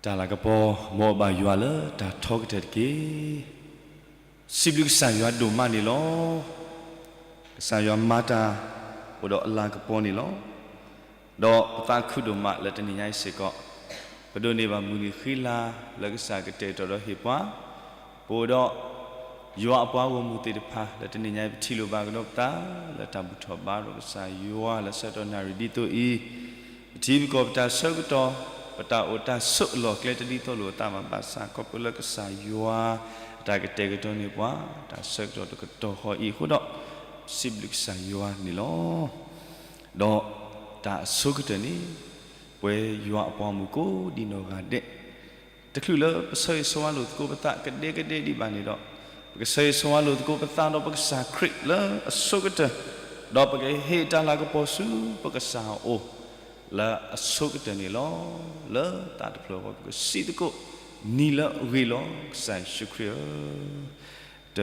တၢ်လၤကပီၤ မ်အဘၣ်ယွၤလၢတၢ်ထီကတၢၢ်တက့ၢ်. စံးဘျုးကစၢ်ယွၤဒိၣ်မးန့ၣ်လီၤ. ကစၢ်ယွၤမၤတၢ်အိၣ်ဒီးအလၤကပီၤန့ၣ်လီၤ. ဒီးပသးခုဒိၣ်မးလၢတနံၤညါအံၤစ့ၢ်ကီး, ပဒိးန့ၢ်ဘၣ်မုၢ်နံၤဃံလၤလၢကစၢ်ကတဲာ်ကတီၤဒီးဟ့ၣ်ပှၤ, ပအိၣ်ဒီး ယွၤအပှၤဂီၢ်မုၢ်သ့ၣ်တဖၣ် လၢတနံၤညါအံၤ ပထံၣ်လိာ်ဘၣ်ကဒီးပသး လၢတၢ်ဘူၣ်ထီၣ်ဘါထီၣ်ကစၢ်ယွၤလၢဆၢကတီၢ်နၣ်ရံၣ်ဒ်သိးအံၤ, ပထံပကီၢ်ပတၢ်ဆၢကတီၢ်, ပတၢ်အိၣ်တၢ်ဆိးအလီၢ်အကျဲတဒ်သိးလိာ်အသးဘၣ် ဘၣ်ဆၣ်ခီဖျိလၢကစၢ်ယွၤ အတၢ်ကတဲာ်ကတီၤန့ၢ်ပှၤ တၢ်ဆၢကတီၢ်တကတီၢ်ဃီအံၤအဃိဒီး, ပစံးဘျုးကစၢ်ယွၤန့ၣ်လီၤ. ဒီးတၢ်အဆိကတၢၢ်န့ၣ်, ပဝဲယွၤအပှၤဂီၢ်မုၢ်ကိးဒံနီၢ်ဂၤဒဲး, တချုးလၢပဆၢဂ့ၤဆၢဝါလိာ်သကိးပသးကဒဲကဒဲဒံးဘၣ်န့ၣ်ဒီး, ပကဆၢဂ့ၤဆၢဝါလိာ်သကိးပသးဒီးပကစၢ်ခရံာ်လၢအဆိကတၢၢ်, ဒီးပကဟ့ၣ်တၢ်လၤကပီၤဆူပကစၢ်အအိၣ် လၢအဆိကတၢၢ်န့ၣ်လီၤ. လၢသးတဖျၢၣ်အဂီၢ် ပကစံးသကိး, နံၤလၢအဂ့ၤလီၤ ကစၢ်ယ့ၣ်ၡူးခရံာ်ဧၢ, တ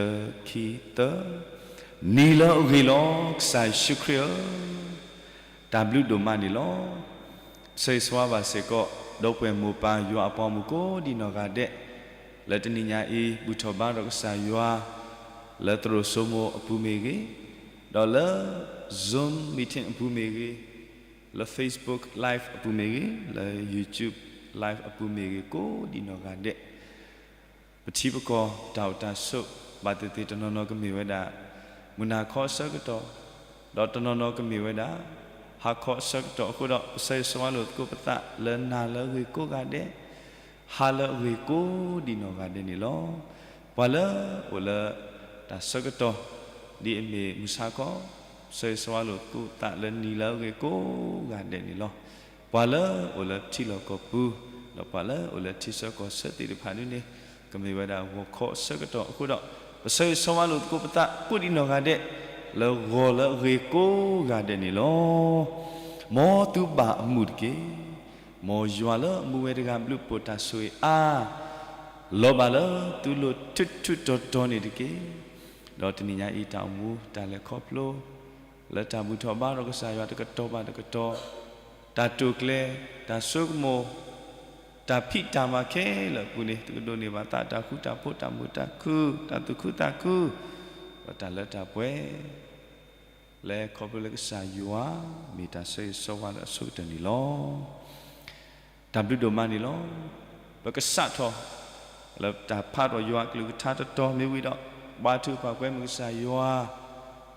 ခံသၢ, နံၤလၢအဂ့ၤလီၤ ကစၢ်ယ့ၣ်ၡူးခရံာ်ဧၢ. တၢ်ဘျုးဒိၣ်မးန့ၣ်လီၤ. ဆၢဂ့ၤဆၢဝါဘၣ်စ့ၢ်ကီး ဒီပုၢ်ဝဲၢ်မိၢ်ပၢ်ယွၤအပှၤဂီၢ်မုၢ်ကိးဒံနီၢ်ဂၤဒဲး, လၢတနံၤညါအံၤ ဘူၣ်ထီၣ်ဘါထီၣ်ကစၢ်ယွၤ လၢသရိာ်စိမိၤအပူၤမ့ၢ်ဂ့ၤ, ဒီးလၢ Zoom meeting အပူၤမ့ၢ်ဂ့ၤ, လၢ Facebook Live အပူၤမ့ၢ်ဂ့ၤ, လၢ YouTube Live အပူၤမ့ၢ်ဂ့ၤ ကိးဒံနီၢ်ဂၤဒဲး ပထံပကီၢ်တၢ်အိၣ်တၢ်ဆိး ဘၣ်သ့ၣ်သ့ၣ်တနီၤနီၤကမ့ၢ်ဝဲဒၣ် မုၢ်နၤခီအဆၢကတီၢ်, ဒီးတနီၤနီၤကမ့ၢ်ဝဲဒၣ် ဟါခီအဆၢကတီၢ်အဃိဒီး ပဆၢဂ့ၤဆၢဝါလိာ်သကိးပသးလၢနၤလၢအဂ့ၤကိးဂၤဒဲး, ဟါလၢအဂ့ၤကိးဒံနီၢ်ဂၤဒဲးန့ၣ်လီၤ. ပှၤလၢအိၣ်လၢတၢ်ဆၢကတီၢ် ဒ်အမ့ၢ်မုၢ်ဆါခီ, ပဆၢဂ့ၤဆၢဝါလိာ်သကိးပသးလၢနံၤလၢအဂ့ၤကိးဂၤဒဲးန့ၣ်လီၤ. ပှၤလၢအိၣ်လၢထံလီၢ်ကီၢ်ပူၤ, ဒီးပှၤလၢအိၣ်လၢထံဆၢကီၢ်ဆၢသ့ၣ်တဖၣ်ဒ်န့ၣ်, ကမ့ၢ်ဝဲဒၣ်ဂီၤခီအဆၢကတီၢ်အဃိဒီး, ပဆၢဂ့ၤဆၢဝါလိာ်သကိးပသးကိးဒံနီၢ်ဂၤဒဲး, လၢဂီၤလၢအဂ့ၤကိးဂၤဒဲးန့ၣ်လီၤ. မ်သုဘၣ်အမုာ်တက့ၢ်. မ်ယွၤလၢအမူဝဲတဂၤဘျုးဖှိၣ်တၢ်ဆိၣ်ဂ့ၤအါ, လီၤဘၣ်လၢသုလိၤထူးထူးတီၤတီၤန့ၣ်တက့ၢ်. ဒီးတနံၤညါအံၤတၢ်အိၣ်မူတၢ်လဲၤခီဖျိ လၢတၢ်ဘူၣ်ထီၣ်ဘါထီၣ်ကစၢ်ယွၤတကတီၢ်ဘၣ်တကတီၢ်, တၢ်တိာ်ကျဲၤ, တၢ်ဆိကမိၣ်, တၢ်ဖံးတၢ်မၤခဲလၢာ်အပူၤန့ၣ် သုကဒိးန့ၢ်ဘၣ်သးတၢ်ဃူတၢ်ဖိး တၢ်မုာ်တၢ်ခုၣ် တၢ်သူၣ်ခုသးခု, ဒီးတၢ်လၢတၢ်ပှဲၤ လၢခီဖျိလၢကစၢ်ယွၤ မ့ၢ်တၢ်ဆၢဂ့ၤဆၢဝါလၢအဆိကတၢၢ်န့ၣ်လီၤ. တၢ်ဘျုးဒိၣ်မးန့ၣ်လီၤ. ပကစးထီၣ် လၢတၢ်ဖးထီၣ်ယွၤအကလုၢ်ကထါတတီၤမ့ၢ်ဝံၤဒီး, ဘါထုကဖၣ်ကွဲမုာ်ကစၢ်ယွၤ,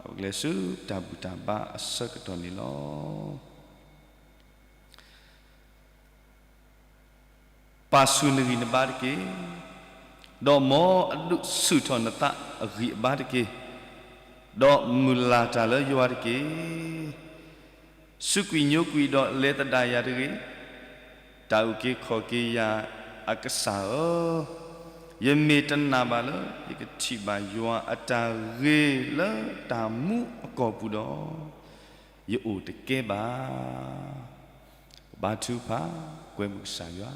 ဒီးပကလဲၤဆူတၢ်ဘူၣ်တၢ်ဘါအဆၢကတီၢ်န့ၣ်လီၤ. ပာ်ဆူၣ်နဂံၢ်နဘါတက့ၢ်. ဒီးမ်အဒုးဆူၣ်ထီၣ်နသးအဂံၢ်အဘါတက့ၢ်. ဒီးမုၢ်လၢ်တၢ်လၢယွၤတက့ၢ်. စူးကွံာ်ညိကွံာ်ဒီးလဲၤသဒၣ်ယၤတဂ့ၤ. တၢ်အုၣ်က့ၤခီၣ်က့ၤယၤအကစၢ်ဧၢ, ယမ့ၢ်တနာ်ဘၣ်လၢ ယကထံၣ်ဘၣ်ယွၤအတၢ်ဂ့ၤလၢတၢ်မူအကီၢ်ပူၤဒီး, ယအိၣ်တကဲဘၣ်. ဘါထုကဖၣ်ကွဲမုာ်ကစၢ်ယွၤ.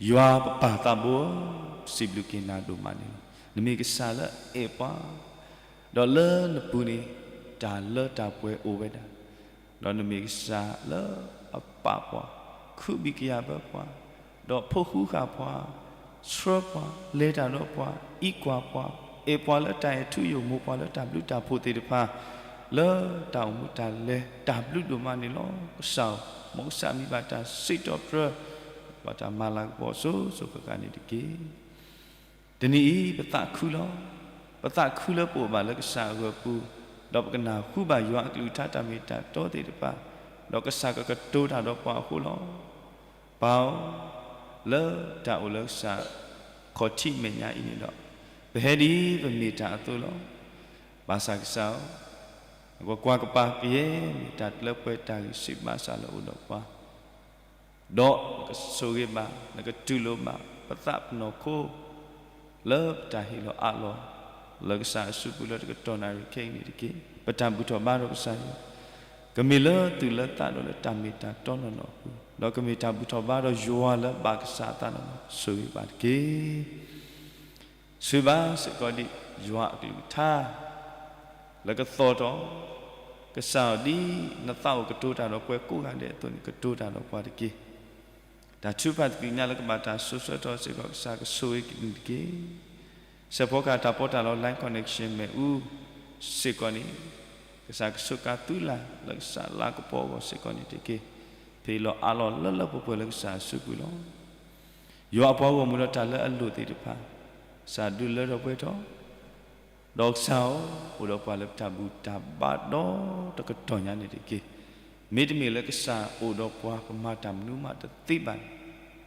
ယွၤပပၢ်သးဘိဧၢ, ပစံးဘျုးက့ၤနၤဒိၣ်မးန့ၣ်လီၤ. နမ့ၢ်ကစၢ်လၢအအဲၣ်ပှၤ, ဒီးလၢနပူၤန့ၣ် တၢ်လၢတၢ်ပှဲၤအိၣ်ဝဲဒၣ်, ဒီးနမ့ၢ်ကစၢ်လၢအပာ်ပှၤ, ခုဘံၣ်ကယၢ်ဘၢပှၤ, ဒီးဖိဃူဃာ်ပှၤ, ဆှၢပှၤ, လဲၤတၢ်ဒီးပှၤ, အံးကွၢ်ပှၤ, အဲၣ်ပှၤလၢတၢ်အဲၣ်ထူယိာ် မိၢ်ပှၤလၢတၢ်ဘျုးတၢ်ဖှိၣ်သ့ၣ်တဖၣ်, လၢတၢ်အိၣ်မူတၢ်လဲၤ တၢ်ဘျုးဒိၣ်မးန့ၣ်လီၤ. ကစၢ်ဧၢ, မ်ကစၢ်မံဘၣ်တၢ်စံးထီၣ်ပတြၢၤ, ဘၣ်တၢ်မၤလၤကပီၤစိၤစိၤဃၣ်ဃၣ်န့ၣ်တက့ၢ်. တနံၤအံၤ ပသးခုလီၤ. ပသးခုလၢပအိၣ်ဘၣ်လၢကစၢ်အဂီၤပူၤ, ဒီးပကနၢ်ဟူဘၣ်ယွၤအကလုၢ်ကထါတၢ်မ့ၢ်တၢ်တီသ့ၣ်တဖၣ်, ဒီးကစၢ်ကကတိၤတၢ်ဒီးပှၤအဃိလီၤ. ပၢ်ဧၢ, လၢတၢ်အိၣ်လၢကစၢ်ခီၣ်ထံးမဲာ်ညါအံၤန့ၣ်ဒီး, ပဟဲဒ်ပမ့ၢ်တၢ်အသိးလီၤ. ဘၣ်ဆၣ်ကစၢ်ဧၢ, နကကွၢ်ကပၤကယဲၢ်မ့ၢ်တၢ်လၢပှဲၤတၢ်ဂံၢ်စၢ်ဘါစၢ်လၢအအိၣ်ဒီးပှၤ ဒီးနကဆိၣ်ဂ့ၤဘၣ်, နကတူၢ်လိာ်ဘၣ် ပသးပနီၢ်ခိ လၢပတၢ်ဟ့ၣ်လီၤအးလီၤ လၢကစၢ်အစုပူၤလၢတကတီၢ်နၣ်ရံၣ်ခဲအံၤန့ၣ်တက့ၢ်. ပတၢ်ဘူၣ်ထီၣ်ဘါထီၣ်ကစၢ်ယွၤ, ကမ့ၢ်လၢသူၣ်လၢသးဒီးလၢတၢ်မ့ၢ်တၢ်တီနီၢ်နီၢ်အပူၤ, ဒီးကမ့ၢ်တၢ်ဘူၣ်ထီၣ်ဘါထီၣ်ယွၤလၢဘၣ်ကစၢ်အသးနီၢ်နီၢ်, ဆိၣ်ဂ့ၤဘၣ်တက့ၢ်. ဆိၣ်ဂ့ၤဘၣ်စ့ၢ်ကီးဒ်ယွၤအကလုၢ်ကထါ လၢကသီၣ်ထီၣ်, ကစၢ်ဧၢ, ဒ်နသးအိၣ်ကတိၤတၢ်ဒီးပှၤကိးဂၤဒဲးအသိးန့ၣ် ကတိၤတၢ်ဒီးပှၤတက့ၢ်. တၢ်ထုကဖၣ်သကိးညါလၢကဘၣ်တၢ်စိၤဆၢကတီၢ်စ့ၢ်ကီး ကစၢ်ကဆိၣ်ဂ့ၤက့ၤန့ၣ်တက့ၢ်. စဲးဖီကဟၣ်တၢ်ပီးတၢ်လီ line connection မ့ၣ်အူစ့ၢ်ကီးန့ၣ် ကစၢ်ကဆိၣ်ကါသုလၢ်လၢကစၢ်လၤကပီၤအဂီၢ်စ့ၢ်ကီးန့ၣ်တက့ၢ်. ပဟ့ၣ်လီၤအးလီၤလၢလၢပှဲၤပှဲၤလၢကစၢ်အစုပူၤလီၤ. ယွၤအပှၤဂီၢ်မုၢ်ဒီးတၢ်လၢအလိၣ်သ့ၣ်တဖၣ် ကစၢ်ဒုးလၢထီၣ်ပှဲၤထီၣ် ဒီးကစၢ်ဧၢ, အိၣ်ဒီးပှၤလၢပတၢ်ဘူၣ်တၢ်ဘါဒီတကတီၢ်ညါန့ၣ်တက့ၢ်. မ့တမ့ၢ်လၢကစၢ်အိၣ်ဒီးပှၤ ပမၤတၢ်မနုၤမးတသ့ဘၣ်န့ၣ်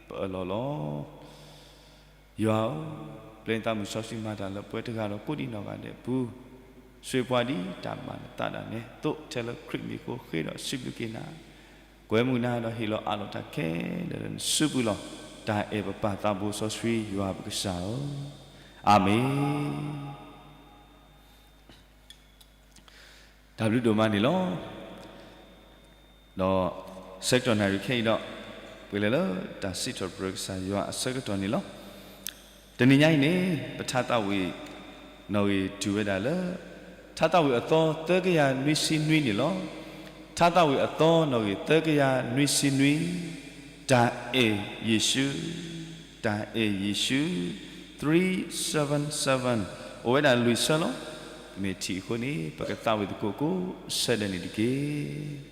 ပအၢၣ်လီၤလီၤ. ယွၤဧၢ, ပျဲနသးမုၢ်စီဆှံမၤတၢ်လၢပှဲၤတဂၤဒီးကိးဒံးနီၢ်ဂၤဒဲးအပူၤ, ဆိၣ်ဂ့ၤပှၤဒ်တၢ်ဘၣ်နသးဒၣ်နဲ သိးထဲလၢခရံာ်မံၤအဃိ ဃ့ဒီးစံးဘျုးက့ၤနၤ, ကွဲမုာ်နၤဒီးဟ့ၣ်လီၤအးလီၤတၢ်ခဲလၢာ်လၢနစုပူၤလီၤ. တၢ်အဲၣ်ပပၢ်သးဘိစီဆှံယွၤပကစၢ်ဧၢ, အၤမ့ၣ်. တၢ်ဘျုးဒိၣ်မးန့ၣ်လီၤ. ဒီးဆၢကတီၢ်နၣ်ရံၣ်ခဲအံၤဒီး ပှဲၤလၢလၢတၢ်စံးထီၣ်ပတြၢၤကစၢ်ယွၤအဆၢကတီၢ်န့ၣ်လီၤ. တနံၤညါအံၤန့ၣ် ပထါသးဝံၣ်နီၣ်ဂံၢ်တုၤဝဲဒၣ်လၢ ထါသးဝံၣ်အသီ သၢကယၤနွံဆံနွံန့ၣ်လီၤ. ထါသးဝံၣ်အသီနီၣ်ဂံၢ်သၢကယၤနွံဆံနွံ, တၢ်အဲၣ်ယ့ၣ်ၡူး, တၢ်အဲၣ်ယ့ၣ်ၡူး, three seven seven. အိၣ်ဝဲဒၣ်လွံၢ်ဆၢလီၤ. ပမ့ၢ်ထံၣ်အဃိန့ၣ် ပကသးဝံၣ်သကိးကိးဆၢဒဲးန့ၣ်တက့ၢ်.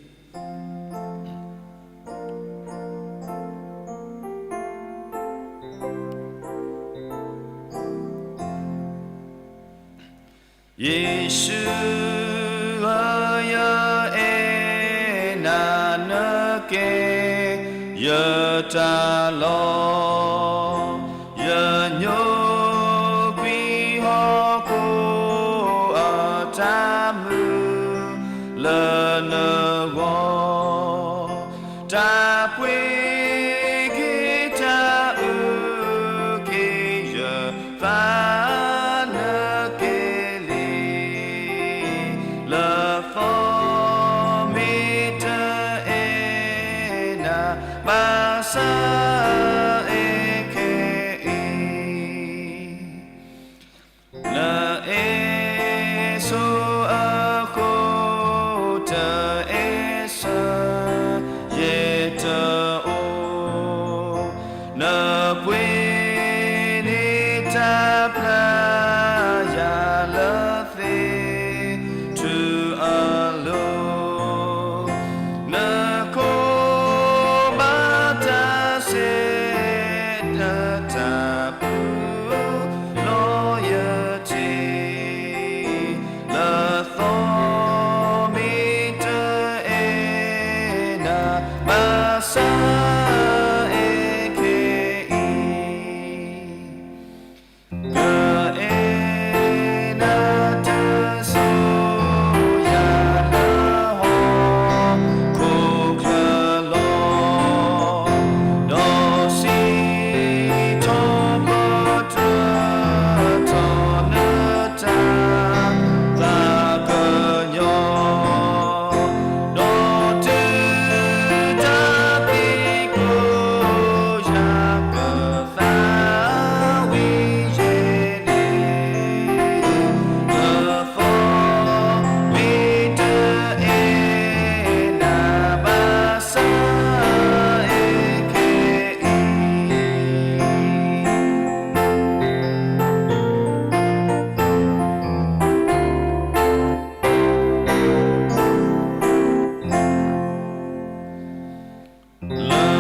ယ့ၣ်ၡူးဧၢ, ယအဲၣ်နၤနကဲ ယတၢ်လီၢ်, ယညိကွံာ်ဟီၣ်ခိၣ်အတၢ်မုာ်လၢနဂီၢ်, တၢ်ပှ့ၤက့ၤတၢ်အုၣ်က့ၤ ယသးနကဲလံ, လၢသီမ့ၢ်တအဲၣ်နၤ ဘၣ်ဆၣ်အဲၣ်ခဲအံၤ နအဲၣ်ဆိအဃိ တအဲၣ်ဆၢ ယတအိၣ်, နပှ့ၤန့ၢ်တၢ်ပျၢ်ယၤလၢသ့ၣ် ထူအလိၤ, နကိးဘၣ်တၢ်စဲး နတၢ်ပူၤ loyalty, လၢသီမ့ၢ်တအဲၣ်နၤ ဘၣ်ဆၣ်အဲၣ်ခဲအံၤ ကအဲၣ်နၤတၢ်စိၤယၤ လၢဟီၣ်ခိၣ်ချၢလီၤ, ဒီးစံးထီၣ်ပတြၢၤ ထီၣ်နတၢ်သးကညီၤ, ဒီးတုၤတၢ်သံကွၢ် ယၤကသးဝံၣ်ယဲန့ၣ်, လၢသီမ့ၢ်တအဲၣ်နၤ ဘၣ်ဆၣ်အဲၣ်ခဲအံၤ လ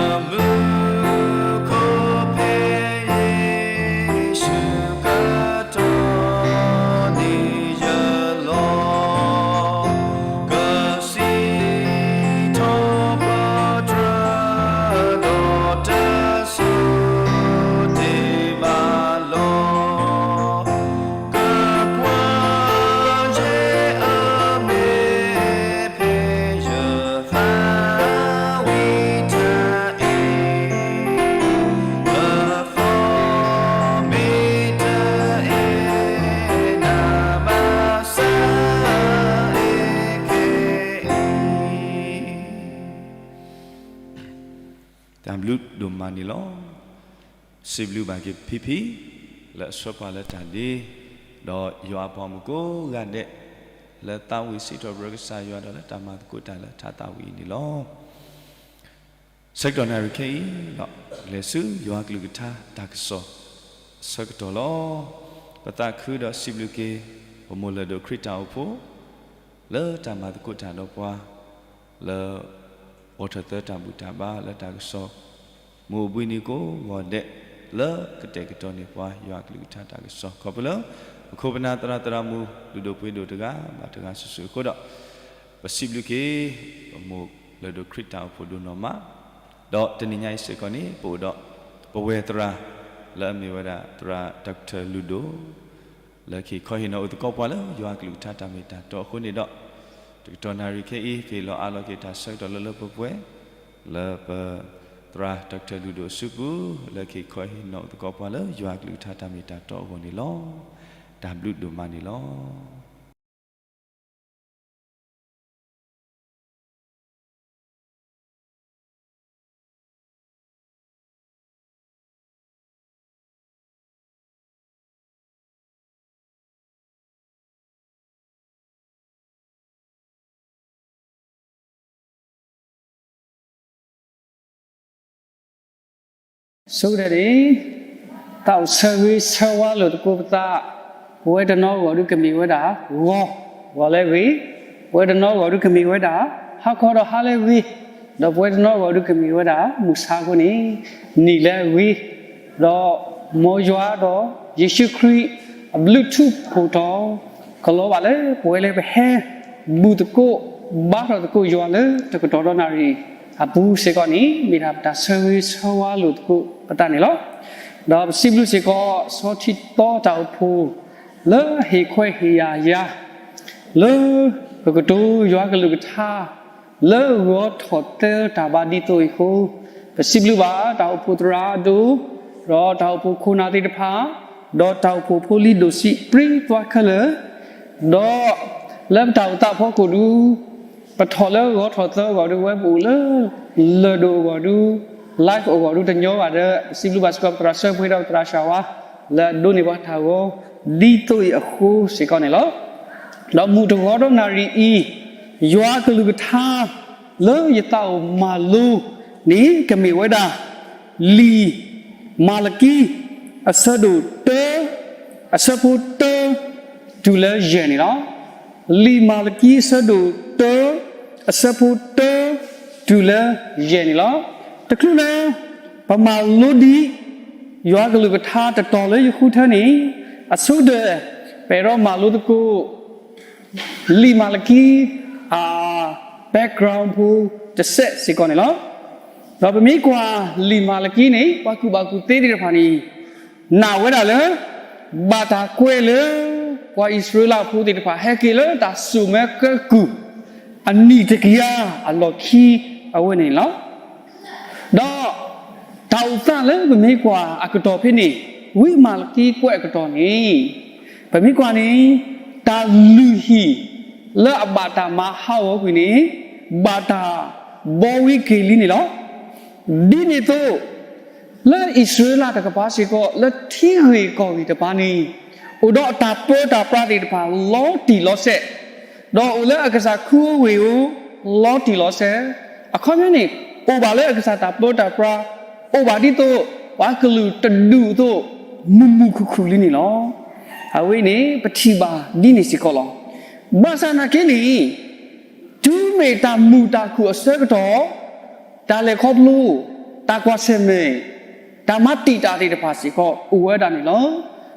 ၢမူခိၣ်ဖဲယ့ၣ်ၡူးကတီၢ်န့ၣ်ယလီၤ, ကစံးထီၣ်ပတြၢၤ ဒီးတၢ်ဆိၣ်တ့ၢ်ဘၣ်လီၤ. ကကွၢ်ယဲအမဲာ် ဖဲယသးဝံၣ်တၢ်အံၤ, လၢသီမ့ၢ်တအဲၣ်နၤ ဘၣ်ဆၣ်အဲၣ်ခဲအံၤ တၢ်ဘျုးဒိၣ်မးန့ၣ်လီၤ. စံးဘျုးဘၣ်က့ၤဖံဖံ လၢအဆှၢပှၤလၢတၢ်ဒ့, ဒီးယွၤအပှၤမုၣ်ကိးဂၤဒဲး လၢသးဝံၣ်စံးထီၣ်ပတြၢၤကစၢ်ယွၤဒီးလၢတၢ်မၤသကိးတၢ်လၢထါသးဝံၣ်အံၤန့ၣ်လီၤ. ဆၢကတီၢ်နၣ်ရံၣ်ခဲအံၤဒီး လဲၤဆူယွၤကလုၢ်ကထါတၢ်ကစီၣ်အဆၢကတီၢ်လီၤ. ပသးခုဒီးစံးဘျုးက့ၤ ပမိၢ်လၢၢ်ဒိၣ်ခရံာ်တၢ်အိၣ်ဖှိၣ် လၢတၢ်မၤသကိးတၢ်ဒီးပှၤ လၢ အိးထီၣ်သၢတၢ်ဘူၣ်တၢ်ဘါလၢတၢ်ကစီၣ် မုၢ်အိၣ်ဘှံးနံၤကိးဂီၤဒဲး လၢကတဲာ်ကတီၤန့ၢ်ပှၤယွၤကလုၢ်ကထါတၢ်ကစီၣ် ခီဖျိလၢ ပခိၣ်ပနၢ်သရၣ်သရၣ်မုၣ် လုၢ်ဒိၣ်ပှ့ၤဒိၣ်တဂၤဘၣ်တဂၤစုာ်စုာ်အဃိဒီး ပစံးဘျုးက့ၤ ပမိၢ်လၢၢ်ဒိၣ်ခရံာ်တၢ်အိၣ်ဖှိၣ်ဒိၣ်နီၢ်မး ဒီးတနံၤညါအံၤစ့ၢ်ကီးန့ၣ် ပအိၣ်ဒီး ပဝဲၢ်သရၣ် လၢအမ့ၢ်ဝဲဒၣ်သရၣ် Doctor လုၢ်ဒိၣ် လၢကဟ့ၣ်ခီဟ့ၣ်နီၤအိၣ်သကိးပှၤလၢယွၤကလုၢ်ကထါတၢ်မ့ၢ်တၢ်တီအဃိန့ၣ်ဒီး တကတီၢ်နၣ်ရံၣ်ခဲအံၤ ပဟ့ၣ်လီၤအးလီၤက့ၤတၢ်ဆၢကတီၢ်လၢလၢပှဲၤပှဲၤ လၢပသရၣ် Doctor လုၢ်ဒိၣ်အစုပူၤ လၢကဟ့ၣ်ခီဟ့ၣ်နီၤအိၣ်သကိးပှၤလၢယွၤကလုၢ်ကထါတၢ်မ့ၢ်တၢ်တီအဂီၢ်န့ၣ်လီၤ. တၢ်ဘျုးဒိၣ်မးန့ၣ်လီၤ. ဆိကတၢၢ်န့ၣ် တၢ်အိၣ်ဆၢဂ့ၤဆၢဝါလိာ်သကိးပသး, ပဝဲတနီၤဂီၢ်ဒုးကမ့ၢ်ဝဲဒၣ် ဂီၤ, ဂီၤလၢဂ့ၤ, ပဝဲတနီၤဂီၢ်ဒုးကမ့ၢ်ဝဲဒၣ် ဟါခီဒီးဟါလၢဂ့ၤ, ဒီးပဝဲတနီၤဂီၢ်ဒုးကမ့ၢ်ဝဲဒၣ် မုၢ်ဆါအဃိန့ၣ် နံၤလၢအဂ့ၤ, ဒီးမ်ယွၤဒီးယ့ၣ်ၡူးခရံာ်အဘျုးထူးဖှိၣ်ထီၣ် ကလီၤဘၣ်လၢပဝဲလၢပဟဲ ဘူၣ်သကိး ဘါထီၣ်သကိးယွၤလၢတကတီၢ်ဒီးနၣ်ရံၣ်အပူၤစ့ၢ်ကီးန့ၣ် မ့ၢ်ဒၣ်ပတၢ်ဆၢဂ့ၤဆၢဝါလိာ်သကိးပသးန့ၣ်လီၤ. ဒီးပစံးဘျုးစ့ၢ်ကီး ဆီထံသီတၢ်အိၣ်ဖှိၣ် လၢဟ့ၣ်ခွဲးဟ့ၣ်ယာ်ယၤ လၢပကတိၤယွၤကလုၢ်ကထါ လၢဂီၤထီၣ်သၢတၢ်ဘါဒ်သိးအံၤအဃိ, ပစံးဘျုးဘၣ်တၢ်အိၣ်ဖှိၣ်သရၣ်အဒိၣ်, ဒီးတၢ်အိၣ်ဖှိၣ်ခိၣ်နၢ်သ့ၣ်တဖၣ်, ဒီးတၢ်အိၣ်ဖှိၣ်ဖိလံၤဒိၣ်ဆံးပြံသွါခဲလၢာ်, ဒီးလၢပတၢ်အိၣ်သးဖီခိၣ်ဒုး ပထီၣ်လၢဂီၤထီၣ်သၢအဂီၢ်ဒုး ဝဲပအိၣ်လၢ လၢၢ်ဒိၣ်အဂီၢ်ဒုး live အဂီၢ်ဒုးတညီဘၣ်ဒီး ပစံးဘျုးဘၣ်စ့ၢ်ကီးပသရၣ်စၢဖှ့ဒီးပသရၣ်စှၤဝါ လၢအဒိးန့ၢ်ပှၤတၢ်ဂီၤ ဒ်သိးအံၤအဃိစ့ၢ်ကီးန့ၣ်လီၤ. ဒီးမုၢ်တဂီၤဒီးနၣ်ရံၣ်အံၤ ယွၤကလုၢ်ကထါ လၢယသးအိၣ်မၤလိန့ၣ် ကမ့ၢ်ဝဲဒၣ် လံာ်မၤလကံ အဆၢဒိၣ်တၢ အဆၢဖိတၢ တုၤလၢယဲၢ်န့ၣ်လီၤ. လံာ်မၤလကံအဆၢဒိၣ်တၢ အဆၢဖိတၢ တုၤလၢယဲၢ်န့ၣ်လီၤ. တချုးလၢ ပမၤလိဒံး ယွၤကလုၢ်ကထါတတီၤလၢယဃုထၢန့ၣ် အဆိကတၢၢ် ပအဲၣ်ဒိးမၤလိသကိး လံာ်မၤလကံ အ background ဖိတစဲးစ့ၢ်ကီးန့ၣ်လီၤ. ဒီးပမ့ၢ်ကွၢ်လံာ်မၤလကံန့ၣ် ပှၤကူၣ်ဘၣ်ကူၣ်သ့သ့ၣ်တဖၣ်န့ၣ် နာ်ဝဲဒၣ်လၢ ဘၣ်တၢ်ကွဲးလၢ ပှၤအံၣ်စရ့လးဖိသ့ၣ်တဖၣ် ဟဲက့ၤလၢတၢ်စိာ်မၢကဲကုၢ် အနံၣ်တကယၤအလီၢ်ခံအဝဲန့ၣ်လီၤ. ဒီးတၢ်အိၣ်သးလၢပမ့ၢ်ကွၢ်အကတီၢ်ဖဲန့ၣ် ဝံမၤလကံကွဲးအကတီၢ်န့ၣ် ပမ့ၢ်ကွၢ်န့ၣ် တၢ်လုၢ်ဟံၣ်လၢအဘၣ်တၢ်မၤဟးဂီၤကွံာ်န့ၣ် ဘၣ်တၢ်ဘှီဝံၤက့ၤလံန့ၣ်လီၤ. ဒ်န့ၣ်အသိး လၢအံၣ်စရ့လးတကပၤစ့ၢ်ကီး လၢထံဂ့ၢ်ကီၢ်ဂ့ၢ်တဖၣ်န့ၣ် အိၣ်ဒီးအတၢ်ပၢတၢ်ပြးသ့ၣ်တဖၣ်လီၤတံၢ်လီၤဆဲး, ဒီးအိၣ်လၢအကစၢ်ခူအဝ့ၢ်ဧိၤ လီၤတံၢ်လီၤဆဲး, အခီပညီန့ၣ် အိၣ်ဘၣ်လၢအကစၢ်တၢ်ပၢတၢ်ပြး, အိၣ်ဘၣ်ဒ်သိး ပှၤကလုာ်တဒူၣ်အသိး မုာ်မုာ်ခုၣ်ခုၣ်လံန့ၣ်လီၤ. အဝဲအံၤန့ၣ် ပထံၣ်ဘၣ်ဒ်န့ၣ်စ့ၢ်ကီးလီၤ. ဘၣ်ဆၣ်နာ်က့န့ၣ် တုၤမ့ၢ်တၢ်မုာ်တၢ်ခုၣ်အဆၢကတီၢ်, တၢ်လဲၤခီဖျိ, တၢ်ကွၢ်ဆၢၣ်မဲာ်, တၢ်မၤတံာ်တာ်သ့ၣ်တဖၣ်စ့ၢ်ကီးအိၣ်ဝဲဒၣ်န့ၣ်လီၤ.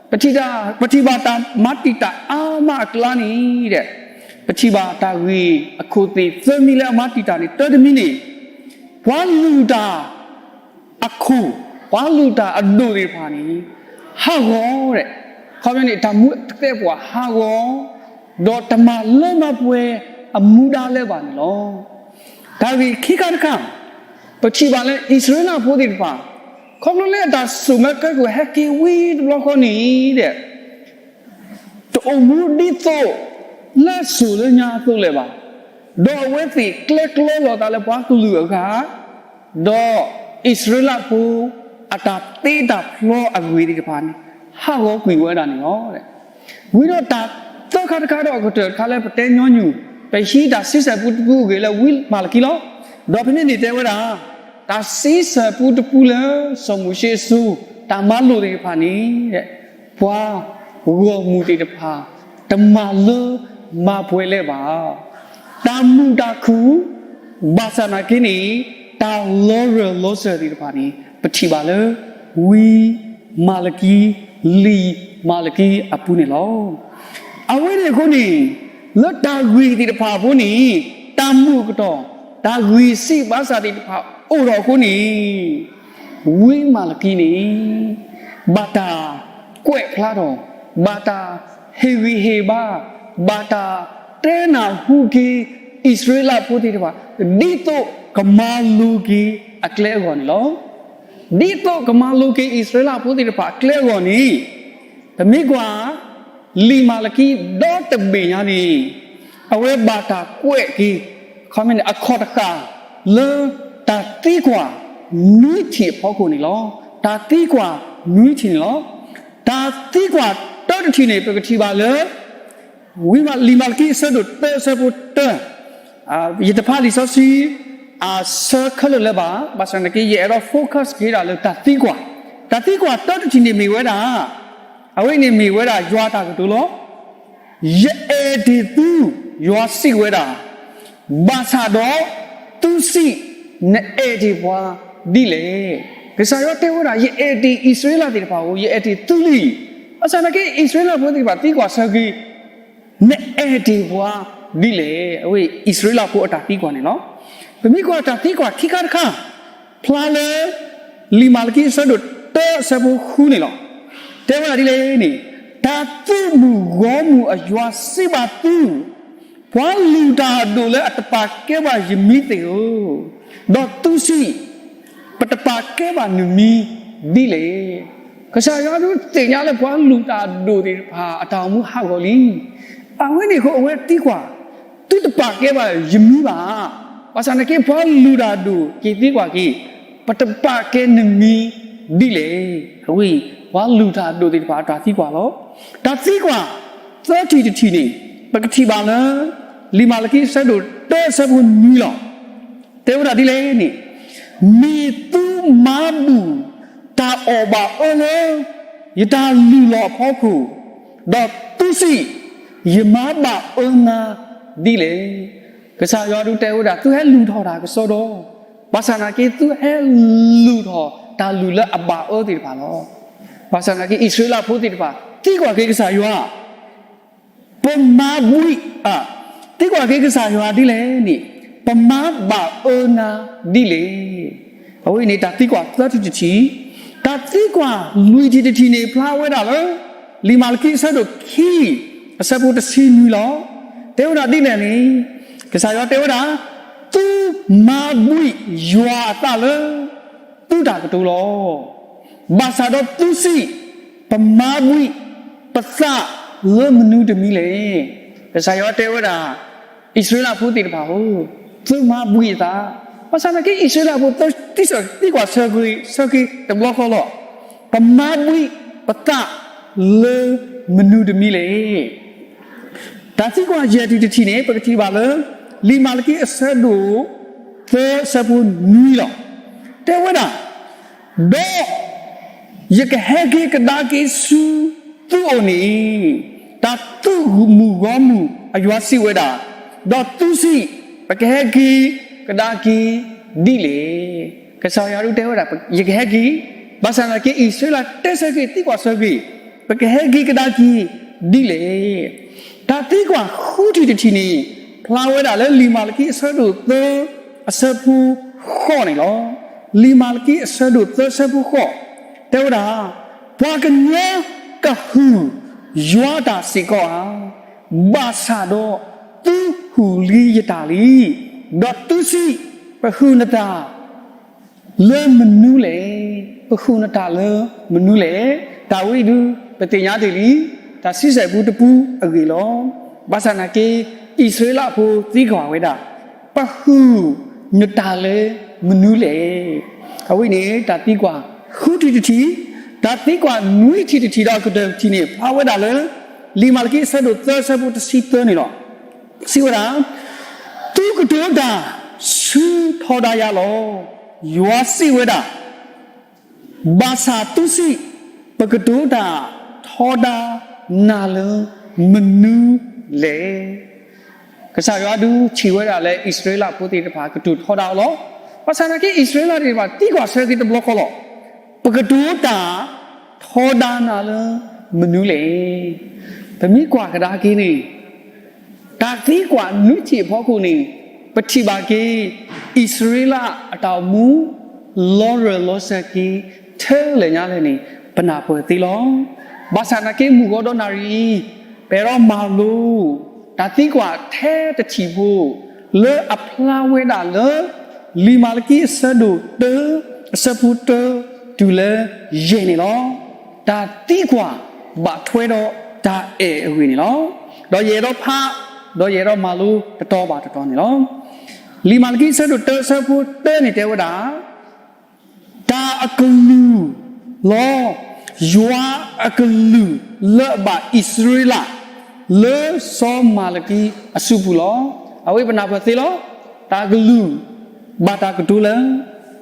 ပထံၣ်တၢ်, ပထံၣ်ဘၣ်တၢ်မၤတံာ်တာ်အါမးအကျါန့ၣ်ဒီး ပထံၣ်ဘၣ်တၢ်ဂ့ၢ်အခိၣ်သ့ၣ်သၢမံၤလၢအမၤတံာ်တာ်န့ၣ် တၢ်တမံၤန့ၣ် ပှၤလုၢ်တၢ် အခိၣ်, ပှၤလုၢ်တၢ်အဒိၣ်သ့ၣ်တဖၣ်န့ၣ် ဟးဂီၤဒီး ခီပညီန့ၣ် တၢ်မူတသဲပှၤဟးဂီၤ, ဒီးတမၤလၢမၤပှဲၤအမူဒါလၢၤဘၣ်န့ၣ်လီၤ. တၢ်ဂ့ၢ်ခံခါတခါ, ပထံၣ်ဘၣ်လၢအံၣ်စရ့လးဖိသ့ၣ်တဖၣ် ခီဖျိလၢအတၢ်စိာ်မၢကဲကုၢ်ဟဲက့ၤဝံၤတဘျီဃီန့ၣ်ဒီး တအိၣ်မူဒ်သိးလၢစိၤလၢညါအသိးလၢၤဘၣ်. ဒီးအဝဲသ့ၣ်ကျဲကျီလိာ်သးလၢပှၤကလုာ်အဂၤ, ဒီးအံၣ်စရ့လးဖိအတၢ်သ့တၢ်ဖျီအဂ့ၢ်သ့ၣ်တဖၣ်န့ၣ် ဟးဂီၤကွံာ်ဝဲဒၣ်န့ၣ်လီၤ. ဝံၤဒီးတၢ်သၢခါတခါဒီးအကတၢၢ်တခါလၢပတဲညီနုၢ်, ပဟံးတၢ်ဆံဆဲၣ်ပူတပူအဂ့ၢ်လၢဝံမၤလကံလီၤ. ဒီးဖဲန့ၣ်န့ၣ်တဲဝဲဒၣ်, တၢ် တၢ်စံးဆၢပူတပူလၢစီၤမိၤၡ့အစိၤ တၢ်မၤလိာ်သ့ၣ်တဖၣ်န့ၣ် ပှၤဂီၢ်မုၢ်သ့ၣ်တဖၣ် တမၤလၢမၤပှဲၤလၢၤဘၣ်. တၢ်မုာ်တၢ်ခုၣ် ဘၣ်ဆၣ်နာ်က့န့ၣ် တၢ်လီၤရၢၢ်လီၤစၢၤသ့ၣ်တဖၣ်န့ၣ် ပထံၣ်ဘၣ်လၢ ဝံမၤလကံ လံာ်မၤလကံအပူၤန့ၣ်လီၤ. အဝဲန့ၣ်အဃိန့ၣ် လၢတၢ်ဂ့ၢ်သ့ၣ်တဖၣ်အပူၤန့ၣ် တၢ်မုာ်အကတီၢ် တၢ်ဂ့ၢ်စံးဘၣ်စၢ်သ့ၣ်တဖၣ်အိၣ်ထီၣ်အဃိန့ၣ် ဝံမၤလကံန့ၣ် ဘၣ်တၢ်ကွဲးဖျါထီၣ်, ဘၣ်တၢ်ဟ့ၣ်ဂံၢ်ဟ့ၣ်ဘါ, ဘၣ်တၢ်တဲနၢ်ဟူက့ၤ အံၣ်စရ့လးဖိသ့ၣ်တဖၣ် ဒ်သိးကမၤလိက့ၤအကျဲအဂီၢ်န့ၣ်လီၤ. ဒ်သိးကမၤလိက့ၤအံၣ်စရ့လးဖိသ့ၣ်တဖၣ်အကျဲအဂီၢ်န့ၣ် ပမ့ၢ်ကွၢ် လံာ်မၤလကံဒီတဘ့ၣ်ညါန့ၣ် အဝဲဘၣ်တၢ်ကွဲးက့ၤ အခီပညီန့ၣ် အခီၣ်တဃာ် လၢတၢ်သံကွၢ်နွံထံၣ်အဖီခိၣ်န့ၣ်လီၤ. တၢ်သံကွၢ်နွံထံၣ်န့ၣ်လီၤ. တၢ်သံကွၢ်တၢတထံၣ်န့ၣ် ပကထံၣ်ဘၣ်လၢ ဝံမၤလကံအဆၢဒိၣ်တၢအဆၢဖိတၢ, ယတဖးလံာ်စီဆှံ အဆၢခဲလၢာ်လၢၤဘၣ်, ဘၣ်ဆၣ်သနာ်က့ ယအဲၣ်ဒိး focus က့ၤဒၣ်လၢတၢ်သံကွၢ်, တၢ်သံကွၢ်တၢတထံၣ်န့ၣ်မ့ၢ်ဝဲဒၣ်, အဝဲန့ၣ်မ့ၢ်ဝဲဒၣ်ယွၤအတၢ်ကတိၤလီၤ. ယအဲၣ်တ့ၢ်သု, ယွၤစံးဝဲဒၣ်, ဘၣ်ဆၣ်ဒီးသုစံး, နအဲၣ်တ့ၢ်ပှၤဒ်လဲၣ်. ကစၢ်ယွၤတဲဝဲဒၣ် ယအဲၣ်တ့ၢ်အံၣ်စရ့လးသ့ၣ်တဖၣ်ဧိၤ, ယအဲၣ်တ့ၢ်သုလံ. ဘၣ်ဆၣ်သနာ်က့ အံၣ်စရ့လးဖိသ့ၣ်တဖၣ်သံကွၢ်ဆၢက့ၤ နအဲၣ်တ့ၢ်ပှၤဒ်လဲၣ်. အဝဲအံၣ်စရ့လးဖိအတၢ်သံကွၢ်န့ၣ်လီၤ. ပမ့ၢ်ကွၢ်တၢ်သံကွၢ်ခံခါတခါ ဖျါလၢ လံာ်မၤလကံအဆၢဒိၣ်တၢအဆၢဖိဃုန့ၣ်လီၤ. တဲဝဲဒၣ်ဒ်လဲၣ်န့ၣ်, တၢ်သုးမုၢ်ဂီၢ်မုၢ်အယွၤစံးဘၣ်သု, ပှၤလုၢ်တၢ်အဒိၣ်လၢအတပာ်ကဲဘၣ်ယမံၤသ့ၣ်ဧၢ, ဒီးသုစံး, ပတပာ်ကဲဘၣ်နမံၤဒ်လဲၣ်. ကစၢ်ယွၤဒုးသ့ၣ်ညါလၢပှၤလုၢ်တၢ်အဒိၣ်သ့ၣ်တဖၣ်အတၢ်အိၣ်မူဟးဂီၤလံ. အဝဲန့ၣ်အဃိအဝဲသံကွၢ်, သုတပာ်ကဲဘၣ်ယမံၤဘၣ်. ဘၣ်ဆၣ်သနာ်က့ ပှၤလုၢ်တၢ်အဒိၣ်က့ၤသံကွၢ်က့ၤ, ပတပာ်ကဲနမံၤဒ်လဲၣ်. အဝဲအံၤ ပှၤလုၢ်တၢ်အဒိၣ်သ့ၣ်တဖၣ်အတၢ်သံကွၢ်လီၤ. တၢ်သံကွၢ်သၢထံၣ်တထံၣ်န့ၣ် ပကထံၣ်ဘၣ်လၢ လံာ်မၤလကံအဆၢဒိၣ်တၢအဆၢဖိနွံလီၤ. တဲဝဲဒၣ်ဒ်လဲၣ်န့ၣ်, မ့ၢ်သုမၤဘူၣ်တၢ်အီၣ်ဘၣ်အၢလၢ ယတၢ်လုၢ်လီၢ်အဖီခိၣ်, ဒီးသုစံး, ယမၤဘၣ်အၢနၤဒ်လဲၣ်. ကစၢ်ယွၤဒုးတဲဝဲဒၣ် သုဟဲလုၢ်ထီၣ်တၢ်ကစီဒီ, ဘၣ်ဆၣ်သနာ်က့ သုဟဲလုၢ်ထီၣ်တၢ်လုၢ်လၢအဘၣ်အၢသ့ၣ်တဖၣ်လီၤ. ဘၣ်ဆၣ်သနာ်က့ အံၣ်စရ့လးဖိသ့ၣ်တဖၣ် သံကွၢ်က့ၤကစၢ်ယွၤ ပမၤဘှံး, သံကွၢ်က့ၤကစၢ်ယွၤဒ်လဲၣ်န့ၣ်, ပမၤဘၣ်အၢနၤဒ်လဲၣ်. အဝဲအံၤန့ၣ် တၢ်သံကွၢ်သၢထံၣ်တထံၣ်, တၢ်သံကွၢ်လွံၢ်ထံၣ်တထံၣ်န့ၣ် ဖျါဝဲဒၣ်လၢ လံာ်မၤလကံအဆၢဒိၣ်ခံ အဆၢဖိတဆံနွံလီၤ. တဲဝဲဒၣ်ဒ်လဲၣ်န့ၣ်, ကစၢ်ယွၤတဲဝဲဒၣ်, သုမၤဘှံးယွၤအသးလၢ သုတၢ်ကတိၤလီၤ. ဘၣ်ဆၣ်ဒီးသုစံး, ပမၤဘှံးပသးလၢမနုၤတမံၤလဲၣ်. ကစၢ်ယွၤတဲဝဲဒၣ် အံၣ်စရ့လးဖိသ့ၣ်တဖၣ်ဧၢ, သုမၤဘှံးအသး, ဘၣ်ဆၣ်သနာ်က့ အံၣ်စရ့လးဖိသံကွၢ်ဆၢက့ၤ ဆၢက့ၤတဘျီဃီလီၤ. ပမၤဘှံးပသးလၢမနုၤတမံၤလဲၣ်. တၢ်သံကွၢ်ယဲၢ်ထံၣ်တထံၣ်န့ၣ် ပကထံၣ်ဘၣ်လၢ လံာ်မၤလကံအဆၢဒိၣ်သၢအဆၢဖိနွံလီၤ. တဲဝဲဒၣ်, ဒီးယကဟဲက့ၤကဒါက့ၤဆူသုအိၣ်န့ၣ်, တၢ်သုးမုၢ်ဂီၢ်မုၢ်အယွၤစံးဝဲဒၣ်, ဒီးသုစံး, ပကဟဲက့ၤကဒါက့ၤဒ်လဲၣ်. ကစၢ်ယွၤဒုးတဲဝဲဒၣ် ယကဟဲက့ၤ, ဘၣ်ဆၣ်သနာ်က့ အံၣ်စရ့လးတဲဆၢက့ၤ သံကွၢ်ဆၢက့ၤ, ပကဟဲက့ၤကဒါက့ၤဒ်လဲၣ်. တၢ်သံကွၢ်ဃုထံၣ်တထံၣ်န့ၣ် ဖျါဝဲဒၣ်လၢလံာ်မၤလကံအဆၢဒိၣ်သၢ အဆၢဖိဃိးန့ၣ်လီၤ. လံာ်မၤလကံအဆၢဒိၣ်သၢအဆၢဖိဃိး တဲဝဲဒၣ်, ပှၤကညီကဟုၣ်ယွၤအတၢ်စ့ၢ်ကီးဧါ, ဘၣ်ဆၣ်ဒီးသုဟုၣ်လံယတၢ်လံ, ဒီးသုစံး, ပဟုၣ်နတၢ် လၢမနုၤလဲၣ်. ပဟုၣ်နတၢ်လၢမနုၤလဲၣ်. တၢ်ဝဲအံၤဒုး ပသ့ၣ်ညါတ့ၢ်လံ, တၢ်ဆံဆဲၣ်ပူတပူအဂ့ၢ်လီၤ. ဘၣ်ဆၣ်သနာ်က့ အံၣ်စရ့လးဖိသံကွၢ်ဝဲဒၣ်, ပဟုၣ်နတၢ်လၢမနုၤလဲၣ်. အဝဲန့ၣ် တၢ်သံကွၢ်ဃုထံၣ်တထံၣ်, တၢ်သံကွၢ်နွံထံၣ်တထံၣ်ဒီးအကတၢၢ်တထံၣ်န့ၣ် ဖျါဝဲဒၣ်လၢ လံာ်မၤလကံအဆၢဒိၣ်သၢအဆၢဖိတဆံသၢန့ၣ်လီၤ. စံးဝဲဒၣ်, သုကတိၤတၢ်ဆူထီဒါယၤလီၤ. ယွၤစံးဝဲဒၣ်, ဘၣ်ဆၣ်သုစံး, ပကတိၤတၢ်ထီဒါနၤလၢမနုၤလဲၣ်. ကစၢ်ယွၤဒုးထံၣ်ဝဲဒၣ်လၢအံၣ်စရ့လးဖိသ့ၣ်တဖၣ်ကတိၤထီဒါအီၤလီၤ. ဘၣ်ဆၣ်သနာ်က့ အံၣ်စရ့လးသ့ၣ်တဖၣ်သံကွၢ်ဆၢက့ၤတဘျီဃီလီၤ. ပကတိၤတၢ်ထီဒါနၤလၢမနုၤလဲၣ်. ပမ့ၢ်ကွၢ်ကဒါက့ၤန့ၣ် တၢ်သံကွၢ်နွံထံၣ်အဖီခိၣ်န့ၣ် ပထံၣ်ဘၣ်က့ၤ အံၣ်စရ့လးအတၢ်အိၣ်မူ လီၤရၢၢ်လီၤစၢၤက့ၤ ထဲလဲၣ်ညါလဲၣ်န့ၣ် ပနၢ်ပၢၢ်သ့လီၤ. ဘၣ်ဆၣ်သနာ်က့ မုၢ်ကီၤဒီနၣ်ရံၣ်အံၤ ပအဲၣ်ဒိးမၤလိ တၢ်သံကွၢ်ထဲတထံၣ်ဖိ လၢအဖျါဝဲဒၣ်လၢ လံာ်မၤလကံအဆၢဒိၣ်တၢ အဆၢဖိတၢ တုၤလၢယဲၢ်န့ၣ်လီၤ. တၢ်သံကွၢ်ဘၣ်ထွဲဒီးတၢ်အဲၣ်အဂ့ၢ်န့ၣ်လီၤ. ဒီးယအဲၣ်ဒိးဖး ဒီးယအဲၣ်ဒိးမၤလိတတီၤဘၣ်တတီၤန့ၣ်လီၤ. လံာ်မၤလကံအဆၢဒိၣ်တၢ အဆၢဖိတၢန့ၣ်တဲဝဲဒၣ် တၢ်အကလုၢ်လီၤ. ယွၤအကလုၢ်လၢအဘၣ်အံၣ်စရ့လး လၢစီၤမၤလကံအစုပူၤလီၤ. အဝဲပနၢ်ပၢၢ်သ့လီၤ. တၢ်ကလုၢ် ဘၣ်တၢ်ကတိၤလၢ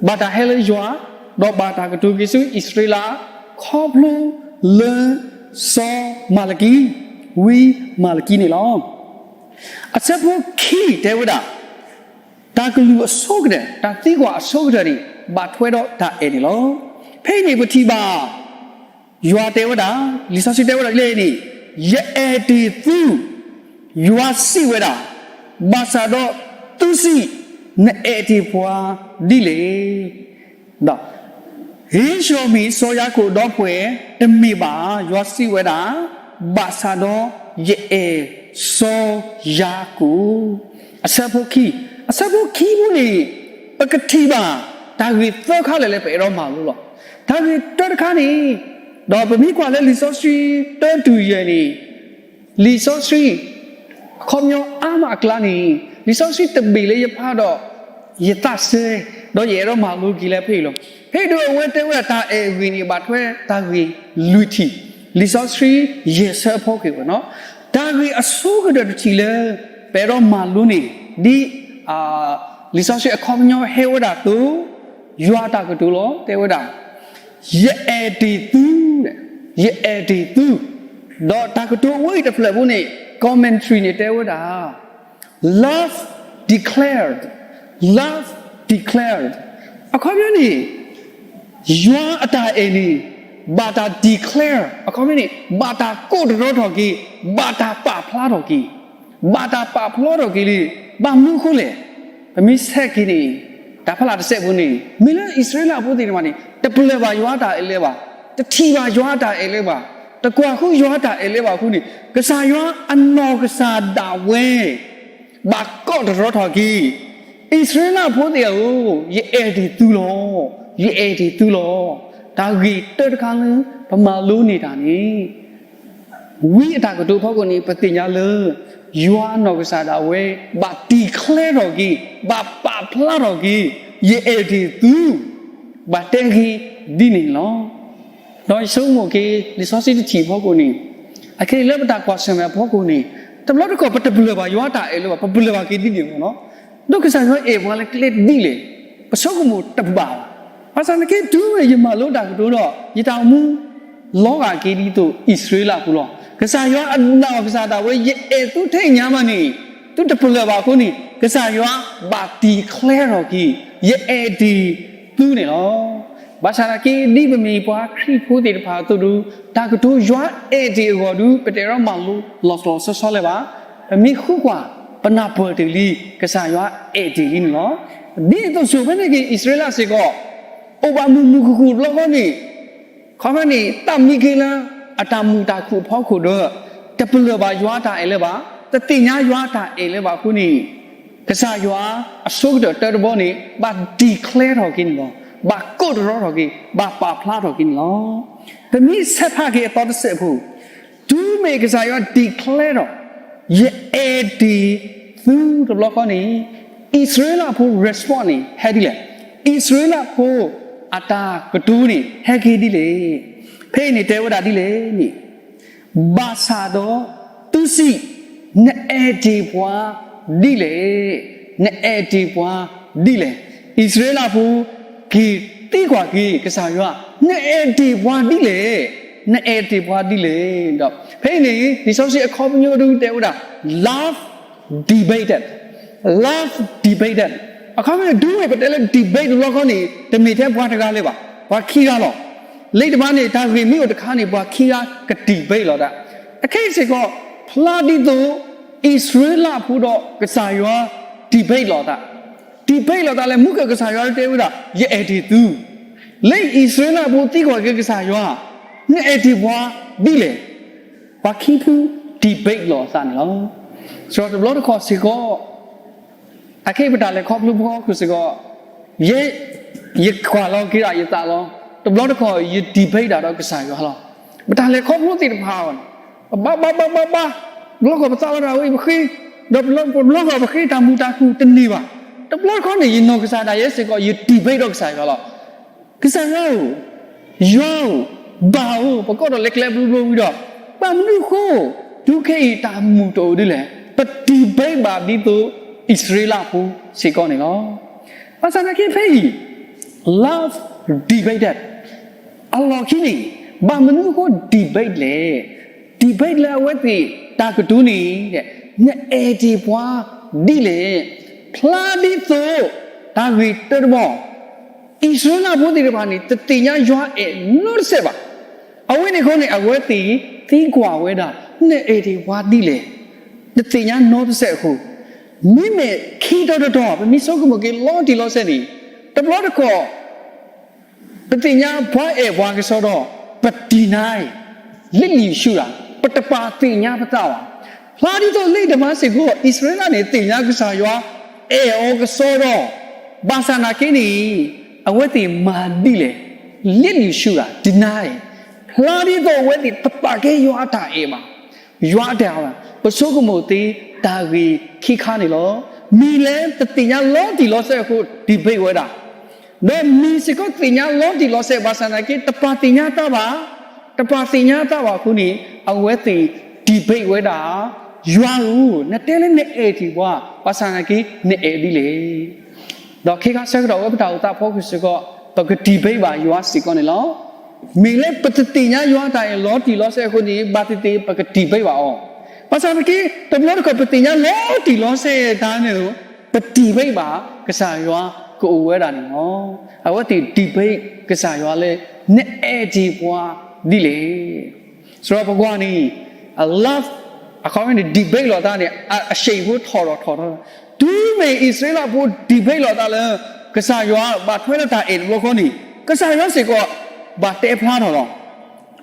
ဘၣ်တၢ်ဟဲလၢယွၤ ဒီးဘၣ်တၢ်ကတိၤက့ၤဆူအံၣ်စရ့လး ခီဖျိလၢ စီၤမၤလကံ ဝံမၤလကံန့ၣ်လီၤ. အဆၢဖိခံတဲဝဲဒၣ် တၢ်ကလုၢ်အဆိကတၢၢ် တၢ်သံကွၢ်အဆိကတၢၢ်န့ၣ် ဘၣ်ထွဲဒီးတၢ်အဲၣ်န့ၣ်လီၤ. ဖဲအံၤန့ၣ်ပထံၣ်ဘၣ် ယွၤတဲဝဲဒၣ် လံာ်စီဆှံတဲဝဲဒၣ်ဒ်လဲၣ်န့ၣ် ယအဲၣ်တ့ၢ်သု, ယွၤစံးဝဲဒၣ်, ဘၣ်ဆၣ်ဒီးသုစံး, နအဲၣ်တ့ၢ်ပှၤဒ်လဲၣ်. ဒီး ဟ့ၣ်လီၤမ့ၢ်စီၤယၤကိာ်ဒီပုၢ်ဝဲၢ်တမ့ၢ်ဘၣ်, ယွၤစံးဝဲဒၣ်, ဘၣ်ဆၣ်ဒီးယအဲၣ်စီၤယၤကိာ်. အဆၢဖိခံ, အဆၢဖိခံပူၤန့ၣ် ပကထံၣ်ဘၣ် တၢ်ဂ့ၢ်သၢခါလၢာ်လၢပအဲၣ်ဒိးမၤလိလီၤ. တၢ်ဂ့ၢ်တၢတခါန့ၣ်, ဒီးပမ့ၢ်ကွၢ်လၢလံာ်စီဆှံတၢတုၤယဲၢ်န့ၣ် လံာ်စီဆှံ အခီပညီအါမးအကျါန့ၣ် လံာ်စီဆှံတဘ့ၣ်လၢယဖးဒီး ယသးစဲ ဒီးယအဲၣ်ဒိးမၤလိက့ၤလၢဖဲအံၤလီၤ. ဖဲဒၣ်အဝဲတဲဝဲဒၣ်တၢ်အဲၣ်အဂ့ၢ်န့ၣ် ဘၣ်ထွဲတၢ်ဂ့ၢ်လွံၢ်ထံၣ်, လံာ်စီဆှံယဲၢ်ဆၢအဖီခိၣ်ဝဲနီၤ. တၢ်ဂ့ၢ်အဆိကတၢၢ်တထံၣ်လၢ ပအဲၣ်ဒိးမၤလိန့ၣ် ဒ် လံာ်စီဆှံအခီပညီဟဲဝဲဒၣ်အသိး ယွၤတၢ်ကတိၤလီၤ တဲဝဲဒၣ် ယအဲၣ်တ့ၢ်သု, ယအဲၣ်တ့ၢ်သု, ဒီးတၢ်ကတိၤဝဲအံၤတဖျၢၣ်ဖိန့ၣ် commentary န့ၣ်တဲဝဲဒၣ် love declared, love declared အခီပညီန့ၣ် ယွၤအတၢ်အဲၣ်န့ၣ် ဘၣ်တၢ် declare အခီပညီန့ၣ် ဘၣ်တၢ်ကိးတရီထီၣ်က့ၤ, ဘၣ်တၢ်ပာ်ဖျါထီၣ်က့ၤ, ဘၣ်တၢ်ပာ်ဖျါထီၣ်က့ၤလံ. ဘၣ်မနုၤအဃိလဲၣ်. ပမ့ၢ်ဆဲးက့ၤန့ၣ် တၢ်ဖးလၢ်တစဲးဖိန့ၣ် မ့ၢ်လၢအံၣ်စရ့လးဖိသ့ၣ်တဖၣ်န့ၣ် တပလၢၢ်ဘၣ်ယွၤအတၢ်အဲၣ်လၢၤဘၣ်, တထံၣ်ဘၣ်ယွၤအတၢ်အဲၣ်လၢၤဘၣ်, တကွၢ်ဃုယွၤအတၢ်အဲၣ်လၢၤဘၣ်အဃိန့ၣ် ကစၢ်ယွၤအနီၢ်ကစၢ်ဒၣ်ဝဲ ဘၣ်ကိးတရီထီၣ်က့ၤ, အံၣ်စရ့လးဖိသ့ၣ်ဧၢ, ယအဲၣ်တ့ၢ်သုလီၤ, ယအဲၣ်တ့ၢ်သုလီၤ. တၢ်ဂ့ၢ်တၢတခါလၢ ပမၤလိန့ၢ်တၢ်န့ၣ် ဝံအတၢ်ကတိၤဖီခိၣ်န့ၣ် ပသ့ၣ်ညါလၢ ယွၤအနီၢ်ကစၢ်ဒၣ်ဝဲ ဘၣ် declare ထီၣ်က့ၤ, ဘၣ်ပာ်ဖျါထီၣ်က့ၤ, ယအဲၣ်တ့ၢ်သု, ဘၣ်တဲက့ၤဒ်န့ၣ်လီၤ. ဒီးယဆိကမိၣ်က့ၤ လံာ်စီဆှံတထံၣ်အဖီခိၣ်န့ၣ် အခဲအံၤလၢပတၢ်ကွၢ်ဆၢၣ်မဲာ်အဖီခိၣ်န့ၣ် တဘျီတခီၣ်ပတပလၢၢ်ဘၣ်ယွၤအတၢ်အဲၣ်လၢၤဘၣ်, ပပလၢၢ်ဘၣ်က့ၤဒ်န့ၣ်လီၤ. ဒီးကစၢ်ယွၤအဲၣ်ပှၤလၢကျဲဒ်လဲၣ် ပဆိကမိၣ်တဘၣ်ဘၣ်. ဘၣ်ဆၣ်သနာ်က့ တုၤမ့ၢ်ယမၤလိတၢ်ကတိၤဒီး ယတၢ်အိၣ်မူ လီၤဂာ်က့ၤဒ်သိးအံၣ်စရ့လးဖိလီၤ. ကစၢ်ယွၤအနီၢ်ကစၢ်ဒၣ်ဝဲ ယအဲၣ်သုထဲညါမးန့ၣ် သုတပလၢၢ်ဘၣ်အဃိန့ၣ် ကစၢ်ယွၤဘၣ် declare ထီၣ်က့ၤ ယအဲၣ်တ့ၢ်သုန့ၣ်လီၤ. ဘၣ်ဆၣ်သနာ်က့ ဒ်ပမ့ၢ်ပှၤခရံာ်ဖိသ့ၣ်တဖၣ်အသိးဒီး တၢ်ကတိၤယွၤအဲၣ်တ့ၢ်အဂီၢ်ဒီး ပတအဲၣ်ဒိးမၤလိလီၤလီၤဆီဆီလၢၤဘၣ်. ပမ့ၢ်ဃုကွၢ် ပနၢ်ပၢၢ်တ့ၢ်လံ ကစၢ်ယွၤအဲၣ်တ့ၢ်လံန့ၣ်လီၤ. ဒ်သိးစိၤဖဲန့ၣ်က့ၤ အံၣ်စရ့လးစ့ၢ်ကီး အိၣ်ဘၣ်မုာ်မုာ်ခုၣ်ခုၣ်တဘျီဃီန့ၣ် ခီဖျိန့ၣ် သးမံက့ၤလၢ အတၢ်မုာ်တၢ်ခုၣ်အဖီခိၣ်ဒီး တပလၢၢ်ဘၣ်ယွၤအတၢ်အဲၣ်လၢၤဘၣ်, တသ့ၣ်ညါယွၤအတၢ်အဲၣ်လၢၤဘၣ်အဃိန့ၣ် ကစၢ်ယွၤအဆိကတၢၢ်တၢတဘီန့ၣ် ဘၣ် declare ထီၣ်က့ၤန့ၣ်လီၤ. ဘၣ်ကိးတရီထီၣ်က့ၤ, ဘၣ်ပာ်ဖျါထီၣ်က့ၤန့ၣ်လီၤ. ပမ့ၢ်ဆဲးဖးက့ၤအသီတစဲးဖိ တုၤမ့ၢ်ကစၢ်ယွၤ declare ထီၣ် ယအဲၣ်တ့ၢ်သုတဘျီဃီန့ၣ် အံၣ်စရ့လးဖိ response န့ၣ် ဟဲဒ်လဲၣ်. အံၣ်စရ့လးဖိအတၢ်ကတိၤန့ၣ် ဟဲက့ၤဒ်လဲၣ်. ဖဲအံၤန့ၣ်တဲဝဲဒၣ်ဒ်လဲၣ်န့ၣ် ဘၣ်ဆၣ်ဒီးသုစံး, နအဲၣ်တ့ၢ်ပှၤဒ်လဲၣ်, နအဲၣ်တ့ၢ်ပှၤဒ်လဲၣ်. အံၣ်စရ့လးဖိ က့ၤသံကွၢ်က့ၤကစၢ်ယွၤ, နအဲၣ်တ့ၢ်ပှၤဒ်လဲၣ်, နအဲၣ်တ့ၢ်ပှၤဒ်လဲၣ်. ဒီးဖဲအံၤန့ၣ် လံာ်စီဆှံအခီပညီတဒုတဲဝဲဒၣ် love debated, love debated. အခီပညီဒုးဝဲပတဲလၢ debate တဘျီဃီန့ၣ် တမ့ၢ်ထဲပှၤတဂၤလၢၤဘၣ်, ပှၤခံဂၤလီၤ. လၢတဘၣ်န့ၣ် တၢ်ဂ့ၢ်မ့ၢ်အိၣ်တခါန့ၣ် ပှၤခံဂၤက debate လီၤတၢ်. အခဲအံၤစ့ၢ်ကီး ဖျါဒ်သိး အံၣ်စရ့လးဖိဒီးကစၢ်ယွၤ debate လီၤတၢ် debate လီၤတၢ်လၢ မုၢ်ကၢၢ်ကစၢ်ယွၤတဲဝဲဒၣ် ယအဲၣ်တ့ၢ်သု, လၢအံၣ်စရ့လးဖိသံကွၢ်က့ၤကစၢ်ယွၤ, နအဲၣ်တ့ၢ်ပှၤဒ်လဲၣ်. ပှၤခံဖု debate လီၤအသးန့ၣ်လီၤ. စးထီၣ်တဘျီတခီၣ်စ့ၢ်ကီး အခဲအံၤပတၢ်လဲၤခီဖျိဖီခိၣ်စ့ၢ်ကီး, ယဲ ယကွၢ်လီၤက့ၤဒၣ်ယသးလီၤ. တဘျီတခီၣ်ယ debate ဒၣ်ဒီးကစၢ်ယွၤလီၤ. ပတၢ်လဲၤခီဖျိသ့ၣ်တဖၣ်အံၤန့ၣ် ပဘါဘါဘါဘါဘါ, တဘျီတခီၣ်ပသးလီၤတၢ်ဝဲအံၤပဃ့, ဒီးပဘျီတခီၣ်ပဃ့တၢ်မုာ်တၢ်ခုၣ်တန့ၢ်ဘၣ်. တဘျီတခီၣ်န့ၣ် ယနီၢ်ကစၢ်ဒၣ်ယဲစ့ၢ်ကီး ယ debate ဒီးကစၢ်ယွၤလီၤ. ကစၢ်ယွၤဧၢ, ယွၤဧၢ, ဘၣ်ဧၢ, ပကိးဒီးလဲၤကျဲဘျိဘျိဝံၤဒီး, ဘၣ်မနုၤအဃိ တုၤခဲအံၤတၢ်မုာ်တအိၣ်ဒ်လဲၣ်. ပ debate ဘၣ်ဒ်သိးအံၣ်စရ့လးဖိစ့ၢ်ကီးန့ၣ်လီၤ. ဘၣ်ဆၣ်သနာ်က့ဖဲအံၤ love debated အလီၢ်ခံန့ၣ် ဘၣ်မနုၤအဃိ debate လဲၣ်. debate လၢအဝဲသ့ၣ်တၢ်ကတိၤန့ၣ် နအဲၣ်တ့ၢ်ပှၤဒ်လဲၣ်. ဖျါဒ်သိးတၢ်ဂ့ၢ်တၢတဘီ အံၣ်စရ့လးဖိသ့ၣ်တဖၣ်န့ၣ် တသ့ၣ်ညါယွၤအဲၣ်နီတစဲးဘၣ်. အဝဲန့ၣ်အဃိန့ၣ် အဝဲသ့ၣ်သံကွၢ်ဝဲဒၣ် နအဲၣ်တ့ၢ်ပှၤဒ်လဲၣ်. တသ့ၣ်ညါနီတစဲးအဃိ, မ့မ့ၢ်ခံတီၤတတီၤ ပမ့ၢ်ဆိကမိၣ်က့ၤလီၤတံၢ်လီၤဆဲးန့ၣ် တဘျီတခီၣ် ပသ့ၣ်ညါပှၤအဲၣ်ပှၤကစီဒီး ပ deny လံာ်လံာ်ဆူၣ်တၢ်, ပတပာ်သ့ၣ်ညါပသးဘၣ်. ဖျါဒ်သိးလၢတမၤစ့ၢ်ကီး အံၣ်စရ့လးန့ၣ် သ့ၣ်ညါကစၢ်ယွၤအဲၣ်အီၤကစီဒီ, ဘၣ်ဆၣ်နာ်က့န့ၣ် အဝဲသ့ၣ်မၤဒ်လဲၣ်, လံာ်လံာ်ဆူၣ်တၢ် deny, ဖျါဒ်သိးအဝဲသ့ၣ်တပာ်ကဲယွၤအတၢ်အဲၣ်ဘၣ်. ယွၤအတၢ်အဲၣ်ဘၣ်, ပဆိကမိၣ်သ့တၢ်ဂ့ၢ်ခံခါန့ၣ်လီၤ. မ့ၢ်လၢတသ့ၣ်ညါလီၤတံၢ်လီၤဆဲးအဃိ debate ဝဲဒၣ် ဒီးမ့ၢ်စ့ၢ်ကီးသ့ၣ်ညါလီၤတံၢ်လီၤဆဲးဘၣ်ဆၣ်နာ်က့ တပာ်သ့ၣ်ညါတၢ်ဘၣ်, တပာ်သ့ၣ်ညါတၢ်ဘၣ်အဃိန့ၣ် အဝဲသ့ၣ် debate ဝဲဒၣ်, ယွၤဧၢ, နတဲလၢနအဲၣ်တ့ၢ်ပှၤ ဘၣ်ဆၣ်နာ်က့ နအဲၣ်ဒ်လဲၣ်. ဒီးခဲခါဆၢကတီၢ်ဝဲပတၢ်အိၣ်သးဖီခိၣ်စ့ၢ်ကီး ပက debate ဘၣ်ယွၤစ့ၢ်ကီးန့ၣ်လီၤ. မ့ၢ်လၢပတသ့ၣ်ညါယွၤတၢ်အဲၣ်လီၤတံၢ်လီၤဆဲးအဃိန့ၣ် ဘၣ်သ့ၣ်သ့ၣ်ပက debate ဘၣ်အီၤ. ဘၣ်ဆၣ်နာ်က့ တဘျီတခီၣ်ပသ့ၣ်ညါလီၤတံၢ်လီၤဆဲးတၢ်န့ၣ် ပ debate ဘၣ်ကစၢ်ယွၤကအိၣ်ဝဲဒၣ်န့ၣ်လီၤ. အဝဲသ့ၣ် debate ကစၢ်ယွၤလၢ နအဲၣ်တ့ၢ်ပှၤဒ်လဲၣ်. စရီပကွၢ်န့ၣ် အ love အခီပညီန့ၣ် debate လိာ်သးန့ၣ် အ အရှိန်ဖိထီၣ်ထီၣ်ထီၣ်ထီၣ်, တုၤမ့ၢ်အံၣ်စရ့လးဖိ debate လိာ်သးလၢ ကစၢ်ယွၤဘၣ်ထွဲလၢတၢ်အဲၣ်တဘျီဃီန့ၣ် ကစၢ်ယွၤစ့ၢ်ကီး ဘၣ်တဲဖျါထီၣ်လီၤ.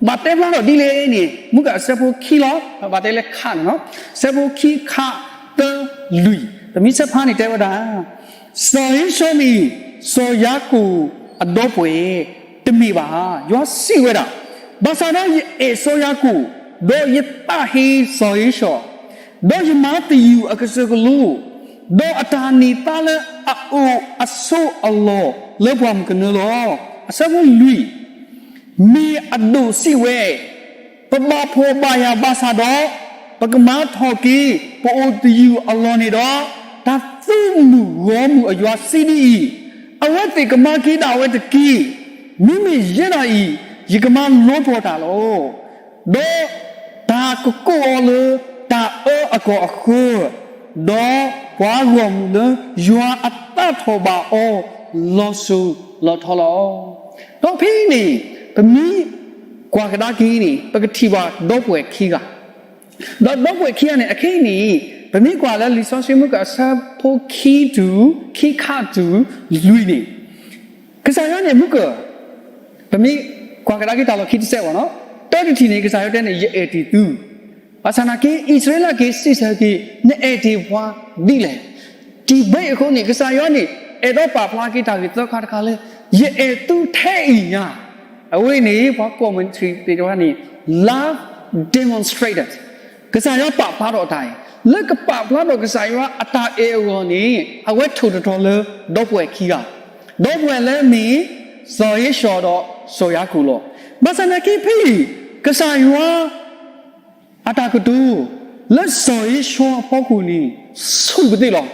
ဘၣ်တဲဖျါထီၣ်ဒ်လဲၣ်န့ၣ် မုၢ်ကၢ်အဆၢဖိခံလီၤ, ဘၣ်တဲလၢခးန့ၣ်လီၤ. ဆၢဖိခံ ခး သၢ လွံၢ်, ပမ့ၢ်ဆဲးဖးန့ၣ်တဲဝဲဒၣ် စီၤဧ့ၡီၤမ့ၢ် စီၤယၤကိာ်အဒီပုၢ်ဝဲၢ် တမ့ၢ်ဘၣ်. ယွၤစံးဝဲဒၣ်, ဘၣ်ဆၣ်ဒီးယအဲၣ်စီၤယၤကိာ်, ဒီးယသးဟ့စီၤဧ့ၡီၤ, ဒီးယမၤသယုၢ်အကစၢၢ်ကလိ, ဒီးအတၢ်န့ၢ်သါလၢအအိၣ်အဆိးအလီၢ်လၢပှၢ်မုၢ်ကနၢလီၤ. အဆၢဖိလွံၢ် မ့ၢ်အဒိၣ်စံးဝဲ, ပဘၣ်ဖှီၣ်ဘၣ်ယာ်ဘၣ်ဆၣ်ဒီး, ပကမၤထီၣ်က့ၤပအိၣ်သယုၢ်အလီၢ်န့ၣ်ဒီး, တၢ်သုးမုၢ်ဂီၢ်မုၢ်အယွၤစံးဒ်အံၤ, အဝဲသ့ၣ်ကမၤက့ၤဒၣ်ဝဲတက့ၢ်. မ့မ့ၢ်ယဲဒၣ်အံၤ, ယကမၤလီၤပှီၢ်တၢ်လီၤ. ဒီးတၢ်ကကိးအီၤလၢတၢ်အၢအကီၢ်အဃၢၤ, ဒီးပှၤဂီၢ်မုၢ်လၢယွၤအသးထီၣ်ဘၣ်အီၤ လီၤစိၤလီၤထီလီၤ. ဒီးဖဲအံၤန့ၣ် ပမ့ၢ်ကွၢ်ကဒါက့ၤန့ၣ် ပကထံၣ်ဘၣ်ဒီပုၢ်ဝဲၢ်ခံဂၤ, ဒီးဒီပုၢ်ဝဲၢ်ခံဂၤန့ၣ် အခဲအံၤန့ၣ် ပမ့ၢ်ကွၢ်လၢလံာ်စီဆှံမုၢ်ကၢ်အဆၢဖိခံတုၤ ခံခးတုၤလွံၢ်န့ၣ် ကစၢ်ယွၤန့ၣ်မုၢ်ကၢၢ် ပမ့ၢ်ကွၢ်ကဒါက့ၤတၢ်လီၢ်ခံတစဲးဘၣ်နီၤ, တၢတထံၣ်န့ၣ် ကစၢ်ယွၤတဲန့ၣ် ယအဲၣ်တ့ၢ်သု, ဘၣ်ဆၣ်နာ်က့ အံၣ်စရ့လးက့ၤစံးဆၢက့ၤ နအဲၣ်တ့ၢ်ပှၤဒ်လဲၣ်. debate အဃိန့ၣ် ကစၢ်ယွၤန့ၣ် အဲၣ်ဒိးပာ်ဖျါက့ၤတၢ်ဂ့ၢ်သၢခါတခါလၢ ယအဲၣ်သုထဲအံၤညါ, အဝဲန့ၣ် ပှၤ commentary သ့ၣ်တဖၣ်န့ၣ် love demonstrated ကစၢ်ယွၤပာ်ဖျါထီၣ်အတၢ်အံၤ, လၢကပာ်ဖျါထီၣ်ကစၢ်ယွၤအတၢ်အဲၣ်အဂီၢ်န့ၣ် အဝဲထိၣ်တထီၣ်လၢဒီပုၢ်ဝဲၢ်ခံဂၤ, ဒီပုၢ်ဝဲၢ်လၢမ့ၢ် စီၤဧ့ၡီၤဒီးစီၤယၤကိာ်လီၤ. ဘၣ်ဆၣ်နာ်က့ဖဲအံၤ ကစၢ်ယွၤ အတၢ်ကတိၤ လၢစီၤဧ့ၡီၤအဖီခိၣ်န့ၣ် ဆူၣ်ပသ့ၣ်လီၤ,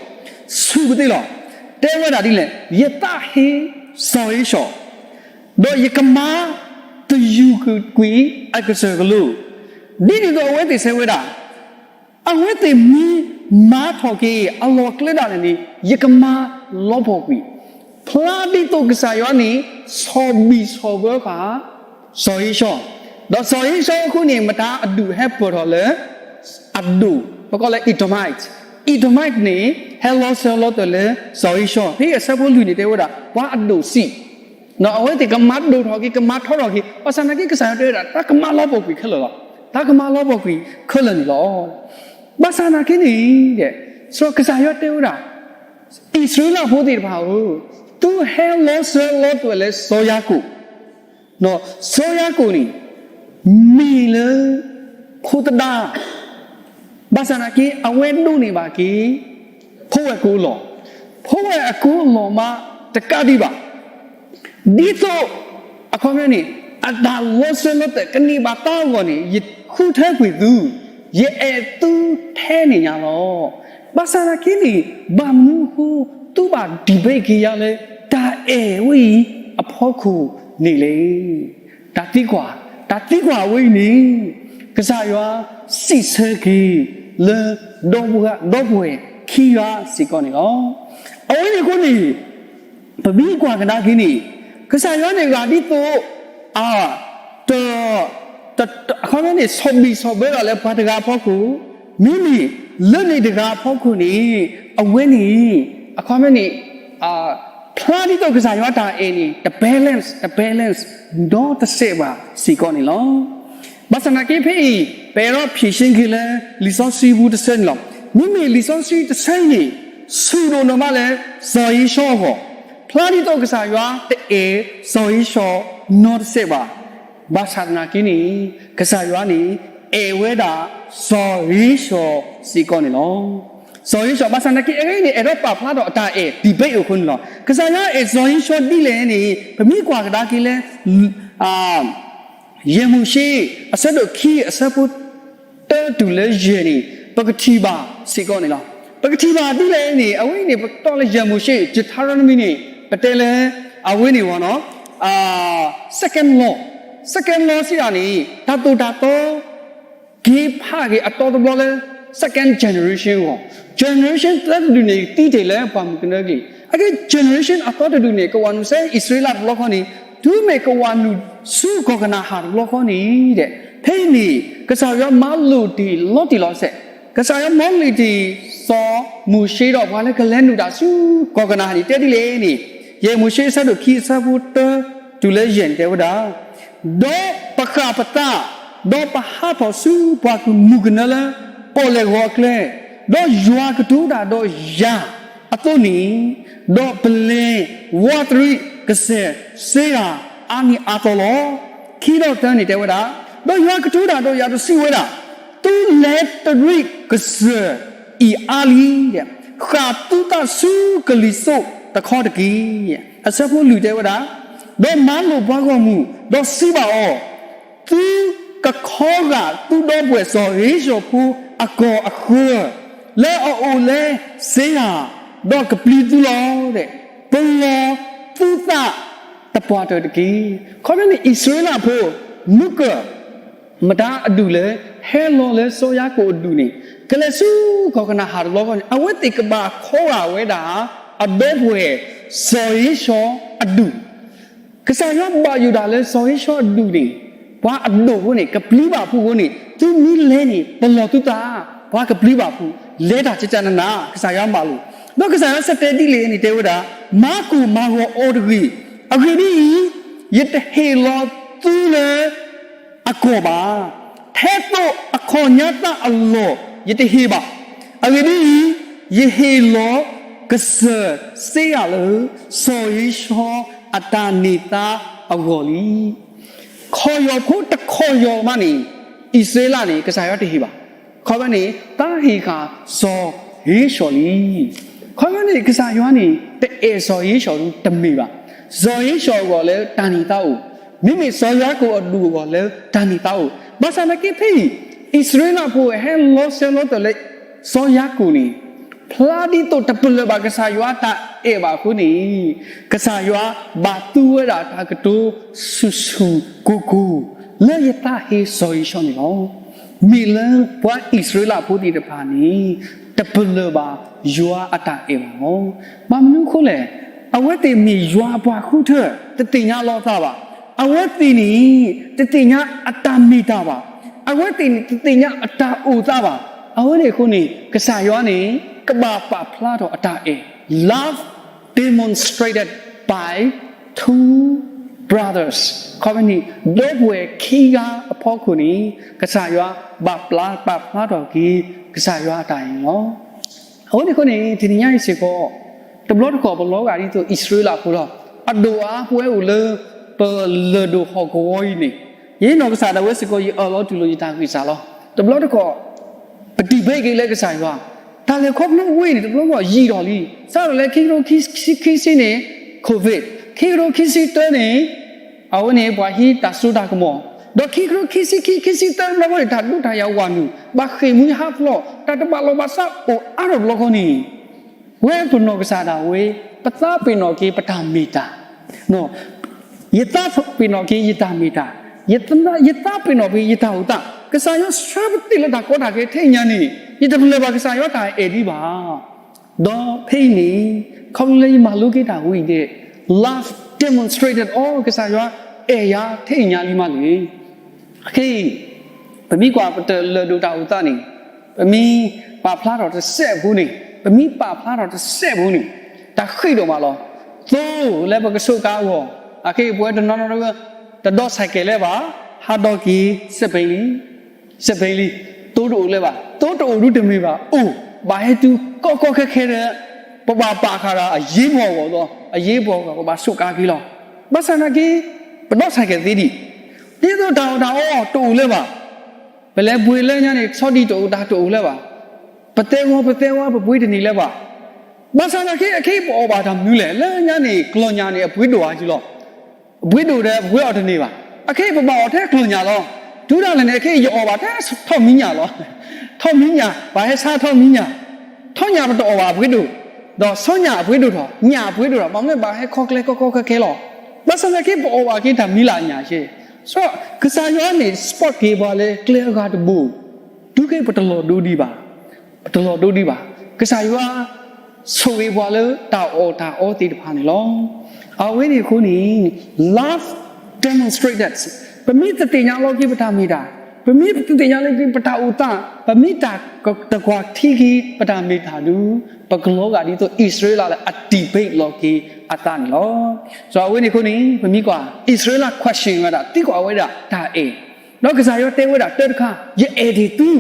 ဆူၣ်ပသ့ၣ်လီၤ. တဲဝဲဒၣ်ဒ်လဲၣ်, ယသးဟ့ စီၤဧ့ၡီၤ, ဒီးယကမၤတယူာ်ကွံာ်အကစၢၢ်ကလိ, ဒ်န့ၣ်အသိးအဝဲသ့ၣ်ဆၢဝဲဒၣ်, အဝဲသ့ၣ်မ့ၢ်မၤထီၣ်က့ၤအလီၢ်အကျဲဒၣ်လဲာ်န့ၣ် ယကမၤလီၤပှီၢ်ကွံာ်, ဖျါဒ်သိးကစၢ်ယွၤန့ၣ် ဆီၣ်ဘံၣ်ဆီၣ်ဘၢဃာ် စီၤဧ့ၡီၤ, ဒီးစီၤဧ့ၡီၤအဃိန့ၣ် မတၤအဒူၣ်ဟဲပၢၢ်ထီၣ်လၢ အဒိၣ်, ပကိးလၢ Edomite, Edomite န့ၣ် ဟဲလီၤစၢၤလီၤသွဲၣ်လၢစီၤဧ့ၡီၤ, ဖဲအဆၢဖိလွံၢ်န့ၣ်တဲဝဲဒၣ် ပှၤအဒိၣ်စံး, အဝဲသ့ၣ်ကမၤဒိၣ်ထီၣ်က့ၤ ကမၤထီထီၣ်က့ၤ, ဘၣ်ဆၣ်သနာ်က့ကစၢ်ယွၤတဲဝဲဒၣ် တၢ်ကမၤလီၤပှီၢ်ကွံာ်ခဲလၢာ်လီၤ, တၢ်ကမၤလီၤပှီၢ်ကွံာ်ခဲလၢာ်န့ၣ်လီၤ. ဘၣ်ဆၣ်သနာ်က့န့ၣ်, စီၤကစၢ်ယွၤတဲဝဲဒၣ်, အံၣ်စရ့လးဖိသ့ၣ်တဖၣ်ဧၢ, သုဟဲလီၤစၢၤလီၤသွဲၣ်လၢစီၤယၤကိာ်, စီၤယၤကိာ်န့ၣ် မ့ၢ်လၢ ဖိသဒါ, ဘၣ်ဆၣ်သနာ်က့ အဝဲဒိးန့ၢ်ဘၣ်က့ၤ ဖိဝဲၢ်ကိလီၢ်, ဖိဝဲၢ်အကိလီၢ်မးတကးဒံးဘၣ်, ဒ်သိး အခီပညီန့ၣ် အတၢ်လီၤစၢၤလီၤသွဲၣ်ကန့ၢ်ဘၣ်တၢ်အဂီၢ်န့ၣ် ယဃုထၢကွံာ်သု, ယအဲၣ်သုထဲန့ၣ်ညါလီၤ. ဘၣ်ဆၣ်သနာ်က့န့ၣ် ဘၣ်မနုၤအဃိ သုဘၣ် debate က့ၤယၤလၢ တၢ်အဲၣ်ဝဲအံၤအဖီခိၣ်န့ၣ်လဲၣ်. တၢ်သံကွၢ်, တၢ်သံကွၢ်အဝဲအံၤန့ၣ် ကစၢ်ယွၤစံးဆၢက့ၤလၢ ဒီပုၢ်ဝဲၢ်ခံဂၤစ့ၢ်ကီးန့ၣ်လီၤ. အဝဲန့ၣ်အဃိန့ၣ် ပမ့ၢ်ကွၢ်ကဒါက့ၤန့ၣ် ကစၢ်ယွၤန့ၣ်ဂၤဒ်သိး အ တ အခီပညီန့ၣ် ဆီၣ်ဘံၣ်ဆီၣ်ဘၢဒၣ်လၢပှၤတဂၤအဖီခိၣ်, မ့မ့ၢ်လၢန့ၣ်တဂၤအဖီခိၣ်န့ၣ် အဝဲန့ၣ် အခီပညီန့ၣ် ဖျါဒ်သိးကစၢ်ယွၤတၢ်အဲၣ်န့ၣ် တ balance, တ balance ဒီတစဲးဘၣ်စ့ၢ်ကီးန့ၣ်လီၤ. ဘၣ်ဆၣ်သနာ်က့ဖဲအံၤ ပအဲၣ်ဒိး ဖြေရှင်း က့ၤလၢ လံာ်စီဆှံပူၤတဆၢန့ၣ်လီၤ. မ့မ့ၢ်လံာ်စီဆှံတဆၢအံၤန့ၣ် ဆူၣ်ဒိၣ်နီၢ်မးလၢ စီၤဧ့ၡီၤအဂီၢ်, ဖျါဒ်သိးကစၢ်ယွၤတအဲၣ်စီၤဧ့ၡီၤနီတစဲးဘၣ်. ဘၣ်ဆၣ်သနာ်က့န့ၣ် ကစၢ်ယွၤန့ၣ် အဲၣ်ဝဲဒၣ်စီၤဧ့ၡီၤစ့ၢ်ကီးန့ၣ်လီၤ. စီၤဧ့ၡီၤ ဘၣ်ဆၣ်သနာ်က့ အဂ့ၢ်န့ၣ် အဲၣ်ဒိးပာ်ဖျါထီၣ်အတၢ်အဲၣ် debate အဃိန့ၣ်လီၤ. ကစၢ်ယွၤအဲၣ်စီၤဧ့ၡီၤဒ်လဲၣ်န့ၣ် ပမ့ၢ်ကွၢ်ကဒါက့ၤလၢ ယဲၢ်မိၤၡ့ အဆၢဒိၣ်ခံ အဆၢဖိ တၢတုၤလၢယဲၢ်န့ၣ် ပကထံၣ်ဘၣ်စ့ၢ်ကီးန့ၣ်လီၤ. ပကထံၣ်ဘၣ်ဒ်လဲၣ်န့ၣ် အဝဲန့ၣ် ပကတီၢ်လၢယဲၢ်မိၤၡ့ Deuteronomy န့ၣ် ပတဲလၢ အဝဲန့ၣ်ဝဲနီၤ second law, second law စံးဒၣ်န့ၣ် တၢ်သိၣ်တၢ်သီ က့ၤဖးက့ၤအတီတဘျီလၢ second generation အဂီၢ်, generation သၢတဒူၣ်န့ၣ် သံတ့ၢ်လၢပှၢ်မုၢ်ကနၢက့ၤ, အက့ generation အသီတဒူၣ်န့ၣ် ကဝၤနုာ်ဆူအံၣ်စရ့လးတဘျီဃီန့ၣ်, တုၤမ့ၢ်ကဝၤနုာ်ဆူကီၢ်ကနၤအၣ်တဘျီဃီန့ၣ်, ဖဲအံၤန့ၣ် ကစၢ်ယွၤမၤလိာ်တ့ၢ်လီၤတံၢ်လီၤဆဲး, ကစၢ်ယွၤမၤလိာ်တ့ၢ်စီၤမိၤၡ့ဒီးပှၤလၢကလဲၤနုာ်တၢ်ဆူကီၢ်ကနၤအၣ်န့ၣ် တဲဒ်လဲၣ်န့ၣ်, ယဲၢ်မိၤၡ့အဆၢဒိၣ်ခံ အဆၢဖိတၢတုၤလၢယဲၢ်န့ၣ် တဲဝဲဒၣ် ဒီးပဃၣ်ပသး, ဒီးပဟးထီၣ်ဆူပှၢ်မုၢ်ကနၢလၢ ပီၣ်လဲၣ်ဂီၤအကျဲ, ဒီးယွၤကတိၤတၢ်ဒီးယၤအသိးန့ၣ်, ဒီးပလဲၤဝးတရံးကစၢၢ်စ့ဂၤအါနံၤအါသီလီၤ. ခံဒီးသၢန့ၣ်တဲဝဲဒၣ်, ဒီးယွၤကတိၤတၢ်ဒီးယၤဒီးစံးဝဲဒၣ်, သုလဲၤတရံးကစၢၢ်အံၤအါလံ, ဃၣ်သုသးဆူကလံၤစိးတခီတက့ၢ်. အဆၢဖိလွံၢ်တဲဝဲဒၣ်, ဒီးမၤလိာ်ပှၤဂီၢ်မုၢ်, ဒီးစံးဘၣ်အီၤ, သုကခီဂာ်သုဒီပုၢ်ဝဲၢ်စီၤဧ့ၡီၤဖိအကီၢ်အဃၢၤ, လၢအအိၣ်လၢစ့ဂၤ, ဒီးကပျံၤသုလီၤ. ပလီၢ်သုသးတပှၢ်တၢၢ်တက့ၢ်. ခီဖျိန့ၣ် အံၣ်စရ့လးဖိ မုၢ်ကၢၢ် မတၤအဒူၣ်လၢ ဟဲလီၤလၢစီၤယၤကိာ်အဒူၣ်န့ၣ် ကလဲၤဆူကီၢ်ကနၤအၣ်တဘျီဃီန့ၣ် အဝဲသ့ၣ်ကဘၣ်ခီဂာ်ဝဲဒၣ် အဒီပုၢ်ဝဲၢ် စီၤဧ့ၡီၤအဒူၣ်, ကစၢ်ယွၤဘၣ်ယိၣ်ဒၣ်လၢစီၤဧ့ၡီၤအဒူၣ်န့ၣ် ပှၤအဒိၣ်ဖိန့ၣ် ကပျံၤဘၣ်ဖုးအဃိန့ၣ် သုမ့ၢ်လဲၤန့ၣ် ပလီၢ်သုသး ပှၤကပျံၤဘၣ်ဖုး လဲၤတၢ်ကကနနၤ ကစၢ်ယွၤမၤလိာ်, ဒီးကစၢ်ယွၤဆၢတဲာ်ဒ်လဲၣ်န့ၣ် တဲဝဲဒၣ် မၤကိၢ်မၤဂီၤအီၤတဂ့ၤ, အဂ့ၢ်ဒ်အံၤ, ယတဟ့ၣ်လီၤသုလၢ အကီၢ်ဘၣ်, ထဲသိးအခီၣ်ညါသၣ်အလီၢ် ယတဟ့ၣ်ဘၣ်. အဂ့ၢ်ဒ်အံၤ, ယဟ့ၣ်လီၤကစၢၢ်စ့ဂၤလၢ စီၤဧ့ၡီၤအတၢ်န့ၢ်သါအဂီၢ်လံ. ခီၣ်ယီၢ်ဖိတခီၣ်ယီၢ်မးန့ၣ် အံၣ်စရ့လးန့ၣ် ကစၢ်ယွၤတဟ့ၣ်ဘၣ်. ခီဖျိန့ၣ် တၢ်ဟ့ၣ်ဃာ်စီၤဧ့ၡီၤလံ. ခီဖျိန့ၣ် ကစၢ်ယွၤန့ၣ် တအဲၣ်စီၤဧ့ၡီၤဒုတမ့ၢ်ဘၣ်. စီၤဧ့ၡီၤအဂီၢ်လၢတၢ်န့ၢ်သါအိၣ်, မ့မ့ၢ်စီၤယၤကိာ်အဒူၣ်အဂီၢ်လၢတၢ်န့ၢ်သါအိၣ်. ဘၣ်ဆၣ်သနာ်က့ဖဲအံၤ အံၣ်စရ့လးဖိဟဲလီၤစၢၤလီၤသွဲၣ်လၢ စီၤယၤကိာ်န့ၣ် ဖျါဒ်သိးတပလၢၢ်ဘၣ်ကစၢ်ယွၤတၢ်အဲၣ်ဘၣ်အဃိန့ၣ်, ကစၢ်ယွၤဘၣ်သူဝဲဒၣ်တၢ်ကတိၤဆူၣ်ဆူၣ်ကိၢ်ကိၢ် လၢယသးဟ့စီၤဧ့ၡီန့ၣ်လီၤ. မ့ၢ်လၢပှၤအံၣ်စရ့လးဖိသ့ၣ်တဖၣ်န့ၣ် တပလၢၢ်ဘၣ်ယွၤအတၢ်အဲၣ်ဘၣ်လီၤ. ဘၣ်မနုၤအဃိလဲၣ်, အဝဲသ့ၣ်မ့ၢ်ယွၤအပှၤဃုထၢ တသ့ၣ်ညါလီၤအသးဘၣ်. အဝဲသ့ၣ်န့ၣ် တသ့ၣ်ညါအတၢ်မ့ၢ်တၢ်ဘၣ်. အဝဲသ့ၣ်န့ၣ် တသ့ၣ်ညါအတၢ်အိၣ်သးဘၣ်. အဝဲန့ၣ်အဃိန့ၣ် ကစၢ်ယွၤန့ၣ် ကဘၣ်ပာ်ဖျါထီၣ်အတၢ်အဲၣ် love demonstrated by two brothers ခီဖျိန့ၣ် ဒီပုၢ်ဝဲၢ်ခံဂၤအဖီခိၣ်န့ၣ် ကစၢ်ယွၤဘၣ်ပာ်ဖျါထီၣ်က့ၤ ကစၢ်ယွၤအတၢ်အဲၣ်န့ၣ်လီၤ. အဝဲန့ၣ်အဃိန့ၣ် တနံၤညါအံၤစ့ၢ်ကီး တဘျီတခီၣ်ပလီၤဂာ်ဒ်သိးအံၣ်စရ့လးဖိလီၤ. အဒိၣ်အါပဝဲအိၣ်လၢ ပလၢၢ်ဒိၣ်ဟီၣ်ကဝီၤအံၤန့ၣ်, ယနီၢ်ကစၢ်ဒၣ်ဝဲစ့ၢ်ကီး ယအၢၣ်လီၤတူၢ်လိာ်ယတၢ်ဂံၢ်စၢ်လီၤ. တဘျီတခီၣ် ပ debate က့ၤလၢကစၢ်ယွၤ တၢ်လဲၤခီဖျိဝဲအံၤန့ၣ် တဘျီတခီၣ်ယံာ်ထီၣ်လံ. စးထီၣ်လၢခံကထိခံဆံန့ၣ် COVID, ခံကထိခံဆံတၢန့ၣ် အဝဲန့ၣ်ပှၤဟံးတၢ်စိတၢ်ကမီၤ, ဒီးခံကထိခံဆံခံ ခံဆံတၢတဘျီဃီန့ၣ် တၢ်ဒုးတၢ်ယၤဝးနုာ် ဘၣ်ဃ့ၢ်မှံဟးဖျိး တၢ်တဘၣ်လီၢ်ဘၣ်စးအိၣ်အါထီၣ်တဘျီဃီန့ၣ် ပဝဲပနီၢ်ကစၢ်ဒၣ်ဝဲ ပသးပ့ၤနီၣ်က့ၤပတၢ်မ့ၢ်တၢ်, ယသးပ့ၤနီၣ်က့ၤယတၢ်မ့ၢ်တၢ်, ယသးပ့ၤနီၣ်က့ၤယတၢ်အိၣ်သး, ကစၢ်ယွၤဆှၢပသ့ၣ်လၢတၢ်ကီတၢ်ခဲထဲအံၤညါန့ၣ် ယတပလၢၢ်ဘၣ်ကစၢ်ယွၤတၢ်အဲၣ်ဒံးဘၣ်. ဒီးဖဲအံၤန့ၣ် ခီဖျိလၢယမၤလိက့ၤတၢ်ဝဲအံၤဒဲး love demonstrated အီၤ ကစၢ်ယွၤအဲၣ်ယၤထဲအံၤညါလံမးန့ၣ် အခဲအံၤ ပမ့ၢ်ကွၢ်ပတလၢၢ်ဒိၣ်တၢ်အိၣ်သးန့ၣ်, ပမ့ၢ်ပာ်ဖျါထီၣ်တစဲးဖိန့ၣ်, ပမ့ၢ်ပာ်ဖျါထီၣ်တစဲးဖိန့ၣ်, တၢ်ဃံးဒိၣ်မးလီၤ. သိလၢပကစူးကါအဂီၢ်, အခဲအံၤပဝဲတနီၤနီၤ တဒီး cycle လၢၤဘၣ်, ဟးဒီးက့ၤ စက်ဘီးလံ, စက်ဘီးလံ, သိတအိၣ်လၢၤဘၣ်, သိတအိၣ်ဒုးတမ့ၢ်ဘၣ်, အိၣ်, ဘၣ်ဟဲတုၤကီကီခဲခဲဒီး ပဘၣ်ပာ်ဃာ်ဒီးအရေးပေါ်အဂီၢ်လီၤ, အရေးပေါ်အဂီၢ် ပဘၣ်စူးကါက့ၤလီၤ. ဘၣ်ဆၣ်သနာ်က့ ပဒီး cycle သ့ဒံး, ဒ်သိးတၢ်အီၣ်တၢ်အီတအိၣ်လၢၤဘၣ်, ပလဲၤပှ့ၤလၢညါန့ၣ် ဆီဒံၣ်တအိၣ်တၢ်တအိၣ်လၢၤဘၣ်, ပသဲဂီၤပသဲဝါပပှ့ၤတန့ၢ်လၢၤဘၣ်. ဘၣ်ဆၣ်သနာ်က့ အခဲအံၤပအီၣ်ဘၣ်တၢ်မနုၤလဲၣ်, လၢညါန့ၣ် ကျီၢ်ညၣ်န့ၣ်အပှ့ၤဒိၣ်ဧါက့လီၤ. အပှ့ၤဒိၣ်ဒီးပပှ့ၤအီၣ်တန့ၢ်ဘၣ်. အခဲအံၤပဘၣ်အီၣ်ထဲကျီၢ်ညၣ်လီၤ. တုၤဒၣ်လဲာ်န့ၣ် အခဲအံၤယအီၣ်ဘၣ်ထဲထီၣ်မံညၣ်လီၤ. ထီၣ်မံညၣ်, ပှၤဟဲဆါထီၣ်မံညၣ်, ထီၣ်ညၣ်ပတအီၣ်ဘၣ်အပှ့ၤဒိၣ်, ဒီးဆီညၣ်အပှ့ၤဒိၣ်ထီၣ်, ညၣ်အပှ့ၤဒိၣ်ထီၣ်, ဘၣ်မနုၤဘၣ်ဟဲခီကျဲကီကီခဲခဲလီၤ. ဘၣ်ဆၣ်သနာ်က့ ပအီၣ်ဘၣ်က့ၤတၢ်မံၤလၢအညၣ်က့, ကစၢ်ယွၤန့ၣ် support က့ၤပှၤလၢကျဲအဂၤတဘိ, တုၤခဲအံၤပတလီၤဒိဒံးဘၣ်, ပတလီၤဒိဒံးဘၣ်. ကစၢ်ယွၤ ဆိၣ်ဂ့ၤပှၤလၢတၢ်အီၣ်တၢ်အီသ့ၣ်တဖၣ်န့ၣ်လီၤ. အဝဲန့ၣ်အဃိန့ၣ် love demonstrated, ပမ့ၢ်တသ့ၣ်ညါလီၤက့ၤပတၢ်မ့ၢ်တၢ်, ပမ့ၢ်တသ့ၣ်ညါလီၤက့ၤပတၢ်အိၣ်သး, ပမ့ၢ်တၢ်တကွၢ်ထံက့ၤပတၢ်မ့ၢ်တၢ်ဒုး, ပကလီၤဂာ်ဒ်သိးအံၣ်စရ့လးလၢအ debate လီၤက့ၤအသးန့ၣ်လီၤ. ဒီးအဝဲန့ၣ်အဃိန့ၣ် ပမ့ၢ်ကွၢ် အံၣ်စရ့လး question ဝဲဒၣ် သံကွၢ်ဝဲဒၣ်တၢ်အဲၣ်, ဒီးကစၢ်ယွၤတဲဝဲဒၣ်တၢ်တခါ, ယအဲၣ်ဒံးသု,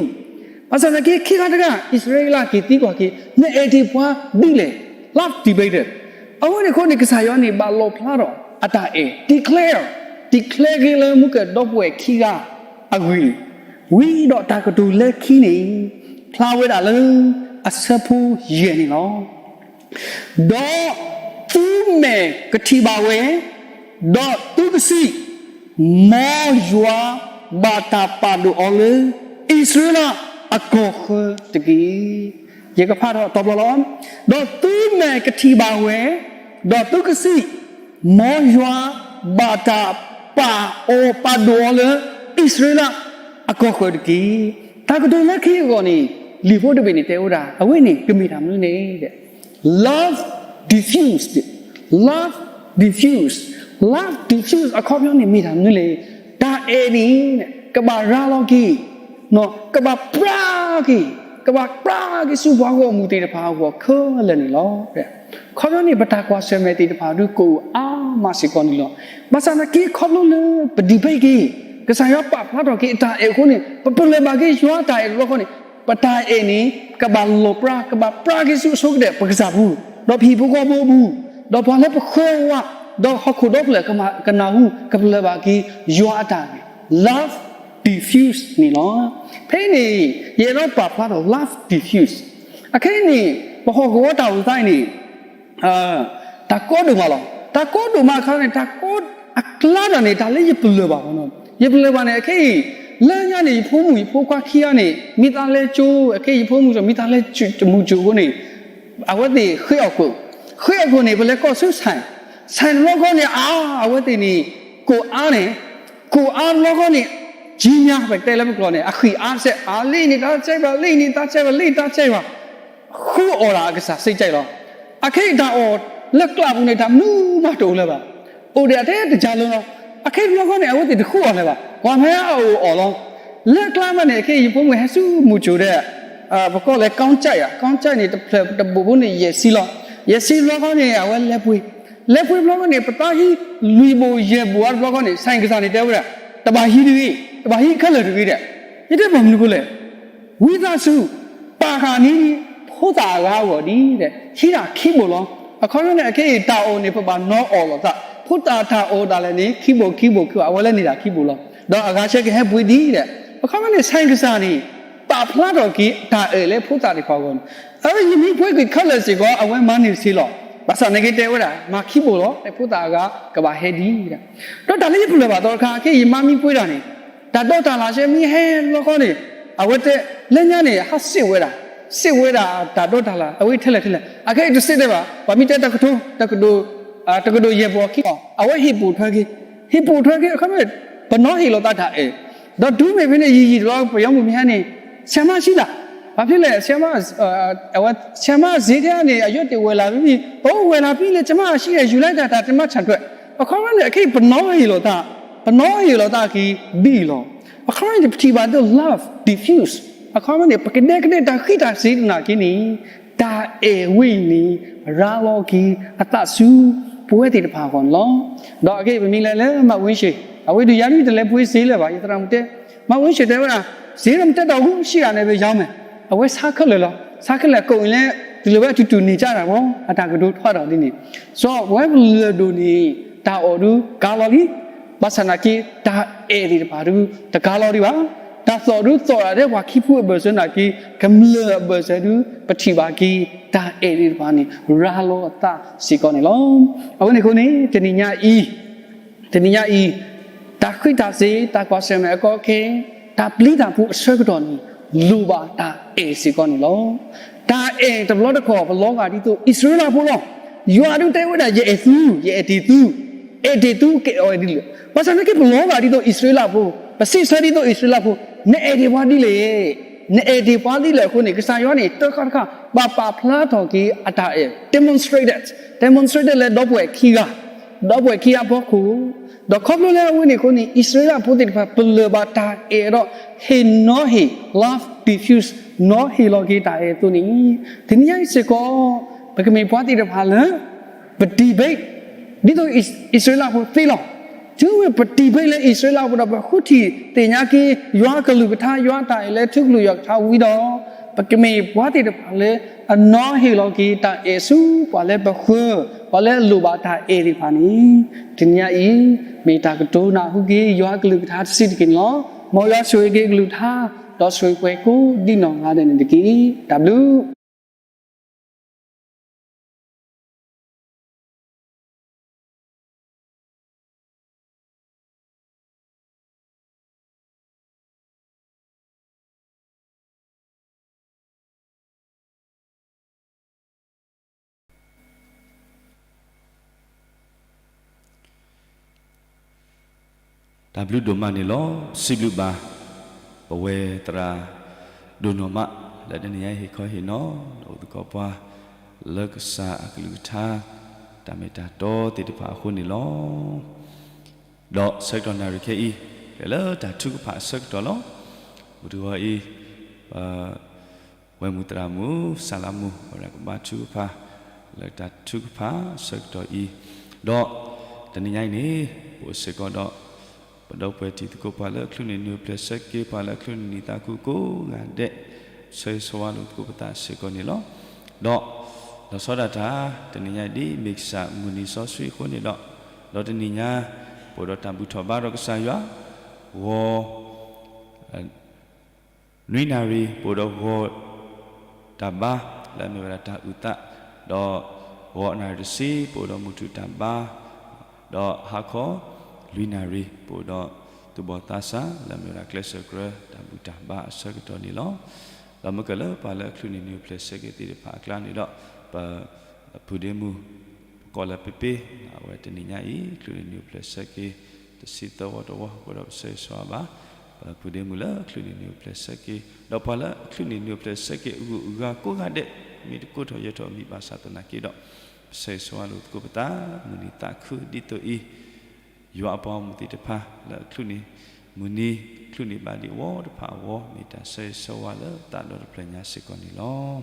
ဘၣ်ဆၣ်သနာ်က့ ခံခါတခါ အံၣ်စရ့လးက့ၤသံကွၢ်က့ၤ နအဲၣ်ဒံးပှၤဒ်လဲၣ်, love debate. အဝဲန့ၣ်အဃိန့ၣ် ကစၢ်ယွၤန့ၣ် ဘၣ်လီၣ်ဖျါထီၣ်အတၢ်အဲၣ် declare, declare က့ၤလၢမူကၢၢ်ဒီပုၢ်ဝဲၢ်ခံဂၤအဂ့ၢ်, ဝံၤဒီးတၢ်ကတိၤလၢခံန့ၣ် ဖျါဝဲဒၣ်လၢအဆၢဖိယဲၢ်န့ၣ်လီၤ. ဒီးသုမဲာ်ကထံၣ်ဘၣ်ဝဲ, ဒီးသုကစံး, မ်ယွၤဘၣ်တၢ်ပာ်ဒိၣ်အီၤလၢအံၣ်စရ့လးအကီၢ်ဃၢၤတက့ၢ်. ယကဖးထီၣ်အတီဘျီလီၤ. ဒီးသုမဲာ်ကထံၣ်ဘၣ်ဝဲ, ဒီးသုကစံး, မ်ယွၤဘၣ်တၢ်ပာ်အီၤပာ်ဒိၣ်အီၤလၢအံၣ်စရ့လးအကီၢ်ဃၢၤတက့ၢ်. တၢ်ကတိၤလၢခံအဂီၢ်န့ၣ် လံာ်ဖိတဘ့ၣ်န့ၣ်တဲဝဲဒၣ် အဝဲန့ၣ်ကမ့ၢ်တၢ်မနုၤလဲၣ်, love diffused, love diffused, love diffused အခီပညီန့ၣ်မ့ၢ်တၢ်မနုၤလဲၣ်, တၢ်အဲၣ်န့ၣ် ကဘၣ်ရၤလီၤက့ၤ ကဘၣ်ပြၢက့ၤ, ကဘၣ်ပြၢက့ၤဆူပှၤဂီၢ်မုၢ်သ့ၣ်တဖၣ်အဂီၢ်ခဲလၢာ်န့ၣ်လီၤ. ခီပညီန့ၣ် ပတၢ်ကွၢ်ဆၢၣ်မဲာ်သ့ၣ်တဖၣ်ဒုး ကအိၣ်အါမးစ့ၢ်ကီးန့ၣ်လီၤ. ဘၣ်ဆၣ်သနာ်က့ ခီဖျိလၢပ debate က့ၤ, ကစၢ်ယွၤပာ်ဖျါထီၣ်က့ၤအတၢ်အဲၣ်အဃိန့ၣ် ပပလၢၢ်ဘၣ်က့ၤယွၤအတၢ်အဲၣ်တဘျီဃီန့ၣ် ပတၢ်အဲၣ်န့ၣ် ကဘၣ်လီၤပြၢ, ကဘၣ်ပြၢက့ၤဆူအဆိကတၢၢ်ပကစၢ်ပူၤ, ဒီးပဟံၣ်ဖိဃီဖိအပူၤ, ဒီးပှၤလၢပဃၢၤဝဲ, ဒီးဟီၣ်ခိၣ်ဒီဖျၢၣ်ကနၢ်ဟူ ကပလၢၢ်ဘၣ်က့ၤယွၤအတၢ်အဲၣ်, love diffuse န့ၣ်လီၤ. ဖဲအံၤန့ၣ် ယအဲၣ်ဒိးပာ်ဖျါထီၣ် love diffuse. အခဲအံၤန့ၣ် ပဟီၣ်ကဝီၤတၢ်အိၣ်သးအံၤန့ၣ် တၢ်ကီဒိၣ်မးလီၤ. တၢ်ကီဒိၣ်မးအခါန့ၣ် တၢ်ကီအကျါဒီးန့ၣ် တၢ်လၢယပလၢၢ်ဘၣ်, ယပလၢၢ်ဘၣ်န့ၣ် အခဲအံၤ လၢညါန့ၣ် ယဖိမုၣ်ယဖိခွါခံဂၤန့ၣ် မ့ၢ်သးလဲၤကၠိ, အခဲအံၤယဖိမုၣ်မ့ၢ်သးလဲၤမုၢ်ကၠိအဃိန့ၣ် အဝဲသ့ၣ်ဃ့အီၣ်ကိၣ်, ဃ့အီၣ်ကိၣ်န့ၣ် ပလဲၤကိးဆူ ဆိုင်, ဆိုင် တဘျီဃီန့ၣ် အါ, အဝဲသ့ၣ်န့ၣ် ကိၣ်အါန့ၣ်, ကိၣ်အါတဘျီဃီန့ၣ် ကြီးများ ပတဲလၢပကျိာ်န့ၣ် အဃံအါစဲး, အါ လ့ၣ်န့ၣ် တၢ်စဲးဘၣ်, လ့ၣ်န့ၣ် တၢ်စဲးဘၣ်, လ့ၣ်န့ၣ် တၢ်စဲးဘၣ်, ဃုအီၣ်ဒၣ်အကစၢ်စ့ၢ်ကီးလီၤ. အခဲအံၤတၢ်အီၣ်လၢကျးပူၤန့ၣ် တၢ်မနုၤမးတအိၣ်လၢၤဘၣ်. အိၣ်ဒံးအထဲတကၢ်လၢလီၤ. အခဲအံၤတဘျီဃီန့ၣ် အဝဲသ့ၣ်တဃုအီၣ်လၢၤဘၣ်. ကွၢ်ဖဲအအိၣ်အီၣ်လီၤ. လၢကျါမးန့ၣ် အခဲအံၤယဖိမုၣ်ဟဲဆူမုၢ်ကိၣ်ဒီး ပကိးလၢ ကောင်းကင် ယါ, ကောင်းကင် န့ၣ် တဖျၢၣ်တဘိၣ်ဖိန့ၣ် ယဲၢ်ဆံလီၤ. ယဲၢ်ဆံတဘျီဃီန့ၣ် အဝဲလဲၤပှ့ၤ, လဲၤပှ့ၤတဘျီဃီန့ၣ် ပသးဟံးလွံၢ်ဘိၣ်ယဲၢ်ဘိၣ်အါတဘျီဃီန့ၣ် ဆိုင် ကစၢ်န့ၣ်တဲဝဲဒၣ်, တဘၣ်ဟံးတဂ့ၤ, တဘၣ်ဟံးခဲလၢာ်တဂ့ၤဒီး, ယတဲဘၣ်မနုၤအဃိလဲၣ် ဝံသးစူၤ ပာ်ဃာ်န့ၢ် ဖိသၣ်အဂၤအဂီၢ်ဒံးဒီး ဟံးဒၣ်ခံဘိၣ်လီၤ. အခီပညီန့ၣ် အခဲအံၤတၢ်အီၣ်န့ၣ် ပဘၣ်နီအီၣ်လိာ်သး, ဖိသၣ်တၢ်အီၣ်ဒၣ်လဲာ်န့ၣ် ခံဘိၣ်ခံဘိၣ်ခံဘိၣ် အဝဲလဲၤန့ၢ်ဒၣ်ခံဘိၣ်လီၤ. ဒီးအဂၤဆၢကဟဲပှ့ၤဒံးဒီး, အခီပညီန့ၣ် ဆိုင် ကစၢ်န့ၣ် ပာ်ဖျါထီၣ်က့ၤအတၢ်အဲၣ်လၢဖိသၣ်သ့ၣ်တဖၣ်အဂီၢ်န့ၣ်, အဝဲယမ့ၢ်ပှ့ၤက့ၤခဲလၢာ်စ့ၢ်ကီး အဝဲမၤန့ၢ်တသ့လီၤ. ဘၣ်ဆၣ်နာ်က့တဲဝဲဒၣ် မၤခံဘိၣ်လီၤ, ဖိသၣ်အဂၤကဘၣ်ဟဲဒံးဒီး, ဒီးတၢ်လၢယပလၢၢ်ဘၣ်သီတခါ ခဲအံၤယမါမ့ၢ်ပှ့ၤတၢ်န့ၣ် တၢ်ဒီးတၢ်လၢ်ဆဲမ့ၢ်ဟဲတဘျီဃီန့ၣ်, အဝဲတဲ, လၢညါန့ၣ် ဟးစံးဝဲဒၣ်, စံးဝဲဒၣ်တၢ်ဒီးတၢ်လၢ် အဝဲထဲလဲၣ်ထဲလဲၣ်, အခဲအံၤတစံးတဲဘၣ်, ပှၤမ့ၢ်တဲတကထိ, တကဒိၣ်ယဲၢ်ဘိၣ်ခံဘိၣ်, အဝဲဟ့ၣ်ပိာ်ထွဲက့ၤ, ဟ့ၣ်ပိာ်ထွဲက့ၤ အခီပညီ ပနီၤဟ့ၣ်လိာ်သးတၢ်အဲၣ်, ဒီးတုၤမ့ၢ်ဖဲန့ၣ် ယံာ်ယံာ်တဘျီ ပယီၤမုၣ်မ့ၢ်ဟဲန့ၣ်, ဆရာမရှိလား, ဘာဖြစ်လဲ, ဆရာမ, အဝဲ, ဆရာမ ဈေးထဲန့ၣ် အယိတ်တ့ၢ်ဝဲလၢ်ဖံဖံ, အိၣ်ဝဲလၢ်ဖံလဲၣ်, ဆရာမ အရှိလဲၣ်, ယူၤလဲၣ်တၢ်, တၢ်တမၤဆၣ်ထွဲ, အခီပညီန့ၣ် အခဲအံၤပနီၤဟ့ၣ်လိာ်သး, ပနီၤဟ့ၣ်လိာ်သးက့ၤဒ်အံၤလီၤ. အခီပညီန့ၣ် ပထံၣ်ဘၣ်ဒ်သိး love diffuse, အခီပညီန့ၣ် ပကဒဲကဒဲတၢ်ဃံးတၢ်စ့ၤသနာ်က့န့ၣ်, တၢ်အဲၣ်ဝဲအံၤန့ၣ် ရၤလီၤက့ၤအသးဆူပဝဲသ့ၣ်တဖၣ်အဂီၢ်န့ၣ်လီၤ. ဒီးအခဲအံၤပမ့ၢ်လဲၤလၢ မဝ့ၢ်ရှ့ၣ်, အဝဲဒုးယၤဒုးတလဲၤပှ့ၤစ့လၢၤဘၣ်, ယသရၣ်မုၣ်တဲ, မဝ့ၢ်ရှ့ၣ်တဲဝဲဒၣ်, ဈေးတော့မတက်တော့ဘူး, ရှိတာနဲ့ပဲရောင်းမယ်, အဝဲဆါခဲလၢာ်လီၤ. ဆါခဲလၢာ် ကိၣ်အံၤလဲၣ်, တုၤလၢၤဝဲအတူၢ်တူၢ်န့ၢ်ကၢ်တၢ်မး, အတၢ်ကတိၤထွဲဒီးဒ်န့ၣ်, စီၤပဝဲပလၢၢ်ဒိၣ်န့ၣ် တၢ်အီၣ်ဒုးကါလီၤလံ, ဘၣ်ဆၣ်နာ်က့ တၢ်အဲၣ်သ့ၣ်တဖၣ်ဒုးတကါလီၤဒံးဘၣ်, တၢ်သီၣ်ဒုးသီၣ်ဒၣ်ထဲပှၤခံဖုအဘၢၣ်စၢၤနာ်က့, ကမျၢၢ်အဘၢၣ်စၢၤဒုး ပထံၣ်ဘၣ်က့ၤ တၢ်အဲၣ်သ့ၣ်တဖၣ်န့ၣ် ရၤလီၤအသးစ့ၢ်ကီးန့ၣ်လီၤ. အဝဲန့ၣ်အဃိန့ၣ် တနံၤညါအံၤ, တနံၤညါအံၤ, တၢ်ဃံးတၢ်စ့ၤ, တၢ်ကွၢ်ဆၢၣ်မဲာ်အကီအခဲ, တၢ်ပျံၤတၢ်ဖုးအဆၢကတီၢ်န့ၣ် လိၣ်ဘၣ်တၢ်အဲၣ်စ့ၢ်ကီးန့ၣ်လီၤ. တၢ်အဲၣ်တဘျီတခီၣ် ပလီၤဂာ်ဒ်သိးအံၣ်စရ့လးဖိလီၤ. ယွၤဒုးတဲဝဲဒၣ် ယအဲၣ်သု, ယအဲၣ်တ့ၢ်သု, အဲၣ်တ့ၢ်သု ကအဲၣ်အီၤဒ်လဲၣ်. ဘၣ်ဆၣ်နာ်က့ပလီၤဂာ်ဒ်သိးအံၣ်စရ့လးဖိ, ပစံးဆၢဒ်သိးအံၣ်စရ့လးဖိ, နအဲၣ်တ့ၢ်ပှၤဒ်လဲၣ်, နအဲၣ်တ့ၢ်ပှၤဒ်လဲၣ်အဃိန့ၣ် ကစၢ်ယွၤန့ၣ် တခါတခါ ဘၣ်ပာ်ဖျါထီၣ်က့ၤအတၢ်အဲၣ် demonstrated, demonstrated လၢဒီပုၢ်ဝဲၢ်ခံဂၤ, ဒီပုၢ်ဝဲၢ်ခံဂၤအဖီခိၣ်, ဒီးခီဖျိလၢအဝဲန့ၣ်အဃိန့ၣ် အံၣ်စရ့လးဖိသ့ၣ်တဖၣ် ပလၢၢ်ဘၣ်တၢ်အဲၣ်ဒီး ဟ့ၣ်နီၤဟ့ၣ် love diffuse နီၤဟ့ၣ်လီၤက့ၤတၢ်အဲၣ်အသိးန့ၣ်, တနံၤညါအံၤစ့ၢ်ကီး ပကမ့ၢ်ပှၤသ့ၣ်တဖၣ်လၢ ပ debate ဒ်သိးအံၣ်စရ့လးဖိသ့လီၤ. တုၤမ့ၢ်ပ debate လၢအံၣ်စရ့လးဖိဒီး ပဃုထံၣ်သ့ၣ်ညါက့ၤ ယွၤအကလုၢ်ကထါ ယွၤအတၢ်အဲၣ်လၢထံကလုၢ်ယွၤကထါဝံၤဒီး, ပကမ့ၢ်ပှၤသ့ၣ်တဖၣ်လၢအနီၤဟ့ၣ်လီၤက့ၤတၢ်အဲၣ်ဆူပှၤလၢပဃၢၤ, ပှၤလၢအလိၣ်ဘၣ်တၢ်အဲၣ်သ့ၣ်တဖၣ်န့ၣ်, တနံၤညါအံၤ မ့ၢ်တၢ်ကတိၤနၢ်ဟူက့ၤ ယွၤအကလုၢ်ကထါတဆံးတက့ၢ်န့ၣ်လီၤ. မ်ယွၤဆိၣ်ဂ့ၤက့ၤကလုၢ်ကထါ, ဒီးဆိၣ်ဂ့ၤပှၤကိးဒ်နီၢ်ဂၤဒဲးန့ၣ်တက့ၢ်. တၢ်ဘျုး တၢ်ဘျုးဒိၣ်မးန့ၣ်လီၤ. စံးဘျုးဘၣ် ပဝဲသရၣ်ဒိၣ်နီၢ်မး လၢတနံၤညါအံၤဟ့ၣ်ခီဟ့ၣ်နီၤ ဒီးအိၣ်သကိးပှၤ လၢကစၢ်အကလုၢ်ကထါ တၢ်မ့ၢ်တၢ်တီသ့ၣ်တဖၣ်အဃိန့ၣ်လီၤ. ဒီးဆၢကတီၢ်နၣ်ရံၣ်ခဲအံၤ ကဲလၢတၢ်ထုကဖၣ်အဆၢကတီၢ်လီၤ. မုၢ်တဂီၤအံၤ ပ ဝဲၢ်မုၢ်သရၣ်မုၣ် စၢ်လးမုၣ် ဝဲဒၣ်ကဘါထုကဖၣ် လၢတၢ်ထုကဖၣ်အဆၢကတီၢ်အံၤ, ဒီးတနံၤညါအံၤန့ၣ် ပအိၣ်စ့ၢ်ကီးဒီး ပဒီပုၢ်ဝဲၢ်တံၤသကိး ပှၤလၢအချုးန့ၢ်နုာ်ပျဲၢ်ဆၢက့ၤ ပှၤလၢအချုးန့ၢ်နံၣ်သးခုကိးဂၤဒဲး ဆၢဂ့ၤဆၢဝါလိာ်သကိးပသးစ့ၢ်ကီးန့ၣ်လီၤ. ဒီးလီၤဆီဒၣ်တၢ် တနံၤညါအံၤဒ်မ့ၢ်ကစၢ်မုၢ်နံၤစီဆှံအဃိန့ၣ်ဒီး, ဒီးတနံၤညါ ပအိၣ်ဒီးတၢ်ဘူၣ်ထီၣ်ဘါဒီးကစၢ်ယွၤ ဂီၤ နွံနၣ်ရံၣ် ပအိၣ်ဒီးဂီၤတၢ်ဘါ လၢအမ့ၢ်ဝဲဒၣ်တၢ်အုၣ်သး, ဒီးဂီၤနၣ်ရံၣ်တဆံ ပအိၣ်ဒီးမုၢ်ထူၣ်တၢ်ဘါ, ဒီးဟါခီ လွံၢ်နၣ်ရံၣ် ပအိၣ်ဒီးသူၣ်ဘီၣ်သးစၢ် လၢအမ့ၢ်ဝဲဒၣ်ကျဲးစၢးကြၢးတၢ်ဘူၣ်တၢ်ဘါအဆၢကတီၢ်န့ၣ်လီၤ. ဒီးမ့ၢ်ကလၢပှၤလၢအချုးန့ၢ်နံၣ်အိၣ်ဖျဲၣ်ဆၢက့ၤသ့ၣ်တဖၣ်အကျါန့ၣ်ဒီး, ပဖုဒ့မုၣ်, ပကိးလၢပ့ပ့, အဝဲတနံၤညါအံၤ ချုးန့ၢ်နံၣ်အိၣ်ဖျဲၣ်ဆၢက့ၤ တဆံသၢဝီတဝီအဃိဒီး ပဆၢဂ့ၤဆၢဝါဘၣ် ပဖုဒ့မုၣ်လၢအချုးန့ၢ်နံၣ်အိၣ်ဖျဲၣ်ဆၢက့ၤ, ဒီးပှၤလၢအချုးန့ၢ်နံၣ်အိၣ်ဖျဲၣ်ဆၢက့ၤအဂုၤအဂၤကိးဂၤဒဲး, မ့ၢ်တကိးထီၣ်ယဲၢ်ထီၣ်မံၤဘၣ်ဆၣ်သနာ်က့ဒီး, ပဆၢဂ့ၤဆၢဝါလိာ်သကိးပသး, မုၢ်နံၤသးခုဒ်သိးအံၤ ယွၤအပှၤဂီၢ်မုၢ်သ့ၣ်တဖၣ်လၢအချုးန့ၢ်မုၢ်နံၤ, ချုးန့ၢ်ဘၣ်ဒံးအဝီတဖၣ်အဂီၢ် မ့ၢ်တၢ်ဆၢဂ့ၤဆၢဝါလၢသးဒီတဖျၢၣ်ညါစ့ၢ်ကီးန့ၣ်လီၤ.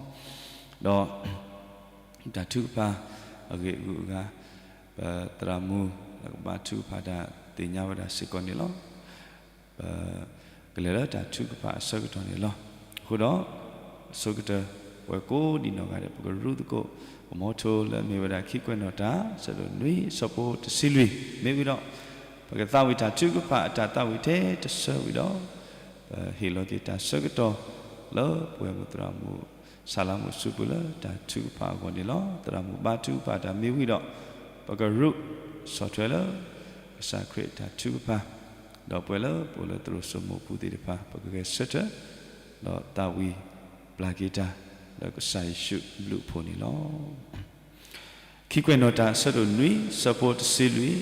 ဒီးတၢ်ထုကဖၣ်အဂ့ၢ်အဂုၤအဂၤ, ပသရၣ်မုၣ်လၢကဘါထုကဖၣ်တၢ်သ့ၣ်ညါဝဲဒၣ်စ့ၢ်ကီးန့ၣ်လီၤ. ပကလဲၤလၢတၢ်ထုကဖၣ်အဆၢကတီၢ်န့ၣ်လီၤ. အဃိဒီး, အဆိကတၢၢ် ပဝဲကိးဒံးနီၢ်ဂၤဒဲး ပကရူၢ်သကိး ပမီထိလၢအမ့ၢ်ဝဲဒၣ်ခံကွဲးနီၣ်တၢ် အဆၢဒိၣ်နွံ အဆၢဖိတဆံလွံၢ် မ့ၢ်ဝံၤဒီး, ပကသးဝံၣ်တၢ်ထုကဖၣ်အတၢ်သးဝံၣ်ထဲတဆၢဝံၤဒီး, ပဟ့ၣ်လီၤက့ၤတၢ်ဆၢကတီၢ်လၢပဝဲမုၢ်သရၣ်မုၣ် ဆၣ်လါမူးစူးပူၤလၢတၢ်ထုကဖၣ်အဂီၢ်န့ၣ်လီၤ. သရၣ်မုၣ်ဘါထုကဖၣ်တၢ်မ့ၢ်ဝံၤဒီး, ပကရူၢ်ဆီၣ်ထွဲလၢ ကစၢ်ခရံာ်အတၢ်ထုကဖၣ်, ဒီးပဝဲလၢပအိၣ်လၢသရိာ်စိမိၢ်ပူၤသ့ၣ်တဖၣ် ပကဂဲၤဆၢထၢၣ်, ဒီးသးဝံၣ်ပျၢ်က့ၤတၢ် လၢကစၢ်ယ့ၣ်ၡူးအဘျုးအဖှိၣ်န့ၣ်လီၤ. ခံကွဲးနီၣ်တၢ် အဆၢဒိၣ်နွံ အဆၢဖိတဆံလွံၢ်,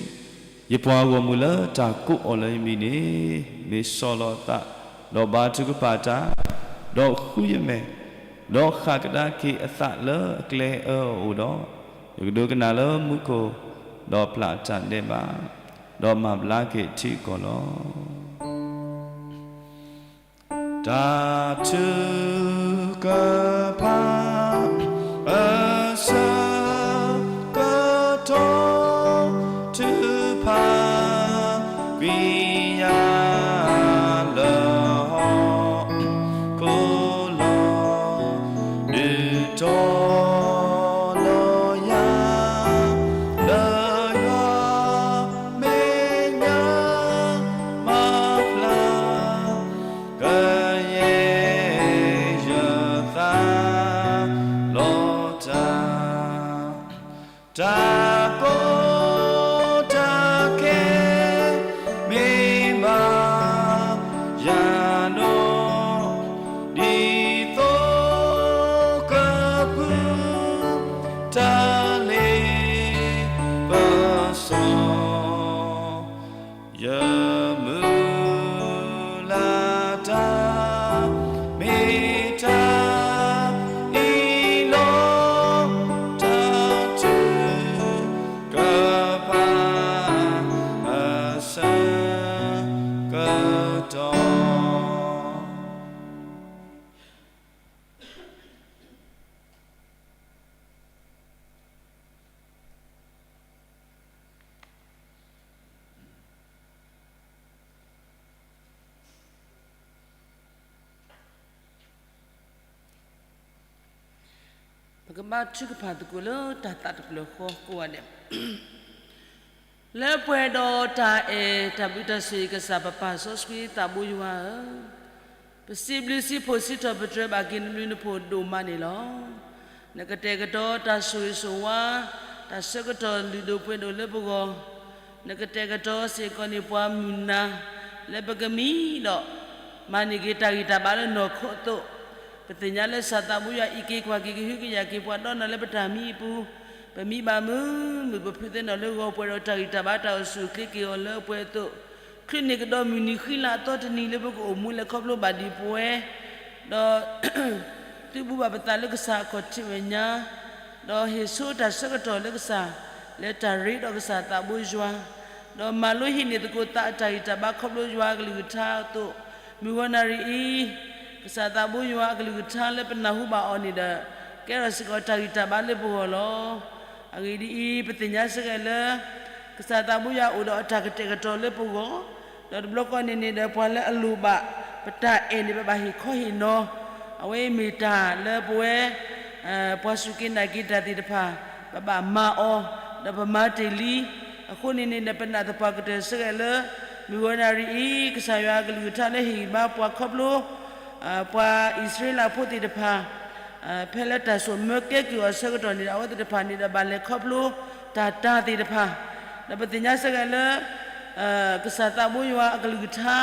ယပှၤဂီၢ်မုၢ်လၢတၢ်ကိးအီၤလၢယမံၤန့ၣ်, မ့ၢ်ဆီၣ်လီၤအသး, ဒီးဘါထုကဖၣ်တၢ်, ဒီးဃုယမဲာ်, ဒီးဃၣ်ကဒါက့ၤအသးလၢအကျဲအၢအအိၣ်ဒီး, ယကဒိကနၣ်လၢမူခိၣ်, ဒီးပျၢ်အတၢ်ဒဲးဘး, ဒီးမၤဘျါက့ၤထံအကီၢ်လီၤ. တၢ်ထုကဖၣ် အဆၢကတီၢ် ထုကဖၣ် ကွံာ်ယၤလၢဟီၣ်ခိၣ်လိၤ, ဒုးတီၤလီၤယၤ လၢယွၤမဲာ်ညါ မၤဖျါ ကယဲၢ်ယသးလီၤတၢ်, တၢ်ကီတၢ်ခဲ မ့ၢ်ဘၣ်ယၤဒီး, ဒ်သိးကဖုး တၢ်လ့ပစီ ယမုၢ်လၢ်တၢ် မ့ၢ်တၢ်အံၤလီၤ. တၢ်ထုကဖၣ် အဆၢကတီၢ် ပကဘါထုကဖၣ်သကိးလၢတၢ်သးတဖျၢၣ်ဃီကိးဂၤဒဲး, လၢပှဲၤဒီးတၢ်အဲၣ်တၢ်ဘျုးတၢ်ဆိၣ်ဂ့ၤကစၢ်ပပၢ်စီဆှံသးဘိယွၤဧၢ, ပစံးဘျုးစံးဖှိၣ်စံးထီၣ်ပတြၢၤဘၣ်က့ၤနဘျုးနဖှိၣ်ဒိၣ်မးန့ၣ်လီၤ. နကတဲာ်ကတီၤတၢ်ဆိၣ်ဂ့ၤဆိၣ်ဝါ, တၢ်ဆၢကတီၢ်လုၢ်ဒိၣ်ပှ့ၤဒိၣ်လၢပဂီၢ်, နကတဲာ်ကတီၤစ့ၢ်ကီးန့ၢ်ပှၤမုၢ်နၤ လၢပကမံဒီး မၤန့ၢ်က့ၤတၢ်ဂံၢ်တၢ်ဘါလၢနီၢ်ခိအသိး, ပသ့ၣ်ညါလၢကစၢ်သးဘိယွၤအံးက့ၤကွၢ်က့ၤကဟုကယာ်က့ၤပှၤဒီးနၤလၢပတၢ်မံအပူၤ, ပမံဘၣ်မုာ်မုာ် ပဖုးသဲနီၣ်လၢဂီၤပှဲၤဒီးတၢ်ဂံၢ်တၢ်ဘါတၢ်အိၣ်ဆူၣ်အိၣ်ချ့က့ၤအီၤလၢအပှဲၤအသိး, ချုးန့ၢ်ကဒီးမုၢ်နံၤဃံလၤအသီတနံၤလၢပကအိၣ်မူလဲၤခီဖျိဘၣ်ဒံးပဝဲ, ဒီး သုးဘူးဘၣ်ပသးလၢကစၢ်အခီၣ်ထံးမဲာ်ညါ, ဒီးဟ့ၣ်ဆိတၢ်ဆၢကတီၢ်လၢကစၢ် လၢတၢ်ရ့ဒီးကစၢ်သးဘိယွၤ, ဒီးမၤလိဟံးန့ၢ်သကိးသးအတၢ်ဂံၢ်တၢ်ဘါခီဖျိယွၤအကလုၢ်ကထါအသိး, မုၢ်ဂီၤနၣ်ရံၣ်အံၤ, ကစၢ်သးဘိယွၤအကလုၢ်ကထါလၢပနၢ်ဟူဘၣ်အီၤန့ၣ်ဒီး, ကဲထီၣ်စ့ၢ်ကီးတၢ်ဂံၢ်တၢ်ဘါလၢပဂီၢ်လီၤ. အဂ့ၢ်ဒ်အံၤ, ပသ့ၣ်ညါစ့ၢ်ကီးလၢ ကစၢ်သးဘိယွၤအိၣ်ဒီးအတၢ်ကတဲာ်ကတီၤလၢပဂီၢ်, ဒီးတဘျီဃီန့ၣ်န့ၣ်ဒီးပှၤလၢအလိၣ်ဘၣ် ပတၢ်အဲၣ်န့ၣ် ပဘၣ်ဟ့ၣ်ခီဟ့ၣ်နီၤ, အဝဲအံၤမ့ၢ်တၢ်လၢပဝဲ ပှၤစူၢ်က့ၤနာ်က့ၤတၢ်သ့ၣ်တဖၣ် ပဘၣ်မၤအီၤ, ဒီးပမၤတ့ၢ်လံ. အဃိန့ၣ်န့ၣ်ဒီးပနၢ်သပှၢ်ကတၢၢ်စ့ၢ်ကီးလၢ မုၢ်ဂီၤနၣ်ရံၣ်အံၤ ကစၢ်ယွၤအကလုၢ်ကထါလၢဟ့ၣ်ဂံၢ်ဘါပှၤခီဖျိ ပှၤအံၣ်စရ့လးဖိသ့ၣ်တဖၣ် ဖဲလၢတၢ်စိာ်မၢကဲကုၢ်အီၤဆၢကတီၢ်န့ၣ်ဒီး အဝဲသ့ၣ်တဖၣ်န့ၣ်ဒီးဘၣ်လဲၤခီဖျိ တၢ်တၢ်သ့ၣ်တဖၣ်, ဒီးပသ့ၣ်ညါစ့ၢ်ကီးလၢ ကစၢ်သးဘိယွၤအကလုၢ်ကထါ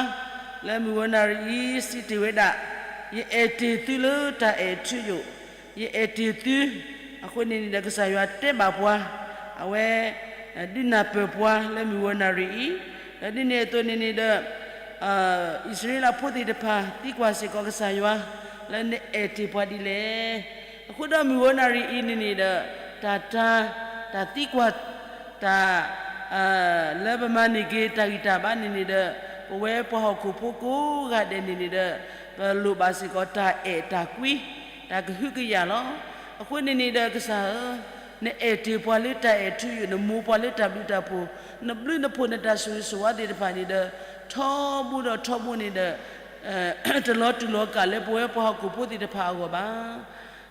လၢမုၢ်ဂီၤနၣ်ရံၣ်အံၤ စံးတ့ၢ်ဝဲဒၣ် ယအဲၣ်တ့ၢ်သုလၢတၢ်အဲၣ်ထူယိာ်, ယအဲၣ်တ့ၢ်သု, အဃိန့ၣ်န့ၣ်ဒီး ကစၢ်ယွၤတဲဘၣ်ပှၤ, အဝဲ ဒုးနၢ်ပၢၢ်ပှၤလၢမုၢ်ဂီၤနၣ်ရံၣ်အံၤ, ဒီးဒ်န့ၣ်အသိးန့ၣ်န့ၣ်ဒီး အံၣ်စရ့လးဖိသ့ၣ်တဖၣ် သံကွၢ်စ့ၢ်ကီးကစၢ်ယွၤ လၢနအဲၣ်တ့ၢ်ပှၤဒ်လဲၣ်. အဃိဒီးမုၢ်ဂီၤနၣ်ရံၣ်အံၤန့ၣ်န့ၣ်ဒီး တၢ်တၢ်, တၢ်သံကွၢ်, တၢ် လၢပမၤန့ၢ်က့ၤတၢ်ဂံၢ်တၢ်ဘါန့ၣ်န့ၣ်ဒီး ပဝဲပှၤဟီၣ်ခိၣ်ဖိကိးဂၤဒဲးန့ၣ်န့ၣ်ဒီး ပလိၣ်ဘၣ်စ့ၢ်ကီးတၢ်အဲၣ်တၢ်ကွံ, တၢ်ကဟုကယာ်လီၤ. အဃိန့ၣ်န့ၣ်ဒီးကစၢ်ဧၢ, နအဲၣ်တ့ၢ်ပှၤလၢတၢ်အဲၣ်ထူယိာ်, နမိၢ်ပှၤလၢတၢ်ဘျုးတၢ်ဖှိၣ်, နဘျုးနဖှိၣ်နတၢ်ဆိၣ်ဂ့ၤဆိၣ်ဝါသ့ၣ်တဖၣ်န့ၣ်ဒီး ထီဘိဒီးထီဘိန့ၣ်ဒီး တလီၤတူာ်လီၤကာ်လၢပဝဲပှၤဟီၣ်ခိၣ်ဖိသ့ၣ်တဖၣ်အဂီၢ်ဘၣ်.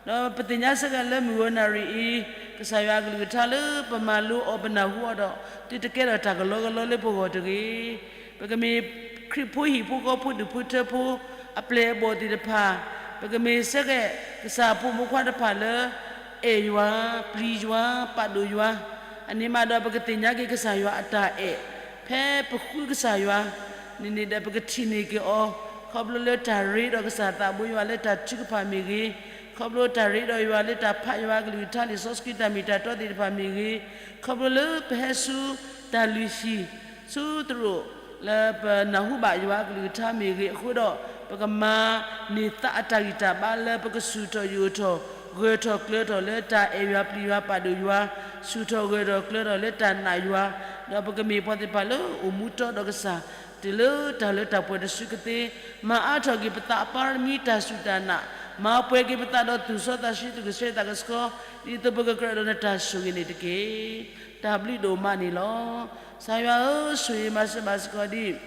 ဒီးပသ့ၣ်ညါစ့ၢ်ကီးလၢမုၢ်ဂီၤနၣ်ရံၣ်အံၤ ကစၢ်ယွၤအကလုၢ်ကထါလၢပမၤလိအီၤပနၢ်ဟူအီၤဒီး သုတကဲထီၣ်တၢ်ကလီကလီလၢပဂီၢ်တဂ့ၤ. ပကမ့ၢ်ခရံာ်ဖိဟံၣ်ဖိဃီဖိဒူၣ်ဖိထၢဖိ အပျဲၢ်အဘီၣ်သ့ၣ်တဖၣ်, ပကမ့ၢ်စ့ၢ်ကီး ကစၢ်အဖိမုၣ်ဖိခွါတဖၣ်လၢ အဲၣ်ယွၤ, ပျံၤယွၤ, ပာ်ဒိၣ်ယွၤ, အန့ၣ်မးဒီးပကသ့ၣ်ညါက့ၤကစၢ်ယွၤအတၢ်အဲၣ် ဖဲပဃုကစၢ်ယွၤန့ၣ်န့ၣ်ဒီး ပကထံၣ်န့ၢ်က့ၤအီၤ ခီဖျိလၢတၢ်ရ့ဒီးကစၢ်သးဘိယွၤလၢတၢ်ထုကဖၣ်မ့ၢ်ဂ့ၤ, ခီဖျိတၢ်ရ့ဒီးယွၤလၢတၢ်ဖးယွၤအကလုၢ်ကထါလံာ်စီဆှံတၢ်မ့ၢ်တၢ်တီသ့ၣ်တဖၣ်မ့ၢ်ဂ့ၤ, ခီဖျိလၢပဟဲဆူတၢ်လုၢ်ဟံၣ် ဆူသရိာ်လၢပနၢ်ဟူဘၣ်ယွၤအကလုၢ်ကထါမ့ၢ်ဂ့ၤအဃိဒီး ပကမၤန့ၢ်သးအတၢ်ဂံၢ်တၢ်ဘါလၢပကဆူၣ်ထီၣ်ယိာ်ထီၣ် ဂၢၢ်ထီၣ်ကျၢၤထီၣ်လၢတၢ်အဲၣ်ယွၤပျံၤယွၤပာ်ဒိၣ်ယွၤ, ဆူၣ်ထီၣ်ဂၢၢ်ထီၣ်ကျၢၤထီၣ်လၢတၢ်နာ်ယွၤ, ဒီးပကမ့ၢ်ပှၤသ့ၣ်တဖၣ်လၢအိၣ်မူတီဒီးကစၢ် တုၤလၢတၢ်လၢတၢ်ပှဲၤတစုကသ့, မၤအါထီၣ်က့ၤပသးအပါရမံတၢ်စူၢ်တၢ်နာ်, မၤပှဲၤက့ၤပသးဒီးသူၣ်စီသးဆှံသူၣ်ကဆှီသးကဆှီ, ဒ်သိးပကကြၢးဒီးနတၢ်ဆိၣ်ဂ့ၤန့ၣ်တက့ၢ်. တၢ်ဘျုးဒိၣ်မးန့ၣ်လီၤ. ကစၢ်ယွၤဧၢ, ဆိၣ်ဂ့ၤမၤစၢၤဘၣ်စ့ၢ်ကီးဒ်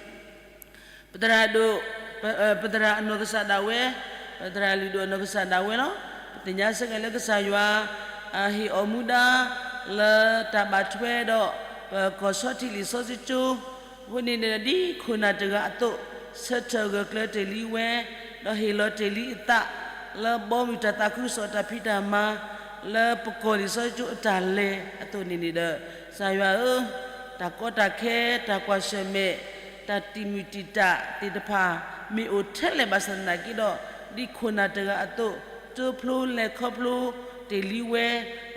ပသရၣ်ဒိၣ်, ပသရၣ်အနီၢ်ကစၢ်ဒၣ်ဝဲ, ပသရၣ်လုၢ်ဒိၣ်အနီၢ်ကစၢ်ဒၣ်ဝဲလီၤ. ပသ့ၣ်ညါစ့ၢ်ကီးလၢကစၢ်ယွၤ ဟ့ၣ်အီၤမူဒါ လၢတၢ်ဘၣ်ထွဲဒီး ပကီၢ်ဆီထံးလံာ်စီဆှံကၠိ အဃိန့ၣ်န့ၣ် ဒ်ခိၣ်နၢ်တဂၤအသိး ဆၢထၢၣ်ဂၢၢ်ကျၢၤတ့ၢ်လံဝဲ, ဒီးဟ့ၣ်လီၤတ့ၢ်လံအသး လၢဘီမုၢ်တၢ်သးခုကစီၣ်တၢ်ဖံးတၢ်မၤ လၢပကီၢ်လံာ်စီဆှံကၠိအတၢ်လဲၤအသိးန့ၣ်န့ၣ်ဒီး ကစၢ်ယွၤဧၢ, တၢ်ကီတၢ်ခဲ, တၢ်ကွၢ်ဆၢၣ်မဲာ်, တၢ်တံာ်မုၢ်တံာ်တာ်သ့ၣ်တဖၣ် မ့ၢ်အိၣ်ထဲလဲၣ်ဘၣ်ဆၣ်သနာ်က့ဒီး ဒ်ခိၣ်နၢ်တဂၤအသိး တိဖျိလဲၤခီဖျိတ့ၢ်လံဝဲ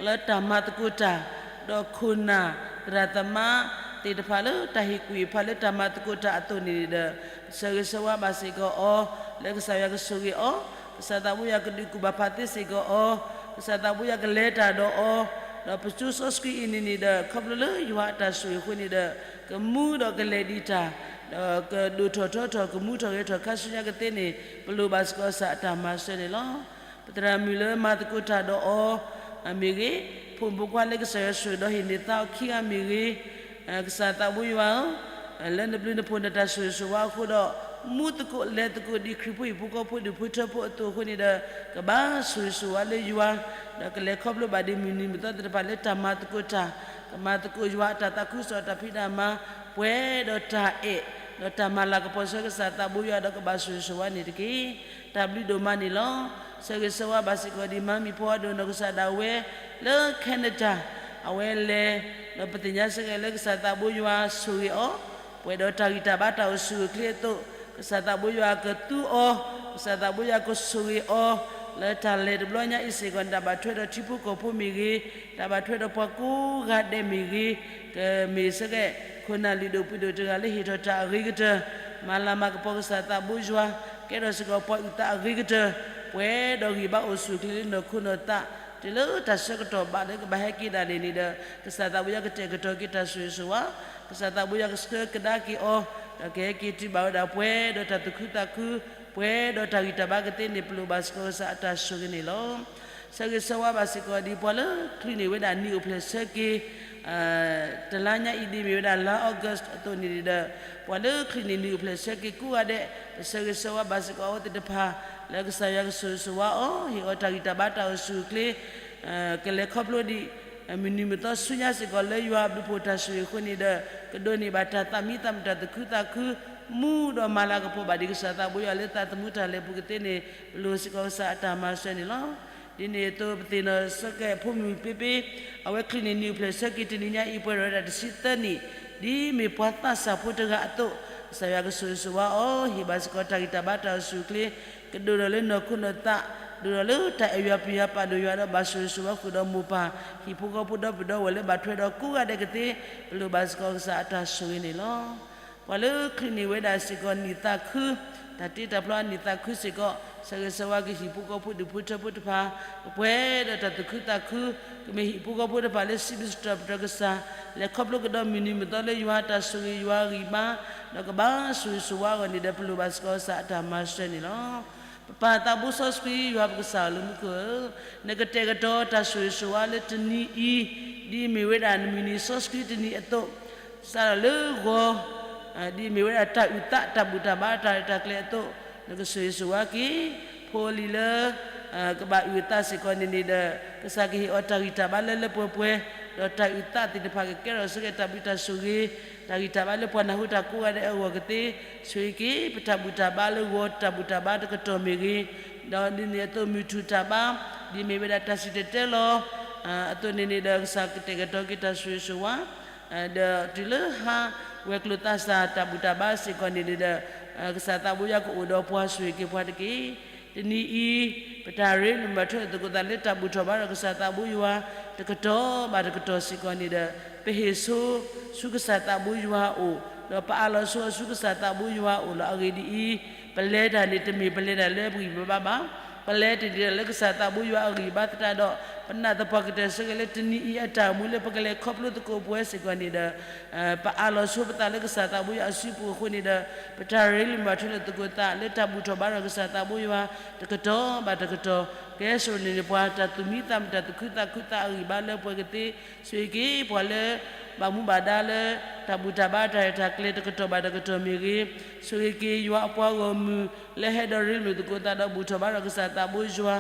လၢတၢ်မၤသကိးတၢ်, ဒီးခိၣ်နၢ်သရၣ်သမါသ့ၣ်တဖၣ်လၢတၢ်ဟ့ၣ်ကူၣ်ဟ့ၣ်ဖးလၢတၢ်မၤသကိးတၢ်အသိးန့ၣ်ဒီး ဆၢဂ့ၤဆၢဝါဘၣ်စ့ၢ်ကီးအီၤ, လၢကစၢ်ယွၤကဆိၣ်ဂ့ၤအီၤ, ကစၢ်သးဘိယွၤကဒုးကူၣ်ဘၣ်ဖးသ့စ့ၢ်ကီးအီၤ, ကစၢ်သးဘိယွၤကလဲၤတၢ်ဒီးအီၤ, ဒီးပကၠိစီဆှံအံၤန့ၣ်န့ၣ်ဒီး ခီဖျိလၢယွၤအတၢ်ဆိၣ်ဂ့ၤအဃိန့ၣ်ဒီး ကမူဒီးကလဲၤဒံးတၢ်, ဒီးကဒိၣ်ထီၣ်ထီထီၣ် ကမူထီၣ်ဂဲၤထီၣ်ခါဆူညါကသ့န့ၣ် ပလိၣ်ဘၣ်စ့ၢ်ကီးကစၢ်အတၢ်မၤစၢၤန့ၣ်လီၤ. ပသရၣ်မုၣ်လၢမၤသကိးတၢ်ဒီးအီၤမ့ၢ်ဂ့ၤ, ဖိမုၣ်ဖိခွါလၢကစၢ်ယွၤဆိၣ်ဂ့ၤဒီးဟ့ၣ်န့ၢ်သါအီၤခံဂၤမ့ၢ်ဂ့ၤ, ကစၢ်သးဘိယွၤဧၢ, လၢနဘျုးနဖှိၣ်နတၢ်ဆိၣ်ဂ့ၤဆိၣ်ဝါအဃိဒီး မူသကိးလဲၤသကိးဒ်ခရံာ်ဖိဟံၣ်ဖိဃီဖိဒူၣ်ဖိထၢဖိအသိးအဃိန့ၣ်ဒီး ကဘၣ်ဆိၣ်ဂ့ၤဆိၣ်ဝါလၢယွၤ, ဒီးကလဲၤခီဖျိဘၣ်ဒ်မုၢ်နံၤမုၢ်သီသ့ၣ်တဖၣ်လၢတၢ်မၤသကိးတၢ်, ကမၤသကိးယွၤအတၢ်သးခုကစီၣ်တၢ်ဖံးတၢ်မၤ, ပှဲၤဒီးတၢ်အဲၣ်, ဒီးတၢ်မၤလၤကပီၤဆှၢကစၢ်သးဘိယွၤဒီးကဘၣ်ဆိၣ်ဂ့ၤဆိၣ်ဝါန့ၣ်တက့ၢ်. တၢ်ဘျုးဒိၣ်မးန့ၣ်လီၤ. ဆၢဂ့ၤဆၢဝါဘၣ်စ့ၢ်ကီးဒ်မါမံၤဖိအဒိၣ်နီၢ်ကစၢ်ဒၣ်ဝဲ လၢ Canada, အဝဲလဲၤ, ဒီးပသ့ၣ်ညါစ့ၢ်ကီးလၢကစၢ်သးဘိယွၤဆိၣ်ဂ့ၤအီၤ, ပှဲၤဒီးတၢ်ဂံၢ်တၢ်ဘါတၢ်အိၣ်ဆူၣ်အိၣ်ချ့အသိး, ကစၢ်သးဘိယွၤကသူအီၤ, ကစၢ်သးဘိယွၤကဆိၣ်ဂ့ၤအီၤ, လၢတၢ်လဲၤတဘျီညါအံၤစ့ၢ်ကီးန့ၣ် တၢ်ဘၣ်ထွဲဒီးထံဖိကီၢ်ဖိမ့ၢ်ဂ့ၤ, တၢ်ဘၣ်ထွဲဒီးပှၤကိးဂၤဒဲးမ့ၢ်ဂ့ၤ, ကမ့ၢ်စ့ၢ်ကီး ခိၣ်နၢ်လုၢ်ဒိၣ်ပှ့ၤဒိၣ်တဂၤလၢဟ့ၣ်ထီၣ်တၢ်အဂ့ၤကတၢၢ်, မၤလၤမၤကပီၤကစၢ်သးဘိယွၤ, ကဲထီၣ်စ့ၢ်ကီးပှၤအုၣ်သးအဂ့ၤကတၢၢ်, ပှဲၤဒီးဂံၢ်ဘါအိၣ်ဆူၣ်အိၣ်ချ့လၢနီၢ်ခိနီၢ်သး, တုၤလၢတၢ်ဆၢကတီၢ်ဘၣ်လၢကဘၣ်ဟဲက့ၤဒၣ်လဲာ်န့ၣ်ဒီး ကစၢ်သးဘိယွၤကတဲာ်ကတီၤက့ၤတၢ်ဆိၣ်ဂ့ၤဆိၣ်ဝါ, ကစၢ်သးဘိယွၤကဆှၢကဒါက့ၤအီၤ, ဒီးကဟဲက့ၤတုၤဘၣ်ဝဲဒၣ်ပှဲၤဒီးတၢ်သူၣ်ခုသးခု, ပှဲၤဒီးတၢ်ဂံၢ်တၢ်ဘါကသ့န့ၣ် ပလိၣ်ဘၣ်စ့ၢ်ကီးကစၢ်အတၢ်ဆိၣ်ဂ့ၤန့ၣ်လီၤ. ဆၢဂ့ၤဆၢဝါဘၣ်စ့ၢ်ကီးဒ်ပှၤလၢချုးန့ၢ်ဝဲဒၣ်နံၣ်အိၣ်ဖျဲၣ်ဆၢက့ၤ တလါညါအံၤဒ်မ့ၢ်ဝဲဒၣ်လါ August အသိးန့ၣ်ဒီး ပှၤလၢချုးန့ၢ်နံၣ်အိၣ်ဖျဲၣ်ဆၢက့ၤကိးဂၤဒဲး ပဆၢဂ့ၤဆၢဝါဘၣ်စ့ၢ်ကီးအဝဲသ့ၣ်တဖၣ် လၢကစၢ်ယွၤကဆိၣ်ဂ့ၤဆိၣ်ဝါအီၤ ဟ့ၣ်အီၤတၢ်ဂံၢ်တၢ်ဘါတၢ်အိၣ်ဆူၣ်အိၣ်ချ့ ကလဲၤခီဖျိဒံး မုၢ်နံၤမုၢ်သီဆူညါစ့ၢ်ကီးလၢယွၤအဘျုးဖှိၣ်တၢ်ဆိၣ်ဂ့ၤအဃိန့ၣ်ဒီး ကဒိးန့ၢ်ဘၣ်တၢ်သးမံသးမုာ်တၢ်သူၣ်ခုသးခု မူဒီးမၤလၤကပီၤဘၣ်ဒံးကစၢ်သးဘိယွၤလၢသးသမူတၢ်လဲၤပူၤကသ့န့ၣ် ပလိၣ်စ့ၢ်ကီးကစၢ်အတၢ်မၤစၢၤန့ၣ်လီၤ. ဒ်န့ၣ်အသိး ပသ့ၣ်နီၣ်စ့ၢ်ကီးဖိမုၣ်ပ့ပ့ အဝဲချုးန့ၢ်နံၣ်အိၣ်ဖျဲၣ်ဆၢက့ၤတနံၤညါအံၤ ပှဲၤဒီးဝဲဒၣ်တဆံသၢနံၣ် ဒ်မ့ၢ်ပှၤသးစၢ်ဖိတဂၤအသိး ကစၢ်ယွၤကဆိၣ်ဂ့ၤဆိၣ်ဝါအီၤ ဟ့ၣ်ဘၣ်စ့ၢ်ကီးတၢ်ဂံၢ်တၢ်ဘါတၢ်အိၣ်ဆူၣ်အိၣ်ချ့ ကဒိၣ်ထီၣ်လၢနီၢ်ခိနီၢ်သး, ဒိၣ်ထီၣ်လၢတၢ်အဲၣ်ယွၤပျံၤယွၤပာ်ဒိၣ်ယွၤဒီးဘၣ်ဆိၣ်ဂ့ၤဆိၣ်ဝါဃုာ်ဒီးမိၢ်ပၢ်, ဟံၣ်ဖိဃီဖိဒီပုၢ်ဒီဝဲၢ်လၢဘၣ်ထွဲဒီးကိးဂၤဒဲးကသ့, ပလိၣ်ဘၣ်စ့ၢ်ကီးကစၢ်အတၢ်ဆိၣ်ဂ့ၤန့ၣ်လီၤ. ပှၤလၢချုးန့ၢ်ဝဲဒၣ်စ့ၢ်ကီးနံၣ်သးခု, တၢ်တ့တၢ်ဖျီအနံၣ်သးခုစ့ၢ်ကီး, ဆၢဂ့ၤဆၢဝါက့ၤဟံၣ်ဖိဃီဖိဒူၣ်ဖိထၢဖိတဖၣ်, ပှဲၤဒီးတၢ်သူၣ်ခုသးခု, ကမ့ၢ်ဟံၣ်ဖိဃီဖိတဖၣ်လၢစံးဘျုးစံးထီၣ်ပတြၢၤကစၢ်, လဲၤခီဖျိကဒီးမုၢ်နံၤမုၢ်သီလၢယွၤအတၢ်ဆိၣ်ဂ့ၤယွၤအဂံၢ်အဘါ, ဒီးကဘၣ်ဆိၣ်ဂ့ၤဆိၣ်ဝါအဂီၢ်န့ၣ်ဒီး ပလိၣ်ဘၣ်စ့ၢ်ကီးကစၢ်အတၢ်မၤစၢၤန့ၣ်လီၤ. ပပၢ်သးဘိစီဆှံယွၤပကစၢ်ဧၢလၢမူခိၣ်ဧၢ, နကတဲာ်ကတီၤတၢ်ဆိၣ်ဂ့ၤဆိၣ်ဝါလၢတနံၤအံၤ, ဒ်အမ့ၢ်ဝဲဒၣ်နမုၢ်နံၤစီဆှံတနံၤအသိး, စးထီၣ်လၢဂီၤ ဒ်အမ့ၢ်ဝဲဒၣ်တၢ်အုၣ်သးတၢ်ဘူၣ်တၢ်ဘါတၢ်ရဲၣ်တၢ်ကျဲၤအသိး, နကဆိၣ်ဂ့ၤဆိၣ်ဝါက့ၤ, ဖိလံၤလၢ ကဘၣ်အုၣ်အသးစ့ၢ်ကီးန့ၣ်န့ၣ်ဒီး, ကစၢ်ကဟ့ၣ်အီၤတၢ်ဂံၢ်တၢ်ဘါလၢလၢပှဲၤပှဲၤ, ဒီးတၢ်အုၣ်သးသ့ၣ်တဖၣ်ကကဲထီၣ်စ့ၢ်ကီးတၢ်ဘျုးတၢ်ဆိၣ်ဂ့ၤ, တၢ်ဂံၢ်တၢ်ဘါလၢပှၤနၢ်ဟူတၢ်ကိးဂၤဒဲးအဂီၢ်ကသ့, ဆိၣ်ဂ့ၤက့ၤ ပတၢ်ဘူၣ်တၢ်ဘါလၢဂီၤတၢ်ဘူၣ်တၢ်ဘါတကတီၢ်မ့ၢ်ဂ့ၤ, ဒီးဒ်န့ၣ်အသိးမုၢ်ထူၣ်တၢ်ဘါ, ဒ်မ့ၢ်ဝဲဒၣ်တၢ်စံၣ်တဲၤတဲလီၤ အသိးန့ၣ်န့ၣ်ဒီး ကစၢ်ကတဲာ်ကတီၤက့ၤတၢ်ဆိၣ်ဂ့ၤဆိၣ်ဝါ ဒီးတုၤလၢဟါဝဲၤကျိၤသးစၢ်တၢ်ဘူၣ်တၢ်ဘါစ့ၢ်ကီးန့ၣ်န့ၣ်ဒီး, ကစၢ်သးဘိယွၤကအိၣ်ဒီးပှၤဆိၣ်ဂ့ၤက့ၤပှၤတက့ၢ်. တနံၤအံၤ, ပတၢ်ရ့လိာ်မုာ်ဘၣ်ထွဲလိာ်သကိးသးလၢတၢ်ဘူၣ်ထီၣ်ဘါဒီးကစၢ်သးဘိယွၤ, တကတီၢ်ဘၣ်တကတီၢ်စ့ၢ်ကီးန့ၣ်ဒီး, ပဟ့ၣ်ဆိဆူကစၢ်သးဘိယွၤအအိၣ်, ဒီးပအးလီၤဆိဆူကစၢ်သးဘိယွၤအအိၣ်လီၤ. အဂ့ၢ်ဒ်အံၤ, ပလဲၤတၢ်န့ၣ် တမ့ၢ်ပလဲၤတၢ်လၢပဂံၢ်ပဘါဘၣ်, ပလဲၤတၢ်န့ၣ်လၢကစၢ်သးဘိယွၤအဂံၢ်ဘါသတးဒီး, ပနာ်သပှၢ်ကတၢၢ်စ့ၢ်ကီးလၢတနံၤအံၤအတၢ်အိၣ်မူလၢပကလဲၤခီဖျိသကိးပဝဲစ့ၢ်ကီးန့ၣ်ဒီး, ပအးလီၤဆိပသးလၢကစၢ်သးဘိယွၤအစုပူၤအဃိန့ၣ်ဒီး, ပတၢ်ရ့လိာ်မုာ်ထွဲလိာ်သကိးသးလၢတၢ်ဘူၣ်ထီၣ်ဘါထီၣ်ကစၢ်သးဘိယွၤ, တကတီၢ်ဘၣ်တကတီၢ်, ကဲစိာ်န့ၢ်န့ၢ်ပှၤတၢ်သူၣ်မံသးမုာ် တၢ်သူၣ်ခုသးခုသးအဂံၢ်ဘါလၢပှဲၤကသ့, ဆိၣ်ဂ့ၤက့ၤပှၤလၢ ဘၣ်မူဘၣ်ဒါလၢ တၢ်ဘူၣ်တၢ်ဘါတၢ်ရဲၣ်တၢ်ကျဲၤတကတီၢ်ဘၣ်တကတီၢ်မ့ၢ်ဂ့ၤ, ဆိၣ်ဂ့ၤက့ၤယွၤအပှၤဂီၢ်မုၢ် လၢဟဲဒီးရ့လိာ်သကိးသးဒီးဘူၣ်ထီၣ်ဘါထီၣ်ကစၢ်သးဘိယွၤ,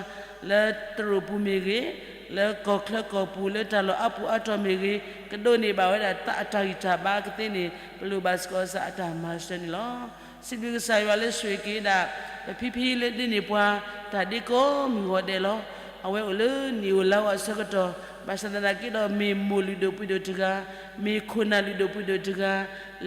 လၢသရိာ်ပူၤမ့ၢ်ဂ့ၤ, လၢကီၢ်ချၢကီၢ်ပူၤ လၢတၢ်လီၢ်အါပူၤအါတီၤမ့ၢ်ဂ့ၤ, ကဒိးန့ၢ်ဘၣ်ဝဲဒၣ်သးအတၢ်ဂံၢ်တၢ်ဘါကသ့န့ၣ် ပလိၣ်ဘၣ်စ့ၢ်ကီးကစၢ်အတၢ်မၤစၢၤန့ၣ်လီၤ. စံးဘျုးကစၢ်ယွၤလၢဆိၣ်ဂ့ၤက့ၤဒၣ် ပဖံဖံလၢဒ်န့ၣ်ပှၤ တၢ်ဒ့ကိးမုၢ်ဂီၤဒဲးလီၤ. အဝဲအိၣ်လၢနံၣ်အိၣ်လါအိၣ်အဆၢကတီၢ်, ဘၣ်ဆၣ်သနာ်က့ဒီး မ့ၢ်မိၢ်လုၢ်ဒိၣ်ပှ့ၤဒိၣ်တဂၤ, မ့ၢ်ခိၣ်နၢ်လုၢ်ဒိၣ်ပှ့ၤဒိၣ်တဂၤ,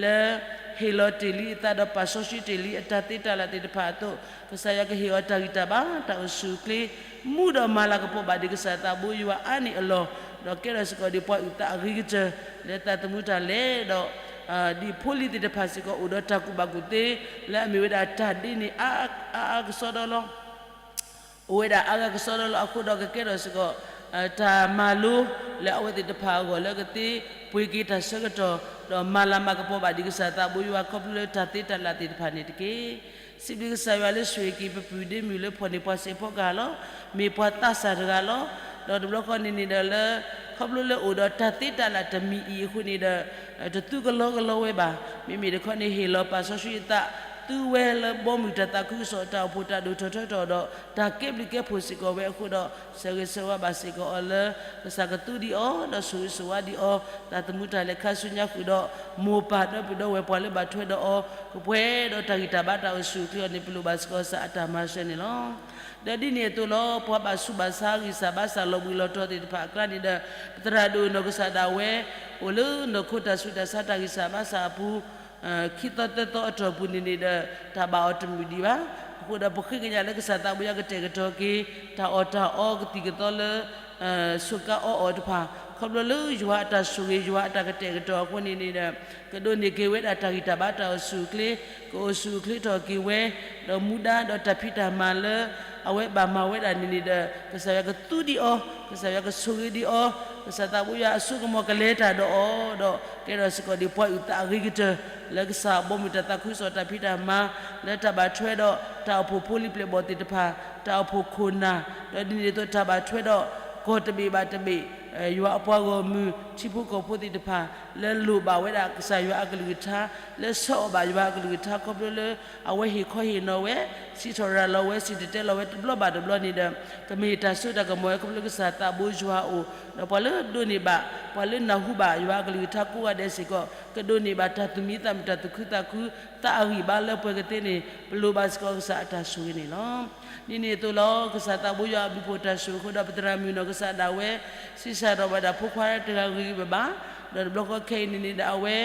လၢ ဟ့ၣ်လီၤတ့ၢ်လံအသးဒီးပာ်စီဆှံတ့ၢ်လံအတၢ်သ့တၢ်လၢ်သ့ၣ်တဖၣ်အသိး, ကစၢ်ယွၤကဟ့ၣ်အီၤတၢ်ဂံၢ်တၢ်ဘါ တၢ်အိၣ်ဆူၣ်အိၣ်ချ့, မူဒီးမၤလၤကပီၤဘၣ်ဒံးကစၢ်သးဘိယွၤအါန့ၣ်အလီၢ်, ဒီးကဲထီၣ်စ့ၢ်ကီးဒံးပှၤအုၣ်သးအဂ့ၤကတၢၢ် လၢသးသမူတၢ်လဲၤဒီး ဒ်ဖိလံၤသ့ၣ်တဖၣ်စ့ၢ်ကီးအိၣ်ဒီးတၢ်ကူၣ်ဘၣ်ကူၣ်သ့ လၢအမ့ၢ်ဝဲဒၣ်တၢ်ဒ့န့ၣ်အါအါကစီဒီလီၤ. အိၣ်ဝဲဒၣ်အါဂၤကစီဒီလီၤအဃိဒီးကကဲထီၣ်စ့ၢ်ကီး တၢ်မၤလိ လၢအဝဲသ့ၣ်တဖၣ်အဂီၢ်လၢကသ့ပှ့ၤက့ၤတၢ်ဆၢကတီၢ် ဒီးမၤလၤမၤကပီၤဘၣ်ဒံးကစၢ်သးဘိယွၤခီဖျိလၢတၢ်သ့တၢ်လၢ်သ့ၣ်တဖၣ်န့ၣ်တက့ၢ်. စံးဘျုးကစၢ်ယွၤလၢဆိၣ်ဂ့ၤက့ၤပပုၢ်ဒ့မုၣ်လၢဖီၣ်န့ၢ်ပှၤစ့ၢ်ဖီကဟၣ်လီၤ. မ့ၢ်ပှၤသးစၢ်တဂၤလီၤ. ဒီးတဘျီဃီန့ၣ်န့ၣ်ဒီးလၢ ခီဖျိလၢအိၣ်ဒီးတၢ်သ့တၢ်လၢ်တမံၤအံၤအဃိန့ၣ်ဒီး တသူကလီကလီဝဲဘၣ်. မ့မ့ၢ်တခီန့ၣ်ဟ့ၣ်လီၤပာ်စီဆှံအသး သူဝဲလၢဘီမုၢ်တၢ်သးခုကစီၣ်တၢ်အိၣ်ဖှိၣ်တၢ်ဒိၣ်ထီၣ်ထီထီၣ်ဒီး တၢ်ကဲဘျုးကဲဖှိၣ်စ့ၢ်ကီးဝဲအဃိဒီး ဆၢဂ့ၤဆၢဝါဘၣ်စ့ၢ်ကီးအီၤလၢ ကစၢ်ကသူဒံးအီၤ ဒီးဆိၣ်ဂ့ၤဆိၣ်ဝါဒံးအီၤ သးသမူတၢ်လဲၤခါဆူညါဃုာ်ဒီး မိၢ်ပၢ်ဒီပုၢ်ဒီဝဲၢ်ပှၤလၢဘၣ်ထွဲဒီးအီၤ ကပှဲၤဒီးတၢ်ဂံၢ်တၢ်ဘါတၢ်အိၣ်ဆူၣ်အိၣ်ချ့အီၤန့ၣ် ပလိၣ်ဘၣ်စ့ၢ်ကီးကစၢ်အတၢ်မၤစၢၤန့ၣ်လီၤ. ဒီးဒ်န့ၣ်အသိးလီၤ ပှၤဘၣ်ဆူးဘၣ်ဆါဂံၢ်စၢ်ဘါစၢ်လီၤဘှံးလီၤတီၤသ့ၣ်တဖၣ်အကျါန့ၣ်ဒီး ပသရၣ်ဒိၣ်နီၢ်ကစၢ်ဒၣ်ဝဲ အိၣ်လၢနီၢ်ခိတၢ်ဆူးတၢ်ဆါတၢ်ဂံၢ်စၢ်ဘါစၢ်အပူၤ ခံသီသၢသီအတီၢ်ပူၤန့ၣ်န့ၣ်ဒီး တၢ်ဘၣ်အီၤတမုာ်ဒံးဘၣ်. အဃိဒီးပဃ့ကညးလၢကစၢ်သးဘိယွၤကတဲာ်ကတီၤက့ၤ တၢ်အီၣ်တၢ်အီကသံၣ်ကသီလၢ စူးကါအီအီၤတဖၣ် ခီဖျိလၢယွၤအတၢ်ဆိၣ်ဂ့ၤ ယွၤအတၢ်ကတဲာ်ကတီၤအဃိန့ၣ်န့ၣ်ဒီး ကဒိးန့ၢ်က့ၤဝဲဒၣ်တၢ်ဂံၢ်တၢ်ဘါတၢ်အိၣ်ဆူၣ်အိၣ်ချ့ ကအိၣ်ဆူၣ်အိၣ်ချ့ထီၣ်က့ၤဝဲ ဒီးမူဒါဒီးတၢ်ဖံးတၢ်မၤလၢ အဝဲဘၣ်မၤဝဲဒၣ်န့ၣ်န့ၣ်ဒီး ကစၢ်ယွၤကသူဒံးအီၤ ကစၢ်ယွၤကဆိၣ်ဂ့ၤဒံးအီၤ ကစၢ်သးဘိယွၤအစိကမီၤကလဲၤတၢ်ဒီးအီၤဒီး ကဲထီၣ်စ့ၢ်ကီးဒံးပှၤအုၣ်သးအဂ့ၤကတၢၢ် လၢကစၢ်ဘီမုၢ်တၢ်သးခုကစီၣ်တၢ်ဖံးတၢ်မၤ လၢတၢ်ဘၣ်ထွဲဒီးတၢ်အိၣ်ဖှိၣ်ဖိလံၤပျဲၢ်ဘီၣ်သ့ၣ်တဖၣ် တၢ်အိၣ်ဖှိၣ်ခိၣ်နၢ် ဒီးဒ်န့ၣ်အသိးတၢ်ဘၣ်ထွဲဒီး ကီၢ်တဘ့ၣ်ဘၣ်တဘ့ၣ် ယွၤအပှၤဂီၢ်မုၢ် ထံဖိကီၢ်ဖိသ့ၣ်တဖၣ် လၢလိၣ်ဘၣ်ဝဲဒၣ်ကစၢ်ယွၤအကလုၢ်ကထါ လၢဆှၢအီၣ်ဘၣ်ယွၤအကလုၢ်ကထါ ခီဖျိလၢ အဝဲဟ့ၣ်ခီဟ့ၣ်နီၤဝဲ စံးထီၣ်ရၤလီၤဝဲ စံၣ်တဲၤတဲလီၤဝဲတဘျီဘၣ်တဘျီန့ၣ်ဒီး ကမ့ၢ်တၢ်စိတၢ်ကမီၤဝဲခီဖျိလၢကစၢ်သးဘိယွၤအအိၣ် ဒီးပှၤလၢဒိးန့ၢ်ဘၣ် ပှၤလၢနၢ်ဟူဘၣ်ယွၤအကလုၢ်ကထါကိးဂၤဒဲးစ့ၢ်ကီး ကဒိးန့ၢ်ဘၣ်တၢ်သူၣ်မံသးမုာ်တၢ်သူၣ်ခုသးခု သးအဂံၢ်ဘါလၢပှဲၤကသ့န့ၣ် ပလိၣ်ဘၣ်စ့ၢ်ကီးကစၢ်အတၢ်ဆိၣ်ဂ့ၤန့ၣ်လီၤ. ဒ်န့ၣ်အသိးလီၤ ကစၢ်သးဘိယွၤအဘျုးဖှိၣ်တၢ်ဆိၣ်ဂ့ၤအဃိဒီး ပသရၣ်မုၣ်နီၢ်ကစၢ်ဒၣ်ဝဲ ဆံးစၢ်ထီၣ်ဘၣ်ဒၣ်ဖိခွါတဂၤဂ့ၤဂ့ၤဘၣ်ဘၣ် ဒီးတဘျီဃီခဲအံၤန့ၣ်န့ၣ်ဒီးအဝဲ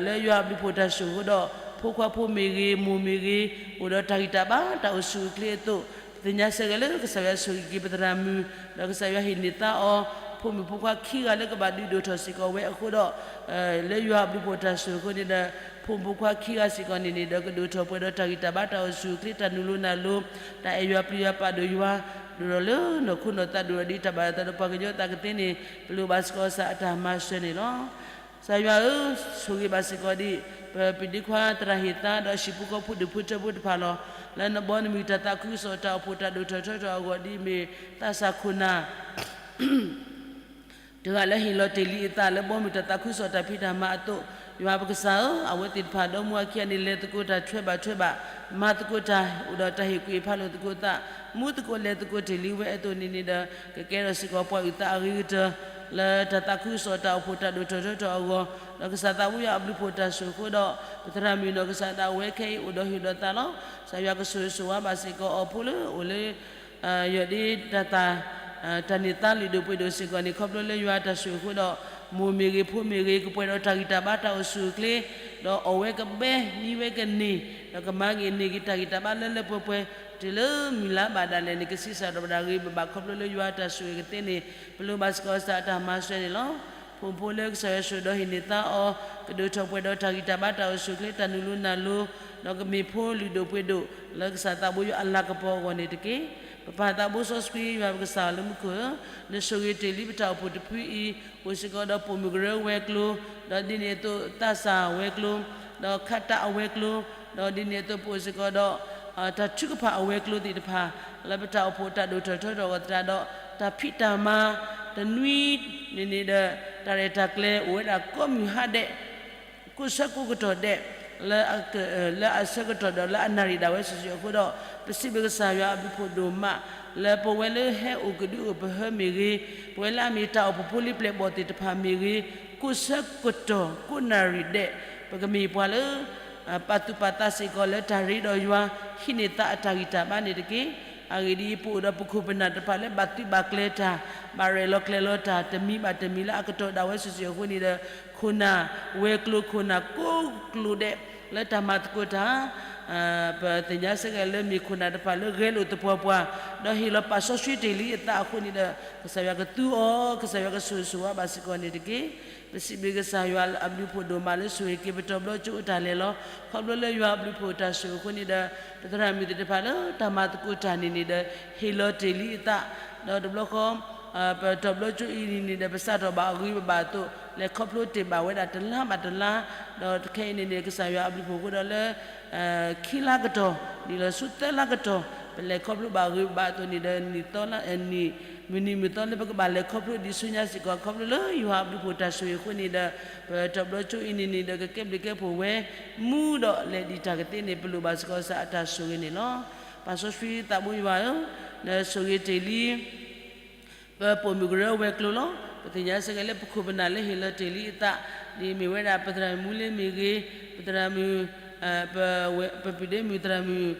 လၢယွၤအဘျုးဖှိၣ်တၢ်ဆိၣ်ဂ့ၤအဃိဒီး ဖိခွါဖိမ့ၢ်ဂ့ၤ, မိၢ်မ့ၢ်ဂ့ၤ, အိၣ်ဒီးတၢ်ဂံၢ်တၢ်ဘါတၢ်အိၣ်ဆူၣ်အိၣ်ချ့အသိး, ပသ့ၣ်ညါဆၢဂ့ၤလၢကစၢ်ယွၤဆိၣ်ဂ့ၤက့ၤပသရၣ်မုၣ်, ဒီးကစၢ်ယွၤဟ့ၣ်န့ၢ်သါအီၤ, ဖိမုၣ်ဖိခွါခံဂၤလၢကဘၣ်ဒုးဒိၣ်ထီၣ်စ့ၢ်ကီးဝဲအဃိဒီး, လၢယွၤအဘျုးအဖှိၣ်တၢ်ဆိၣ်ဂ့ၤအဃိန့ၣ်ဒီး, ဖိမုၣ်ဖိခွါခံဂၤစ့ၢ်ကီးန့ၣ်န့ၣ်ဒီး ကဒိၣ်ထီၣ်ပှဲၤဒီးတၢ်ဂံၢ်တၢ်ဘါတၢ်အိၣ်ဆူၣ်အိၣ်ချ့ တၢ်နုာ်လိၤနၢ်လိၤ, တၢ်အဲၣ်ယွၤပျံၤယွၤပာ်ဒိၣ်ယွၤ, ဒိၣ်ထီၣ်လၢနီၢ်ခိနီၢ်သးဒိၣ်ထီၣ်ဒ်တၢ်ဘၣ်အသးဒီးပှၤကညီသးကသ့န့ၣ် ပလိၣ်ဘၣ်စ့ၢ်ကီးကစၢ်အတၢ်မၤစၢၤန့ၣ်လီၤ. ကစၢ်ယွၤဧၢ, ဆိၣ်ဂ့ၤဘၣ်စ့ၢ်ကီးဒံး ပပျံၤဒ့ခွါသရၣ်ဟ့ၣ်သါ ဒီးဟံၣ်ဖိဃီဖိဒူၣ်ဖိထၢဖိတဖၣ်လီၤ. လၢနဘီနမုၢ်တၢ်သးခုကစီၣ်တၢ်အိၣ်ဖှိၣ်တၢ်ဒိၣ်ထီၣ်ထီထီၣ်အဂီၢ်ဒ်အမ့ၢ်သးစၢ်ခိၣ်နၢ် တဂၤလၢဟ့ၣ်လီၤတ့ၢ်လံအသးလၢဘီမုၢ်တၢ်သးခုကစီၣ်တၢ်ဖံးတၢ်မၤအသိး, ယွၤပကစၢ်ဧၢ, အဝဲသ့ၣ်တဖၣ်ဒီမါဝၤခံဂၤန့ၣ် လဲၤသကိးတၢ်ထွဲဘၣ်ထွဲဘၣ်, မၤသကိးတၢ်အိၣ်ဒီးတၢ်ဟ့ၣ်ကူၣ်ဟ့ၣ်ဖးလိာ်သကိးသး, မူသကိးလဲၤသကိးတ့ၢ်လံဝဲအသိးန့ၣ်န့ၣ်ဒီး, ကကဲထီၣ်စ့ၢ်ကီးပှၤအုၣ်သးအဂ့ၤကတၢၢ် လၢတၢ်သးခုကစီၣ်တၢ်အိၣ်ဖှိၣ်တၢ်ဒိၣ်ထီၣ်ထီထီၣ်အဂီၢ်, ဒီးကစၢ်သးဘိယွၤအဘျုးအဖှိၣ်တၢ်ဆိၣ်အဃိဒီး, ပသရၣ်မုၣ်နီၢ်ကစၢ်ဒၣ်ဝဲခဲအံၤအိၣ်ဒီးဟ့ၣ်ဒီးသးလီၤ. ကစၢ်ယွၤကဆိၣ်ဂ့ၤဆိၣ်ဝါဘၣ်စ့ၢ်ကီးအီၤဖိလၢအိၣ်လၢ ယွၤဒ်တၢ်သး တၢ်န့ၢ်သါလုၢ်ဒိၣ်ပှ့ၤဒိၣ်စ့ၢ်ကီးန့ၣ် ခီဖျိလၢယွၤတၢ်ဆိၣ်ဂ့ၤအဃိဒီး, မိၢ်မ့ၢ်ဂ့ၤဖိမ့ၢ်ဂ့ၤ ကပှဲၤဒီးတၢ်ဂံၢ်တၢ်ဘါတၢ်အိၣ်ဆူၣ်အိၣ်ချ့, ဒီးအီၣ်ဝဲကဘဲ မံဝဲကန့ၢ်, ဒီးကမၤဂ့ၤန့ၢ်က့ၤတၢ်ဂံၢ်တၢ်ဘါလၢလၢပှဲၤပှဲၤ, တုၤလၢမုၢ်လါဘၣ်ဒၣ်လဲာ်န့ၣ် ကဆံးစၢ်ဒီးဘၣ်ဒၣ်ဂ့ၤဘၣ်ဘၣ် ခီဖျိလၢယွၤတၢ်ဆိၣ်ဂ့ၤကသ့န့ၣ် ပလိၣ်ဘၣ်စ့ၢ်ကီးကစၢ်အတၢ်မၤစၢၤန့ၣ်လီၤ. ဖိမုၣ်ဖိလၢကစၢ်ယွၤဆိၣ်ဒီးဟ့ၣ်န့ၢ်သါအီၤ, ကဒိၣ်ထီၣ်ပှဲၤဒီးတၢ်ဂံၢ်တၢ်ဘါတၢ်အိၣ်ဆူၣ်အိၣ်ချ့ တၢ်နုာ်လိၤနၢ်လိၤ, ဒီးကမ့ၢ်ဖိလုၢ်ဒိၣ်ပှ့ၤဒိၣ် လၢကစၢ်သးဘိယွၤအလၤကပီၤအဂီၢ်န့ၣ်တက့ၢ်. ပပၢ်သးဘိစီဆှံယွၤပကစၢ်လၢမူခိၣ်ဧၢ, နဆိၣ်ဂ့ၤတ့ၢ်လံပတၢ်အိၣ်ဖှိၣ်တဖုအံၤ, အိၣ်စ့ၢ်ကီးဒီးပိာ်မုၣ်ကရၢဝဲၤကျိၤ, ဒီးဒ်န့ၣ်အသိးသးစၢ်ဝဲၤကျိၤ, ဒီးခးတးအဝဲၤကျိၤ, ဒီးဒ်န့ၣ်အသိးပအိၣ်စ့ၢ်ကီးဒီး တၢ်ထုကဖၣ်အဝဲၤကျိၤသ့ၣ်တဖၣ်, လၢပတၢ်အိၣ်ဖှိၣ်တၢ်ဒိၣ်ထီၣ်ထီထီၣ်အဂီၢ်သတးဒီး, တၢ်ဖံးတၢ်မၤ တနွံန့ၣ်န့ၣ်ဒီး, တၢ်ရဲၣ်တၢ်ကျဲၤအိၣ်ဝဲဒၣ်ကိးမုၢ်ဟါဒဲး, ကိးဆၢကိးကတီၢ်ဒဲး, လၢအဆၢကတီၢ်ဒီးလၢအနၣ်ရံၣ်ဒၣ်ဝဲစုာ်စုာ်အဃိဒီး, ပစံးဘျုးကစၢ်ယွၤအဘျုးဖှိၣ်ဒိၣ်မး, လၢပဝဲလၢဟဲအိၣ်ကဒုအိၣ်ပဟၢမ့ၢ်ဂ့ၤ, ပဝဲလၢအမ့ၢ်တၢ်အိၣ်ဖှိၣ်ဖိလံၤပျဲၢ်ဘီၣ်သ့ၣ်တဖၣ်မ့ၢ်ဂ့ၤ, ကိးဆၢကတီၢ်ကိးနၣ်ရံၣ်ဒဲး, ပကမ့ၢ်ပှၤလၢ ပာ်သူၣ်ပာ်သးစ့ၢ်ကီးလၢတၢ်ရ့ဒီးယွၤ, ဟံးန့ၢ်သးအတၢ်ဂံၢ်တၢ်ဘါန့ၣ်တက့ၢ်. အဂ့ၢ်ဒ်အံၤ, ပအိၣ်ဒီးပခိၣ်ပနၢ်တဖၣ်လၢဘၣ်သုးဘၣ်ကျဲၤတၢ်, ဘၣ်ရဲၣ်လီၤကျဲၤလီၤတၢ်, တမံၤဘၣ်တမံၤလၢအကတီၢ်ဒၣ်ဝဲစုာ်စုာ်အဃိန့ၣ်ဒီး, ခိၣ်နၢ်ဝဲၤကျိၤခိၣ်နၢ်ကိးကျိၤဒဲး, လၢတၢ်မၤသကိးတၢ် ပသ့ၣ်ညါစ့ၢ်ကီးလၢမ့ၢ်ခိၣ်နၢ်တဖၣ်လၢဂဲၤလိာ်သပှၢ်ပှၢ်, ဒီးဟ့ၣ်လီၤပာ်စီဆှံတ့ၢ်လံအသးအဃိန့ၣ်ဒီး, ကစၢ်ယွၤကသူအီၤ, ကစၢ်ယွၤကဆိၣ်ဂ့ၤဆိၣ်ဝါဘၣ်စ့ၢ်ကီးန့ၣ်တက့ၢ်. ပစံးဘျုးကစၢ်ယွၤအဘျုးဖှိၣ်ဒိၣ်မးလၢဆိၣ်ဂ့ၤက့ၤပတီၢ်ဘျီကၠိအတၢ်လဲၤလီၤ. ခီဖျိလၢယွၤအဘျုးဖှိၣ်တၢ်ဆိၣ်ဂ့ၤအဃိန့ၣ်ဒီး, ပသရၣ်မုၣ်သ့ၣ်တဖၣ်လၢတၢ်မၤသကိးတၢ်န့ၣ်န့ၣ်ဒီး, ဟ့ၣ်လီၤတ့ၢ်လံအသး, ဒီးတဘျီဃီ ပတီၢ်ဘျီကၠိအံၤန့ၣ်န့ၣ်ဒီး ပစးထီၣ်ဘၣ်အဂ့ၤဘၣ်ဘၣ်အသိး, လဲၤခီဖျိတ့ၢ်ဘၣ်ဝဲဒၣ်တလါဘၣ်တလါ, ဒီးခဲအံၤန့ၣ်န့ၣ် ကစၢ်ယွၤအဘျုးဖှိၣ်အဃိဒီးလၢ ခံလါကတီၢ် ဒ်လီၤဆူသၢလါကတီၢ်, ပလဲၤခီဖျိဘၣ်အဂ့ၤဘၣ်ဘၣ်အသိးန့ၣ်ဒီး နံၣ်သီလၢ နံၣ် မုၢ်နံၤမုၢ်သီလၢပကဘၣ်လဲၤခီဖျိဒံးဆူညါစ့ၢ်ကီး ခီဖျိလၢယွၤအဘျုးဖှိၣ်တၢ်ဆိၣ်ဂ့ၤအဃိန့ၣ်ဒီး, ပတီၢ်ဘျီကၠိအံၤန့ၣ်န့ၣ်ဒီး ကကဲဘျုးကဲဖှိၣ်ဝဲ မူဒီးလဲၤဒံးတၢ်ကသ့န့ၣ် ပလိၣ်ဘၣ်စ့ၢ်ကီးကစၢ်အတၢ်ဆိၣ်ဂ့ၤန့ၣ်လီၤ. ပၢ်စီဆှံသးဘိယွၤဧၢ, နဆိၣ်ဂ့ၤတ့ၢ်လံ ပပိာ်မုၣ်ကရၢဝဲၤကျိၤလီၤ. ပသ့ၣ်ညါစ့ၢ်ကီးလၢပခိၣ်ပနၢ်လၢဟ့ၣ်လီၤတ့ၢ်လံအသး, ဒ်မ့ၢ်ဝဲဒၣ်ပသရၣ်မုၣ်မူလ့မ့ၢ်ဂ့ၤ, ပသရၣ်မုၣ် ပပုၢ်ဒ့မုၣ်သရၣ်မုၣ်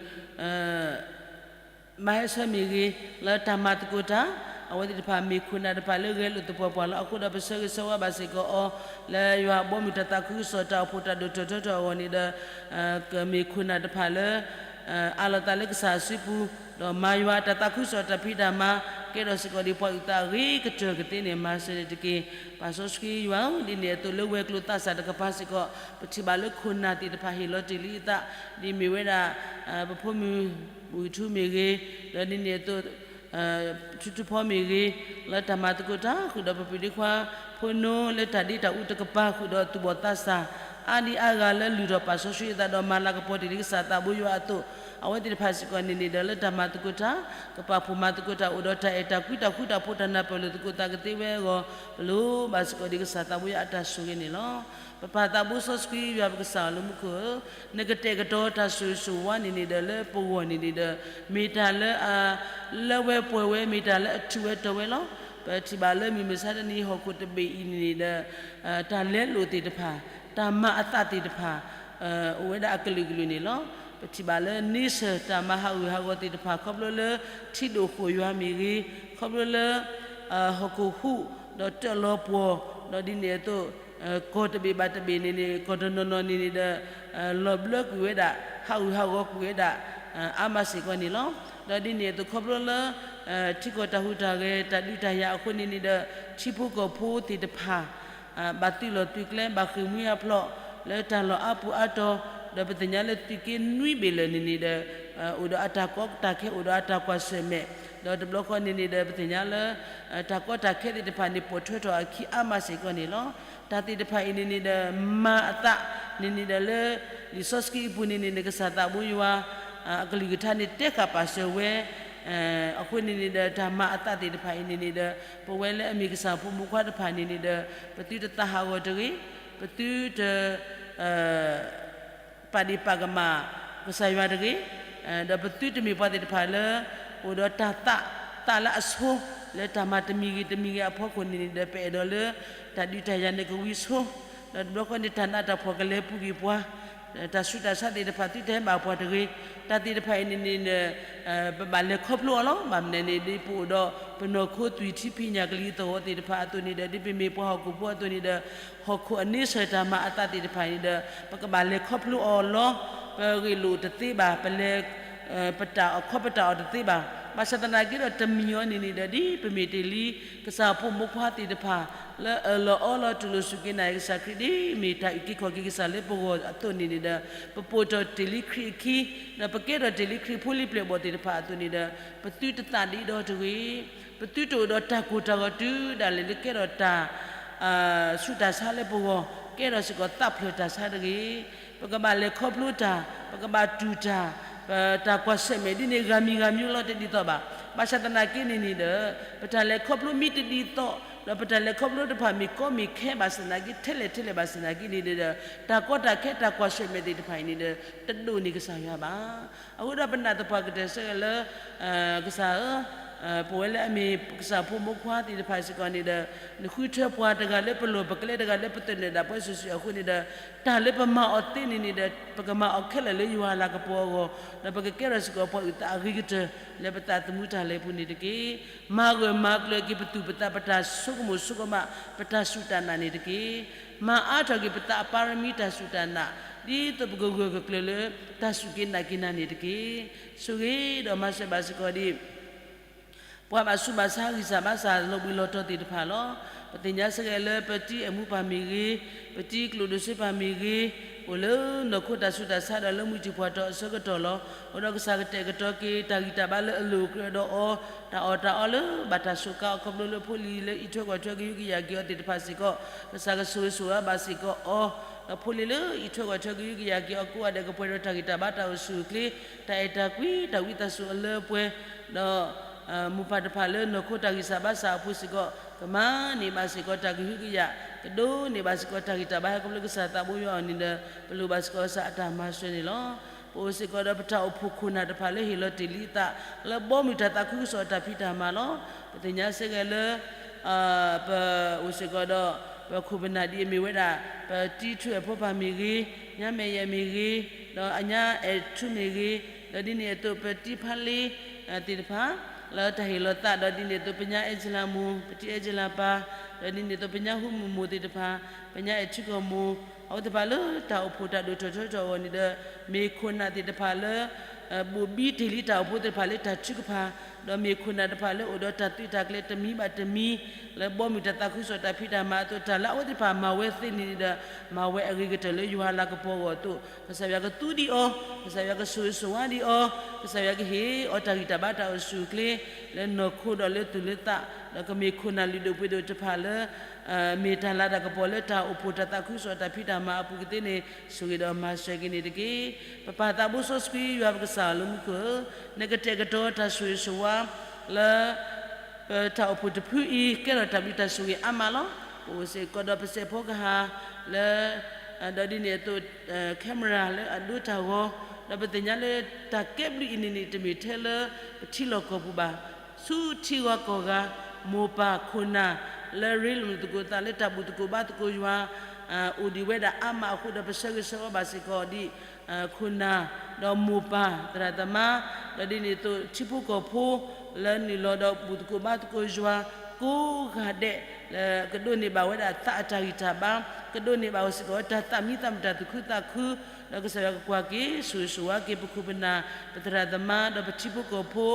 မၤဟဲဆၢမ့ၢ်ဂ့ၤ, လၢတၢ်မၤသကိးတၢ်, အဝဲသ့ၣ်တဖၣ်မ့ၢ်ခိၣ်နၢ်တဖၣ်လၢဂဲၤလိာ်သပှၢ်ပှၢ်လီၤ. အဃိဒီးပဆၢဂ့ၤဆၢဝါဘၣ်စ့ၢ်ကီးအီၤ, လၢယွၤအဘီအမုၢ်တၢ်သးခုကစီၣ်တၢ်အိၣ်ဖှိၣ်တၢ်ဒိၣ်ထီၣ်ထီထီၣ်အဂီၢ်န့ၣ်ဒီး, ကမ့ၢ်ခိၣ်နၢ်တဖၣ်လၢ အးလီၤသးလၢကစၢ်စုပူၤ, ဒီးမၤယွၤတၢ်သးခုကစီၣ်တၢ်ဖံးတၢ်မၤ, ကဲထီၣ်စ့ၢ်ကီးဒ်ပှၤအုၣ်သးအဂ့ၤကတၢၢ်ကသ့န့ၣ် မၤစၢၤန့ၣ်တက့ၢ်. ပၢ်စီဆှံယွၤဧၢ, ဒ်န့ၣ်အသိးလၢဝဲၤကျိၤသးစၢ်တကပၤစ့ၢ်ကီး, ပထံၣ်ဘၣ်လၢခိၣ်နၢ်သ့ၣ်တဖၣ်ဟ့ၣ်လီၤတ့ၢ်လံအသး, ဒ်မ့ၢ်ဝဲဒၣ် ပဖိမုၣ် ဘူၣ်ထူမ့ၢ်ဂ့ၤ, ဒီးဒ်န့ၣ်အသိး ထူထူဖီမ့ၢ်ဂ့ၤ, လၢတၢ်မၤသကိးတၢ်ဃုာ်ဒီးပပုၢ်ဒ့ခွါ ဖိနိလၢတၢ်ဒ့တၢ်အူတကပၤဃုာ်ဒီးသူၣ်ဘီၣ်သးစၢ် အါဒံအါဂၤလၢလုၢ်ထီၣ်ပၢ်စီဆှံအသးဒီးမၤလၤကပီၤတ့ၢ်လံကစၢ်သးဘိယွၤအသိး, အဝဲသ့ၣ်တဖၣ်စ့ၢ်ကီးန့ၣ်န့ၣ်ဒီး လၢတၢ်မၤသကိးတၢ် ကပာ်ဖှိၣ်မၤသကိးတၢ်အိၣ်ဒီးတၢ်အဲၣ်တၢ်ကွံတၢ်ဃူတၢ်ဖိးတၢ်နၢ်ပၢၢ်လိာ်သကိးသးကသ့ဝဲအဂီၢ်, ပလိၣ်ဘၣ်စ့ၢ်ကီးဒ်ကစၢ်သးဘိယွၤအတၢ်ဆိၣ်ဂ့ၤန့ၣ်လီၤ. ပပၢ်သးဘိစီဆှံယွၤပကစၢ်လၢမူခိၣ်ဧၢ, နကတဲာ်ကတီၤတၢ်ဆိၣ်ဂ့ၤဆိၣ်ဝါန့ၣ်န့ၣ်ဒီး လၢပဂီၢ်န့ၣ်န့ၣ်ဒီး မ့ၢ်တၢ်လၢအလၢဝဲပှဲၤဝဲ, မ့ၢ်တၢ်လၢအထူးဝဲတီၤဝဲလီၤ. ပထံၣ်ဘၣ်လၢမုၢ်မဆါတနံၤဟီၣ်ခိၣ်တဘ့ၣ်အံၤန့ၣ်န့ၣ်ဒီး တၢ်လဲလိာ်သ့ၣ်တဖၣ်, တၢ်မၤအသးသ့ၣ်တဖၣ် အိၣ်ဝဲဒၣ်အကလုာ်ကလုာ်န့ၣ်လီၤ. ပထံၣ်ဘၣ်လၢန့ဆၢၣ်တၢ်မၤဟးဂူာ်ဟးဂီၤသ့ၣ်တဖၣ် ခီဖျိလၢထံဒိၣ်ဃိၣ်ယွၤမ့ၢ်ဂ့ၤ, ခီဖျိလၢ ဟီၣ်ခိၣ်ဟူး, ဒီးတၢၣ်လီၤပှီၢ်, ဒီးဒ်န့ၣ်အသိး ကီၢ်တဘ့ၣ်ဘၣ်တဘ့ၣ်န့ၣ်န့ၣ် ကီၢ်တနီၤနီၤန့ၣ်န့ၣ်ဒီး လီၤဘျၢကွံာ်ဝဲဒၣ် ဟးဂူာ်ဟးဂီၤကွံာ်ဝဲဒၣ် အါမးစ့ၢ်ကီးန့ၣ်လီၤ. ဒီးဒ်န့ၣ်အသိးခီဖျိလၢ ထံကီၢ်တၢ်ဟူးတၢ်ဂဲၤ တၢ်ဒုးတၢ်ယၤအဃိန့ၣ်န့ၣ်ဒီး ထံဖိကီၢ်ဖိသ့ၣ်တဖၣ် ဘၣ်သုးလီၢ်သုးကျဲ ဘၣ်ဃ့ၢ်မှံဟးဖျိး လၢတၢ်လီၢ်အါပူၤအါတီၤ ဒီးပသ့ၣ်ညါလၢသုးက့နွံဘ့ၣ်လၢာ်န့ၣ်န့ၣ်ဒီး အိၣ်ဒီးအတၢ်ကီတၢ်ခဲ အိၣ်ဒီးအတၢ်ကွၢ်ဆၢၣ်မဲာ် ဒီးတဘျီဃီန့ၣ်န့ၣ်ဒီး ပသ့ၣ်ညါလၢ တၢ်ကီတၢ်ခဲသ့ၣ်တဖၣ်န့ၣ် ပိာ်ထွဲထီၣ်အခံအါမးစ့ၢ်ကီးန့ၣ်လီၤ. တၢ်သ့ၣ်တဖၣ်အံၤန့ၣ်န့ၣ်ဒီး မၤအသးန့ၣ်န့ၣ်ဒီးလၢ လံာ်စီဆှံအပူၤန့ၣ်န့ၣ် ကစၢ်သးဘိယွၤ အကလုၢ်ကထါန့ၣ် တဲဃာ်ပာ်စၢၤဝဲ အဃိန့ၣ်န့ၣ်ဒီး တၢ်မၤအသးသ့ၣ်တဖၣ်အံၤန့ၣ်န့ၣ်ဒီး ပဝဲလၢအမ့ၢ်ကစၢ်ဖိမိၢ်ခွါတဖၣ်န့ၣ်န့ၣ်ဒီး ပသုတသးဟးဂီၤတဂ့ၤ, ပသုတ ပာ်ဒ့ၣ်ပာ်ကမၣ်ကစၢ်ယွၤတဂ့ၤ, ဒီးပသုတမ့ၢ်ပှၤသ့ၣ်တဖၣ်လၢ အိၣ်ဒီးတၢ်သး သးလၢအဆိ လၢတၢ်မၤတမံၤဂ့ၤတမံၤဂ့ၤအဖီခိၣ်န့ၣ်န့ၣ်ဒီး ပအဲၣ်ဒိးလၢ တၢ်ဒုးတၢ်ယၤန့ၣ်ကဝံၤဆိ, ဒီးတဘျီဃီန့ၣ် တၢ်နးတၢ်ဖှီၣ်ကလဲၤပူၤကွံာ်ပှၤ, တၢ်ဆူးတၢ်ဆါသ့ၣ်တဖၣ်သုတဟဲဘၣ်ပှၤတဂ့ၤ, တၢ်သ့ၣ်တဖၣ်အံၤန့ၣ်န့ၣ် ပဘၣ်လဲၤခီဖျိအီၤလီၤ. ဘၣ်မနုၤန့ၣ် ဒ်ပအိၣ်ဒီးပနီၢ်ခိသွံၣ်ထံဖံးညၣ်ကလံၤသဝီသ့ၣ်တဖၣ်အသိးန့ၣ်ဒီး ဒ်ပမ့ၢ်ပှၤဟီၣ်ခိၣ်ဖိအသိးန့ၣ်ဒီး ဟီၣ်ခိၣ်အန့ဆၢၣ်တၢ်မၤအသးသ့ၣ်တဖၣ်န့ၣ်ဒီး ပကဘၣ်လဲၤခီဖျိအီၤလီၤ. ပဂ့ၢ်လိာ်တသ့ဘၣ်, ပလဲၤ ပတၢ်အီၣ်ခီပတၢ်အီၣ်တသ့ဘၣ်. ဘၣ်ဆၣ်သနာ်က့ဒီးတမံၤအီၤန့ၣ်န့ၣ်ဒီး ဒ်ပမ့ၢ်တ့ၢ်လံ ကစၢ်ဖိမိၢ်ခွါသ့ၣ်တဖၣ် လၢအၢၣ်လီၤအီလီၤတူၢ်လိာ်စူၢ်က့ၤနာ်က့ၤကစၢ်ခရံာ် ဒ်မ့ၢ်တၢ်အုၣ်က့ၤခီၣ်က့ၤကစၢ်လၢပဂီၢ်အသိးန့ၣ်န့ၣ်ဒီး ပပိာ်ထီၣ်တ့ၢ်လံခရံာ်အခံ ဒီးပကဲထီၣ်တ့ၢ်လံခရံာ်ဖိလံၤပျဲၢ်ဘီၣ်သ့ၣ်တဖၣ်အသိးန့ၣ်ဒီး ပသုတသးဒ့ဒီတဂ့ၤ, ပသုတအိၣ်ဒီးတၢ်ကိၢ်တၢ်ဂီၤတုၤဒၣ်လဲာ်လၢကဲထီၣ်တၢ် ဆူးတၢ်ဆါလၢပဂီၢ်, ကဲထီၣ်စ့ၢ်ကီးသးဖျၢၣ်တၢ်ဆါတဂ့ၤ. ပကဘၣ်လဲၤခီဖျိတၢ်, ပကဘၣ်တူၢ်တၢ်, ပတၢ်ကွၢ်ဆၢၣ်မဲာ်ဒ်န့ၣ် ဂၤမံၤဂၤမံၤလီၤတဒ်သိးဘၣ်. ဘၣ်ဆၣ်သနာ်က့န့ၣ်န့ၣ်ဒီး ပတၢ်လဲၤခီဖျိမ့ၢ်တဒ်သိး, ဒီးပတၢ်လဲၤခီဖျိတဖၣ်မ့ၢ်ကီမ့ၢ်ခဲဘၣ်ဆၣ်သနာ်က့ ထဲလဲၣ်ထဲလဲၣ်ဘၣ်ဆၣ်သနာ်က့န့ၣ်ဒီး တၢ်ကီတၢ်ခဲတၢ်ကွၢ်ဆၢၣ်မဲာ်သ့ၣ်တဖၣ်အံၤန့ၣ်ဒီး တဒိးန့ၢ်ကစၢ်ယွၤဘၣ်. အဃိဒီးပနာ်သပှၢ်ကတၢၢ်ဆၢဂ့ၤလၢ ကစၢ်ဧၢ, ပဝဲလၢအမ့ၢ်ကစၢ်ဖိမိၢ်ခွါသ့ၣ်တဖၣ်စ့ၢ်ကီးန့ၣ်ဒီး နဃုထၢပှၤတဂၤလၢပလီၢ်ပကျဲ တဂၤလၢပသနၢၣ်ဒၣ်ပှၤစုာ်စုာ်အဃိန့ၣ်ဒီး တၢ်လၢပမၤအီၤသ့န့ၣ်န့ၣ်ဒီး ပကမၤအီၤခဲလၢာ်လၢယွၤအလၤကပီၤအဂီၢ်, ဒီးပကကဲထီၣ်စ့ၢ်ကီးပှၤအုၣ်သးအဂ့ၤကတၢၢ် လၢပသးသမူတၢ်လဲၤပူၤန့ၣ်တက့ၢ်. မၤဂၢၢ်မၤကျၢၤက့ၤပသူၣ်ပသး ပတၢ်ဆိကမိၣ်ဆိကမး ပတၢ်စူၢ်တၢ်နာ်န့ၣ်တက့ၢ်. မၤအါထီၣ်က့ၤပသးအပၢ်ရမံတၢ်စူၢ်တၢ်နာ် ဒ်သိးပကဂၢၢ်ကကျၢၤလၢ တၢ်စူၢ်က့ၤနာ်က့ၤနၤန့ၣ်တက့ၢ်. ဆိၣ်ဂ့ၤဒီးမၤစၢၤဘၣ်စ့ၢ်ကီးဒ် ပှၤဘၣ်ဆူးဘၣ်ဆါဂံၢ်စၢ်ဘါစၢ်လီၤဘှံးလီၤတီၤသ့ၣ်တဖၣ်လီၤ. ပသ့ၣ်ညါစ့ၢ်ကီးလၢပတံၤအဲၣ်မူပၢ်မ့ၢ်ဂ့ၤ, ပတံၤကျိၣ်ဒိၣ်စ့ပၢ်မ့ၢ်ဂ့ၤ, အိၣ်လၢနီၢ်ခိတၢ်ဆူးတၢ်ဆါဒီးလၢမုၢ်တံၤဖှီၣ်တီၤအဆၢကတီၢ်လီၤ. အိၣ်ဒီးကစၢ်ကတဲာ်ကတီၤက့ၤတၢ်ဂံၢ်တၢ်ဘါလၢအလိၣ်အကြၢးဒီးအီၤ, တၢ်အီၣ်တၢ်အီလၢဘၣ်တၢ်စူးကါအီၤခီဖျိလၢဖိလံၤလၢအံးထွဲကွၢ်ထွဲကဟုကယာ်က့ၤအီၤသ့ၣ်တဖၣ်စ့ၢ်ကီး, ကစၢ်ကဆိၣ်ဂ့ၤဆိၣ်ဝါဘၣ်စ့ၢ်ကီးအီၤ, ဒီးဖိလံၤလၢအံးထွဲကွၢ်ထွဲကဟုကယာ်က့ၤအီၤကိးဂၤဒဲး ကပှဲၤဒီးတၢ်ဂံၢ်တၢ်ဘါတၢ်အိၣ်ဆူၣ်အိၣ်ချ့, တၢ်အဲၣ်တၢ်ကွံတၢ်ဝံသးစူၤအလၢအပှဲၤ, ဒီး မိၢ်ပၢ်တဖၣ်လၢနီၢ်ခိတၢ်ဂံၢ်စၢ်ဘါစၢ်အပူၤစ့ၢ်ကီး ကမၤန့ၢ်ဘၣ်စ့ၢ်ကီးတၢ်ကဟုကယာ်, ကဒိးန့ၢ်ဘၣ်စ့ၢ်ကီးတၢ်ဂံၢ်တၢ်ဘါဟဲခီဖျိကစၢ်သးဘိယွၤအီၤန့ၣ်ဒီး ပလိၣ်ဘၣ်စ့ၢ်ကီးကစၢ်အတၢ်မၤစၢၤန့ၣ်လီၤ. ပအိၣ်စ့ၢ်ကီးဒီးပတၢ်အိၣ်ဖှိၣ်ခိၣ်နၢ်တဖၣ်လၢဟ့ၣ်လီၤတ့ၢ်လံအသး လၢဘီမုၢ်တၢ်သးခုကစီၣ်တၢ်ဖံးတၢ်မၤလီၤ. ပသ့ၣ်ညါစ့ၢ်ကီးလၢ ပအိၣ်စ့ၢ်ကီးဒီး ပခိၣ်ပနၢ်ဒ်အမ့ၢ်ဝဲဒၣ် ပတံၤထူအဲၣ်ဖိပၢ်မ့ၢ်ဂ့ၤ, ညါမဲာ်ယဲၢ်မ့ၢ်ဂ့ၤ, ဒီးအညါအဲၣ်ထူမ့ၢ်ဂ့ၤ, ဒီးဒ်န့ၣ်အသိးပတံၤဖါလ့ သ့ၣ်တဖၣ် လၢတၢ်ဟ့ၣ်လီၤသး ဒီးဒ်န့ၣ်အသိးပညါအဲၣ်ကၠလၤမိၢ်, ပတံၤအဲၣ်ကၠလၤပၢ်, ဒီးဒ်န့ၣ်အသိးပညါဟူမုၢ်မိၢ်သ့ၣ်တဖၣ်, ပညါအဲၣ်ထူကီၢ်မိၢ်, အဝဲသ့ၣ်တဖၣ်လၢတၢ်အိၣ်ဖှိၣ်တၢ်ဒိၣ်ထီၣ်ထီထီၣ်အဂီၢ်န့ၣ်ဒီး မ့ၢ်ခိၣ်နၢ်သ့ၣ်တဖၣ်လၢ ဘူးဘံတ့ၢ်လံတၢ်အိၣ်ဖှိၣ်သ့ၣ်တဖၣ်လၢတၢ်ထုကဖၣ်, ဒီးမ့ၢ်ခိၣ်နၢ်တဖၣ်လၢအိၣ်ဒီးတၢ်သုးတၢ်ကျဲၤတမံၤဘၣ်တမံၤ လၢဘီမုၢ်တၢ်သးခုကစီၣ်တၢ်ဖံးတၢ်မၤအသိး တၢ်လၢအဝဲသ့ၣ်တဖၣ်မၤဝဲသ့န့ၣ်ဒီး မၤဝဲအဂ့ၤကတၢၢ်လၢယွၤလၤကပီၤအဂီၢ်အသိး ကစၢ်ယွၤကသူဒံးအီၤ, ကစၢ်ယွၤကဆိၣ်ဂ့ၤဆိၣ်ဝါဒံးအီၤ, ကစၢ်ယွၤကဟ့ၣ်အီၤတၢ်ဂံၢ်တၢ်ဘါတၢ်အိၣ်ဆူၣ်အိၣ်ချ့ လၢနီၢ်ခိဒီးလၢသူၣ်လၢသး, ဒီးကမ့ၢ်ခိၣ်နၢ်လုၢ်ဒိၣ်ပှ့ၤဒိၣ်တဖၣ်လၢ မ့ၢ်တၢ်လၤတၢ်ကပီၤလၢတၢ်အိၣ်ဖှိၣ်တၢ်သးခုကစီၣ်တၢ်ဖံးတၢ်မၤအပူၤကသ့န့ၣ် ဆိၣ်ဂ့ၤဒီးမၤစၢၤက့ၤန့ၣ်တက့ၢ်. ပပၢ်သးဘိစီဆှံယွၤပကစၢ်လၢမူခိၣ်ဧၢ, နကတဲာ်ကတီၤတၢ်ဆိၣ်ဂ့ၤဆိၣ်ဝါ လၢ ပတၢ်အိၣ်ဖှိၣ်တဖုအံၤ ကဲထီၣ်တၢ်ဘျုးတၢ်ဆိၣ်ဂ့ၤအါမးလီၤ. ပအိၣ်စ့ၢ်ကီးဒီးပစဲးဖီကဟၣ် လၢ ဒီးဒ်န့ၣ်အသိး camera လၢအဒိတၢ်ဂီၤ, ဒီးပသ့ၣ်ညါလၢတၢ်ကဲဘျုးအံၤန့ၣ်န့ၣ် တမ့ၢ်ထဲလၢပထံလီၢ်ကီၢ်ပူၤဘၣ်, ဆူထံဂီၤကီၢ်ဂၤ မိၢ်ပၢ်ခိၣ်နၢ် လၢရ့လိာ်မုာ်သကိးသးလၢတၢ်ဘူၣ်သကိးဘါသကိးယွၤ အိၣ်ဒံးဝဲဒၣ်အါမးအဃိဒီး ပဆၢဂ့ၤဆၢဝါဘၣ်စ့ၢ်ကီးဒ် ခိၣ်နၢ် ဒီးမိၢ်ပၢ်သရၣ်သမါ ဒီးဒ်န့ၣ်အသိးထံဖိကီၢ်ဖိ လၢနုာ်လီၤဒီးဘူၣ်သကိးဘါသကိးယွၤ ပှၤကိးဂၤဒဲး လၢကဒိးန့ၢ်ဘၣ်ဝဲဒၣ်သးအတၢ်ဂံၢ်တၢ်ဘါ, ကဒိးန့ၢ်ဘၣ်ဝဲစ့ၢ်ကီးတၢ်သးမံသးမုာ်တၢ်သူၣ်ခုသးခု, ဒီးကစၢ်ယွၤကကွၢ်က့ၤ ဆိၣ်ဂ့ၤဆိၣ်ဝါက့ၤ ပခိၣ်ပနၢ် ပသရၣ်သမါ ဒီးပထံဖိကီၢ်ဖိ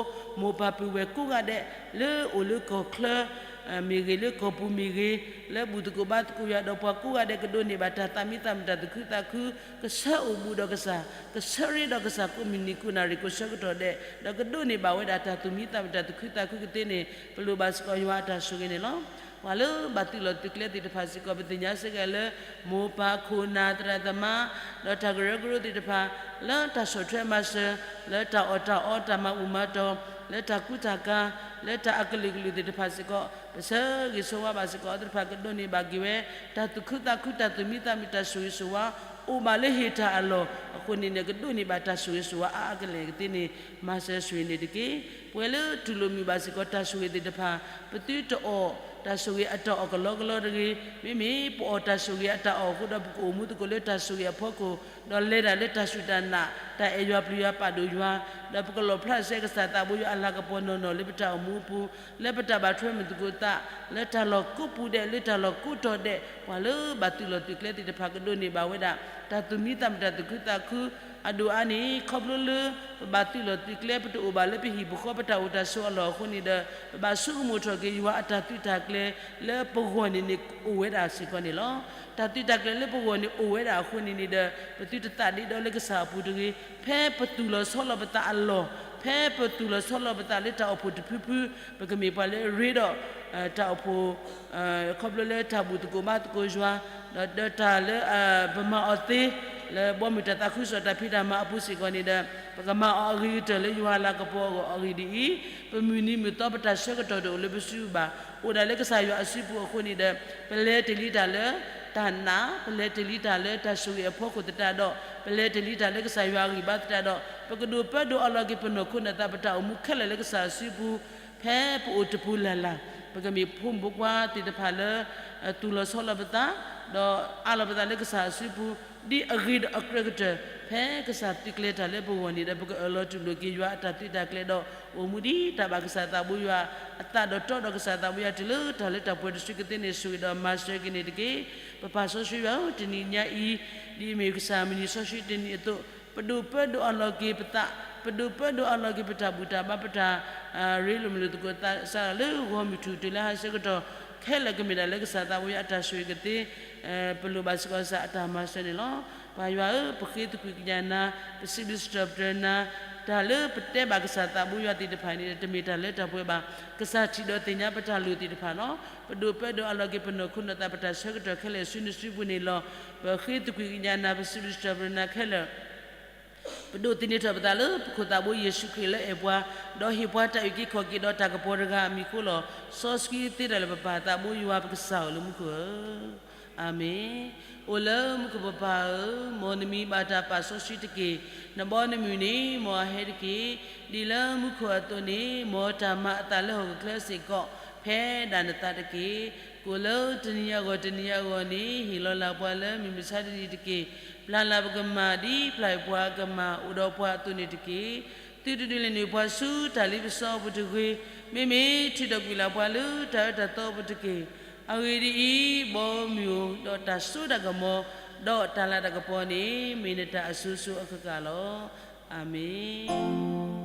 မိၢ်ပၢ်ပုၢ်ဝဲၢ်ကိးဂၤဒဲး လၢအိၣ်လၢကီၢ်ချၢ မ့ၢ်ဂ့ၤ လၢကီၢ်ပူၤမ့ၢ်ဂ့ၤ, လၢဘူၣ်သကိးဘါသကိးယွၤဒီးပှၤကိးဂၤဒဲး ကဒိးန့ၢ်ဘၣ်တၢ်သးမံသးမုာ်တၢ်သူၣ်ခုသးခု, ကဆၢအိၣ်ဘူးဒီးကစၢ်, ကဆၢရ့ဒီးကစၢ်ကိးမုၢ်နံၤကိးနၣ်ရံၣ်ကိးဆၢကတီၢ်ဒဲး, ဒီးကဒိးန့ၢ်ဘၣ်ဝဲဒၣ်တၢ်သူၣ်မံသးမုာ်တၢ်သူၣ်ခုသးခုကသ့န့ၣ် ပလိၣ်ဘၣ်စ့ၢ်ကီးယွၤအတၢ်ဆိၣ်ဂ့ၤန့ၣ်လီၤ. ပှၤလၢဘၣ်သုးလီၢ်သုးကျဲသ့ၣ်တဖၣ်စ့ၢ်ကီး ပသ့ၣ်ညါစ့ၢ်ကီးလၢ မိၢ်ပၢ်ခိၣ်နၢ်သရၣ်သမါ ဒီးတၢ်ကရၢကရိသ့ၣ်တဖၣ် လၢတၢ်ဆီၣ်ထွဲမၤစၢၤ, လၢတၢ်အီၣ်တၢ်အီတၢ်မၤဘူၣ်မၤတီၢ်, လၢတၢ်ကူတၢ်ကၤ, လၢတၢ်အကလုာ်ကလုာ်သ့ၣ်တဖၣ်စ့ၢ်ကီး ပဆၢဂ့ၤဆၢဝါဘၣ်စ့ၢ်ကီးအီၤသ့ၣ်တဖၣ် ကဒိးန့ၢ်ဘၣ်က့ၤဝဲ တၢ်သူၣ်ခုသးခုတၢ်သူၣ်မံသးမုာ်တၢ်ဆိၣ်ဂ့ၤဆိၣ်ဝါ အိၣ်ဘၣ်လၢဟ့ၣ်တၢ်အလီၢ်အဃိန့ၣ်န့ၣ် ကဒိးန့ၢ်ဘၣ်တၢ်ဆိၣ်ဂ့ၤဆိၣ်ဝါအါအါကလဲာ်ကသ့န့ၣ် မၤစၢၤဆိၣ်ဂ့ၤန့ၣ်တက့ၢ်. ပဝဲလၢတူၢ်လိာ်မုာ်ဘၣ်စ့ၢ်ကီးတၢ်ဆိၣ်ဂ့ၤသ့ၣ်တဖၣ် ပသုတအီၣ်တၢ်ဆိၣ်ဂ့ၤအတၢ်အီၣ်ကလီကလီတဂ့ၤ. မ့မ့ၢ်ပအီၣ်တၢ်ဆိၣ်ဂ့ၤအတၢ်အီၣ်အဃိဒီး ပကအိၣ်မူသကိးလၢတၢ်ဆိၣ်ဂ့ၤအဖီခိၣ်, ဒီးလဲၤတၢ်လၢတၢ်စူၢ်တၢ်နာ်, တၢ်အဲၣ်ယွၤပျံၤယွၤပာ်ဒိၣ်ယွၤ, ဒီးပကလီၣ်ဖျါစဲကစၢ်သးဘိယွၤအလၤကပီၤနီၢ်နီၢ်လၢပတၢ်အိၣ်မူအပူၤ, လၢပတၢ်ဘၣ်ထွဲမုာ်သကိးသး, လၢတၢ်လီၢ်ကိးပူၤဒဲး လၢတၢ်လီၢ်ကိးတီၤဒဲး, ပှၤလၢဘၣ်သုးလီၢ်သုးကျဲသ့ၣ်တဖၣ်ကဒိးန့ၢ်ဘၣ်ဝဲဒၣ် တၢ်သူၣ်မံသးမုာ်တၢ်သူၣ်ခုသးခု အဒိၣ်အါန့ၣ် ခီဖျိလၢ ပဘၣ်သုးလီၢ်သုးကျဲ ပတအိၣ်ဘၣ်လၢပဟံၣ်ပဃီပတၢ်အိၣ်တၢ်ဆိးအလီၢ်အဃိန့ၣ်ဒီး ပဘၣ်ဆိကမိၣ်ထီၣ်က့ၤယွၤအတၢ်သုးတၢ်ကျဲၤလၢပဂီၢ်န့ၣ်န့ၣ် အိၣ်ဝဲဒၣ်စ့ၢ်ကီးန့ၣ်လီၤ. တၢ်သုးတၢ်ကျဲၤလၢပဂီၢ်န့ၣ်အိၣ်ဝဲဒၣ်အဃိန့ၣ်န့ၣ်ဒီး ပသုတသးဒ့ဒီလၢကစၢ်အပူၤတဂ့ၤ. ဖဲပသူၣ်လီၤဆီလီၤပသးအလီၢ်, ဖဲပသူၣ်လီၤဆီလီၤပသးလၢတၢ်အိၣ်ဖှိၣ်တဖုဖု, ပကမ့ၢ်ပှၤလၢအရ့ဒီး တၢ်အိၣ်ဖှိၣ် ခီဖျိလၢတၢ်ဘူၣ်သကိးဘါသကိးယွၤ, ဒီးတၢ်လၢ ပမၤအီၤသ့ လၢဘီမုၢ်တၢ်သးခုကစီၣ်တၢ်ဖံးတၢ်မၤအပူၤစ့ၢ်ကီးန့ၣ်ဒီး ပကမၤအီၤအဂ့ၤကတၢၢ်လၢယွၤအလၤကပီၤအဂီၢ်အဂ့ၢ်ဒ်အံၤ, ပမုၢ်နံၤမုၢ်သီပတၢ်ဆၢကတီၢ်တအိၣ်လၢပစုဘၣ်, အိၣ်ဒၣ်လၢကစၢ်ယွၤအစုပူၤအဃိန့ၣ်ဒီး ပလဲၤတ့ၢ်လံတၢ်လၢတၢ်နာ်, ပလဲၤတ့ၢ်လံတၢ်လၢတၢ်ဆိၣ်ဂ့ၤအဖီခိၣ်သတးဒီး ပလဲၤတ့ၢ်လံတၢ်လၢကစၢ်ယွၤအဂံၢ်ဘါသတးဒီး ပကဒိးပၢဒိးအးလီၤက့ၤပနီၢ်ခိနီၢ်သး ပတၢ်အိၣ်မူခဲလၢာ်လၢကစၢ်အစုပူၤ, ဖဲပအိၣ်တပူၤလၢ်လၢ်, ပကမ့ၢ်ဖိမုၣ်ဖိခွါသ့ၣ်တဖၣ်လၢ သူၣ်လီၤဆီလီၤပသး, ဒီးအးလီၤပသးလၢကစၢ်အစုပူၤ, ဒ်အဂ့ၤဒီးအကြၢးကတၢၢ်, ဖဲကစၢ်သုးကျဲၤတၢ်လၢပဂီၢ်န့ၣ်ဒီး ပကအၢၣ်လီၤတူၢ်လိာ်က့ၤယွၤအတၢ်သုးတၢ်ကျဲၤဒီး အိၣ်မူဒ်တၢ်ဘၣ်ကစၢ်သးဘိယွၤအသးဒီးတီဒီးကစၢ်သးဘိယွၤတုၤလၢတၢ်လၢတၢ်ပှဲၤတစုကသ့န့ၣ် ဆိၣ်ဂ့ၤဒီးမၤစၢၤက့ၤန့ၣ်တက့ၢ်. ပပၢ်စီဆှံယွၤဧၢ, တနံၤညါအံၤ ဒ်အမ့ၢ်ကစၢ်မုၢ်နံၤစီဆှံတနံၤအသိး, ပဒိးပၢဒိးအးလီၤက့ၤပသး, ပဒိးပၢဒိးအးလီၤက့ၤပတၢ်ဘူၣ်တၢ်ဘါ ပတၢ်ရ့လိာ်မုာ်လိာ်သကိးသးစးထီၣ်လၢဂီၤမုၢ်ထူၣ်တုၤလၢဟါဆၢကတီၢ် ခဲလၢာ်ကမ့ၢ်ဒၣ်လၢကစၢ်သးဘိယွၤအတၢ်ဆိၣ်ဂ့ၤကသ့, ပလိၣ်ဘၣ်စ့ၢ်ကီးကစၢ်အတၢ်မၤစၢၤန့ၣ်လီၤ. ပၢ်ယွၤဧၢ, ပဃ့သကွံာ်ကညးနၤ, ပစံးဘျုးစံးထီၣ်ပတြၢၤနၤ, တၢ်လၢပတဲဘၣ်ကစၢ်သးဘိယွၤသ့ၣ်တဖၣ်န့ၣ် တမ့ၢ်တၢ်လၢတၢ်ပှဲၤဘၣ်. ကစၢ်ထံၣ်ဒီးသ့ၣ်ညါပတၢ်လိၣ်သ့ၣ်တဖၣ်လီၤ. ပဒိးပၢဒိးအးလီၤက့ၤပနီၢ်ခိနီၢ်သး ပတၢ်ဆၢကတီၢ်ခဲလၢာ်ဆူနစုပူၤန့ၣ်လီၤ. ပဃ့သကွံာ်ကညးနၤ, ပစံးဘျုးစံးထီၣ်ပတြၢၤနၤခဲလၢာ် ပဒိးသန့ၤထီၣ်ပသးလၢပခိၣ်သးဘိယ့ၣ်ၡူးခရံာ်လၢအဲၣ်ပှၤ, ဒီးဟ့ၣ်ပှၤတၢ်အုၣ်က့ၤခီၣ်က့ၤဒီးတၢ်ကပီၤတဂၤအမံၤအဃိလီၤ. စီဆှံသ့တၢ်လၢပပၢ်သးဘိယွၤပကစၢ်ဧၢ လၢမူခိၣ်ဧၢ, အၤမ့ၣ်. အိၣ်လၢမူခိၣ်ပပၢ်ဧၢ, မ်နမံၤဘၣ်တၢ်ပာ်စီဆှံတက့ၢ်. နဘီနမုၢ်န့ၣ် မ်အဟဲတက့ၢ်. ဒ်လၢမူခိၣ်အသိးန့ၣ် မ်တၢ်မၤအသးလၢဟီၣ်ခိၣ်ချၢစ့ၢ်ကီး ဖဲဒၣ်နသးတက့ၢ်. ကိၣ်လၢတနံၤအဂီၢ်တနံၤအဂီၢ်န့ၣ် ဟ့ၣ်လီၤလၢ်ပှၤလၢမုၢ်မဆါတနံၤတက့ၢ်. ပျၢ်လၢ်ပကမၢ် ဒ်ပျၢ်ပှၤအကမၢ်အိၣ်ဒီးပှၤအသိးန့ၣ်တက့ၢ်. သုတဒုးလဲၤနုာ်ပှၤဆူတၢ်လ့ပစီအပူၤတဂ့ၤ, မ့မ့ၢ်ထုးထီၣ်ကွံာ်လၢ်ပှၤလၢတၢ်အၢတၢ်သီအပူၤတက့ၢ်. အဂ့ၢ်ဒ်အံၤ, ဘီမုၢ်ဧၢ, ဒီးတၢ်စိတၢ်ကမီၤ, ဒီးတၢ်လၤတၢ်ကပီၤန့ၣ် မ့ၢ်နတၢ်အစိၤစိၤအဃၣ်ဃၣ်လီၤ. အၤမ့ၣ်.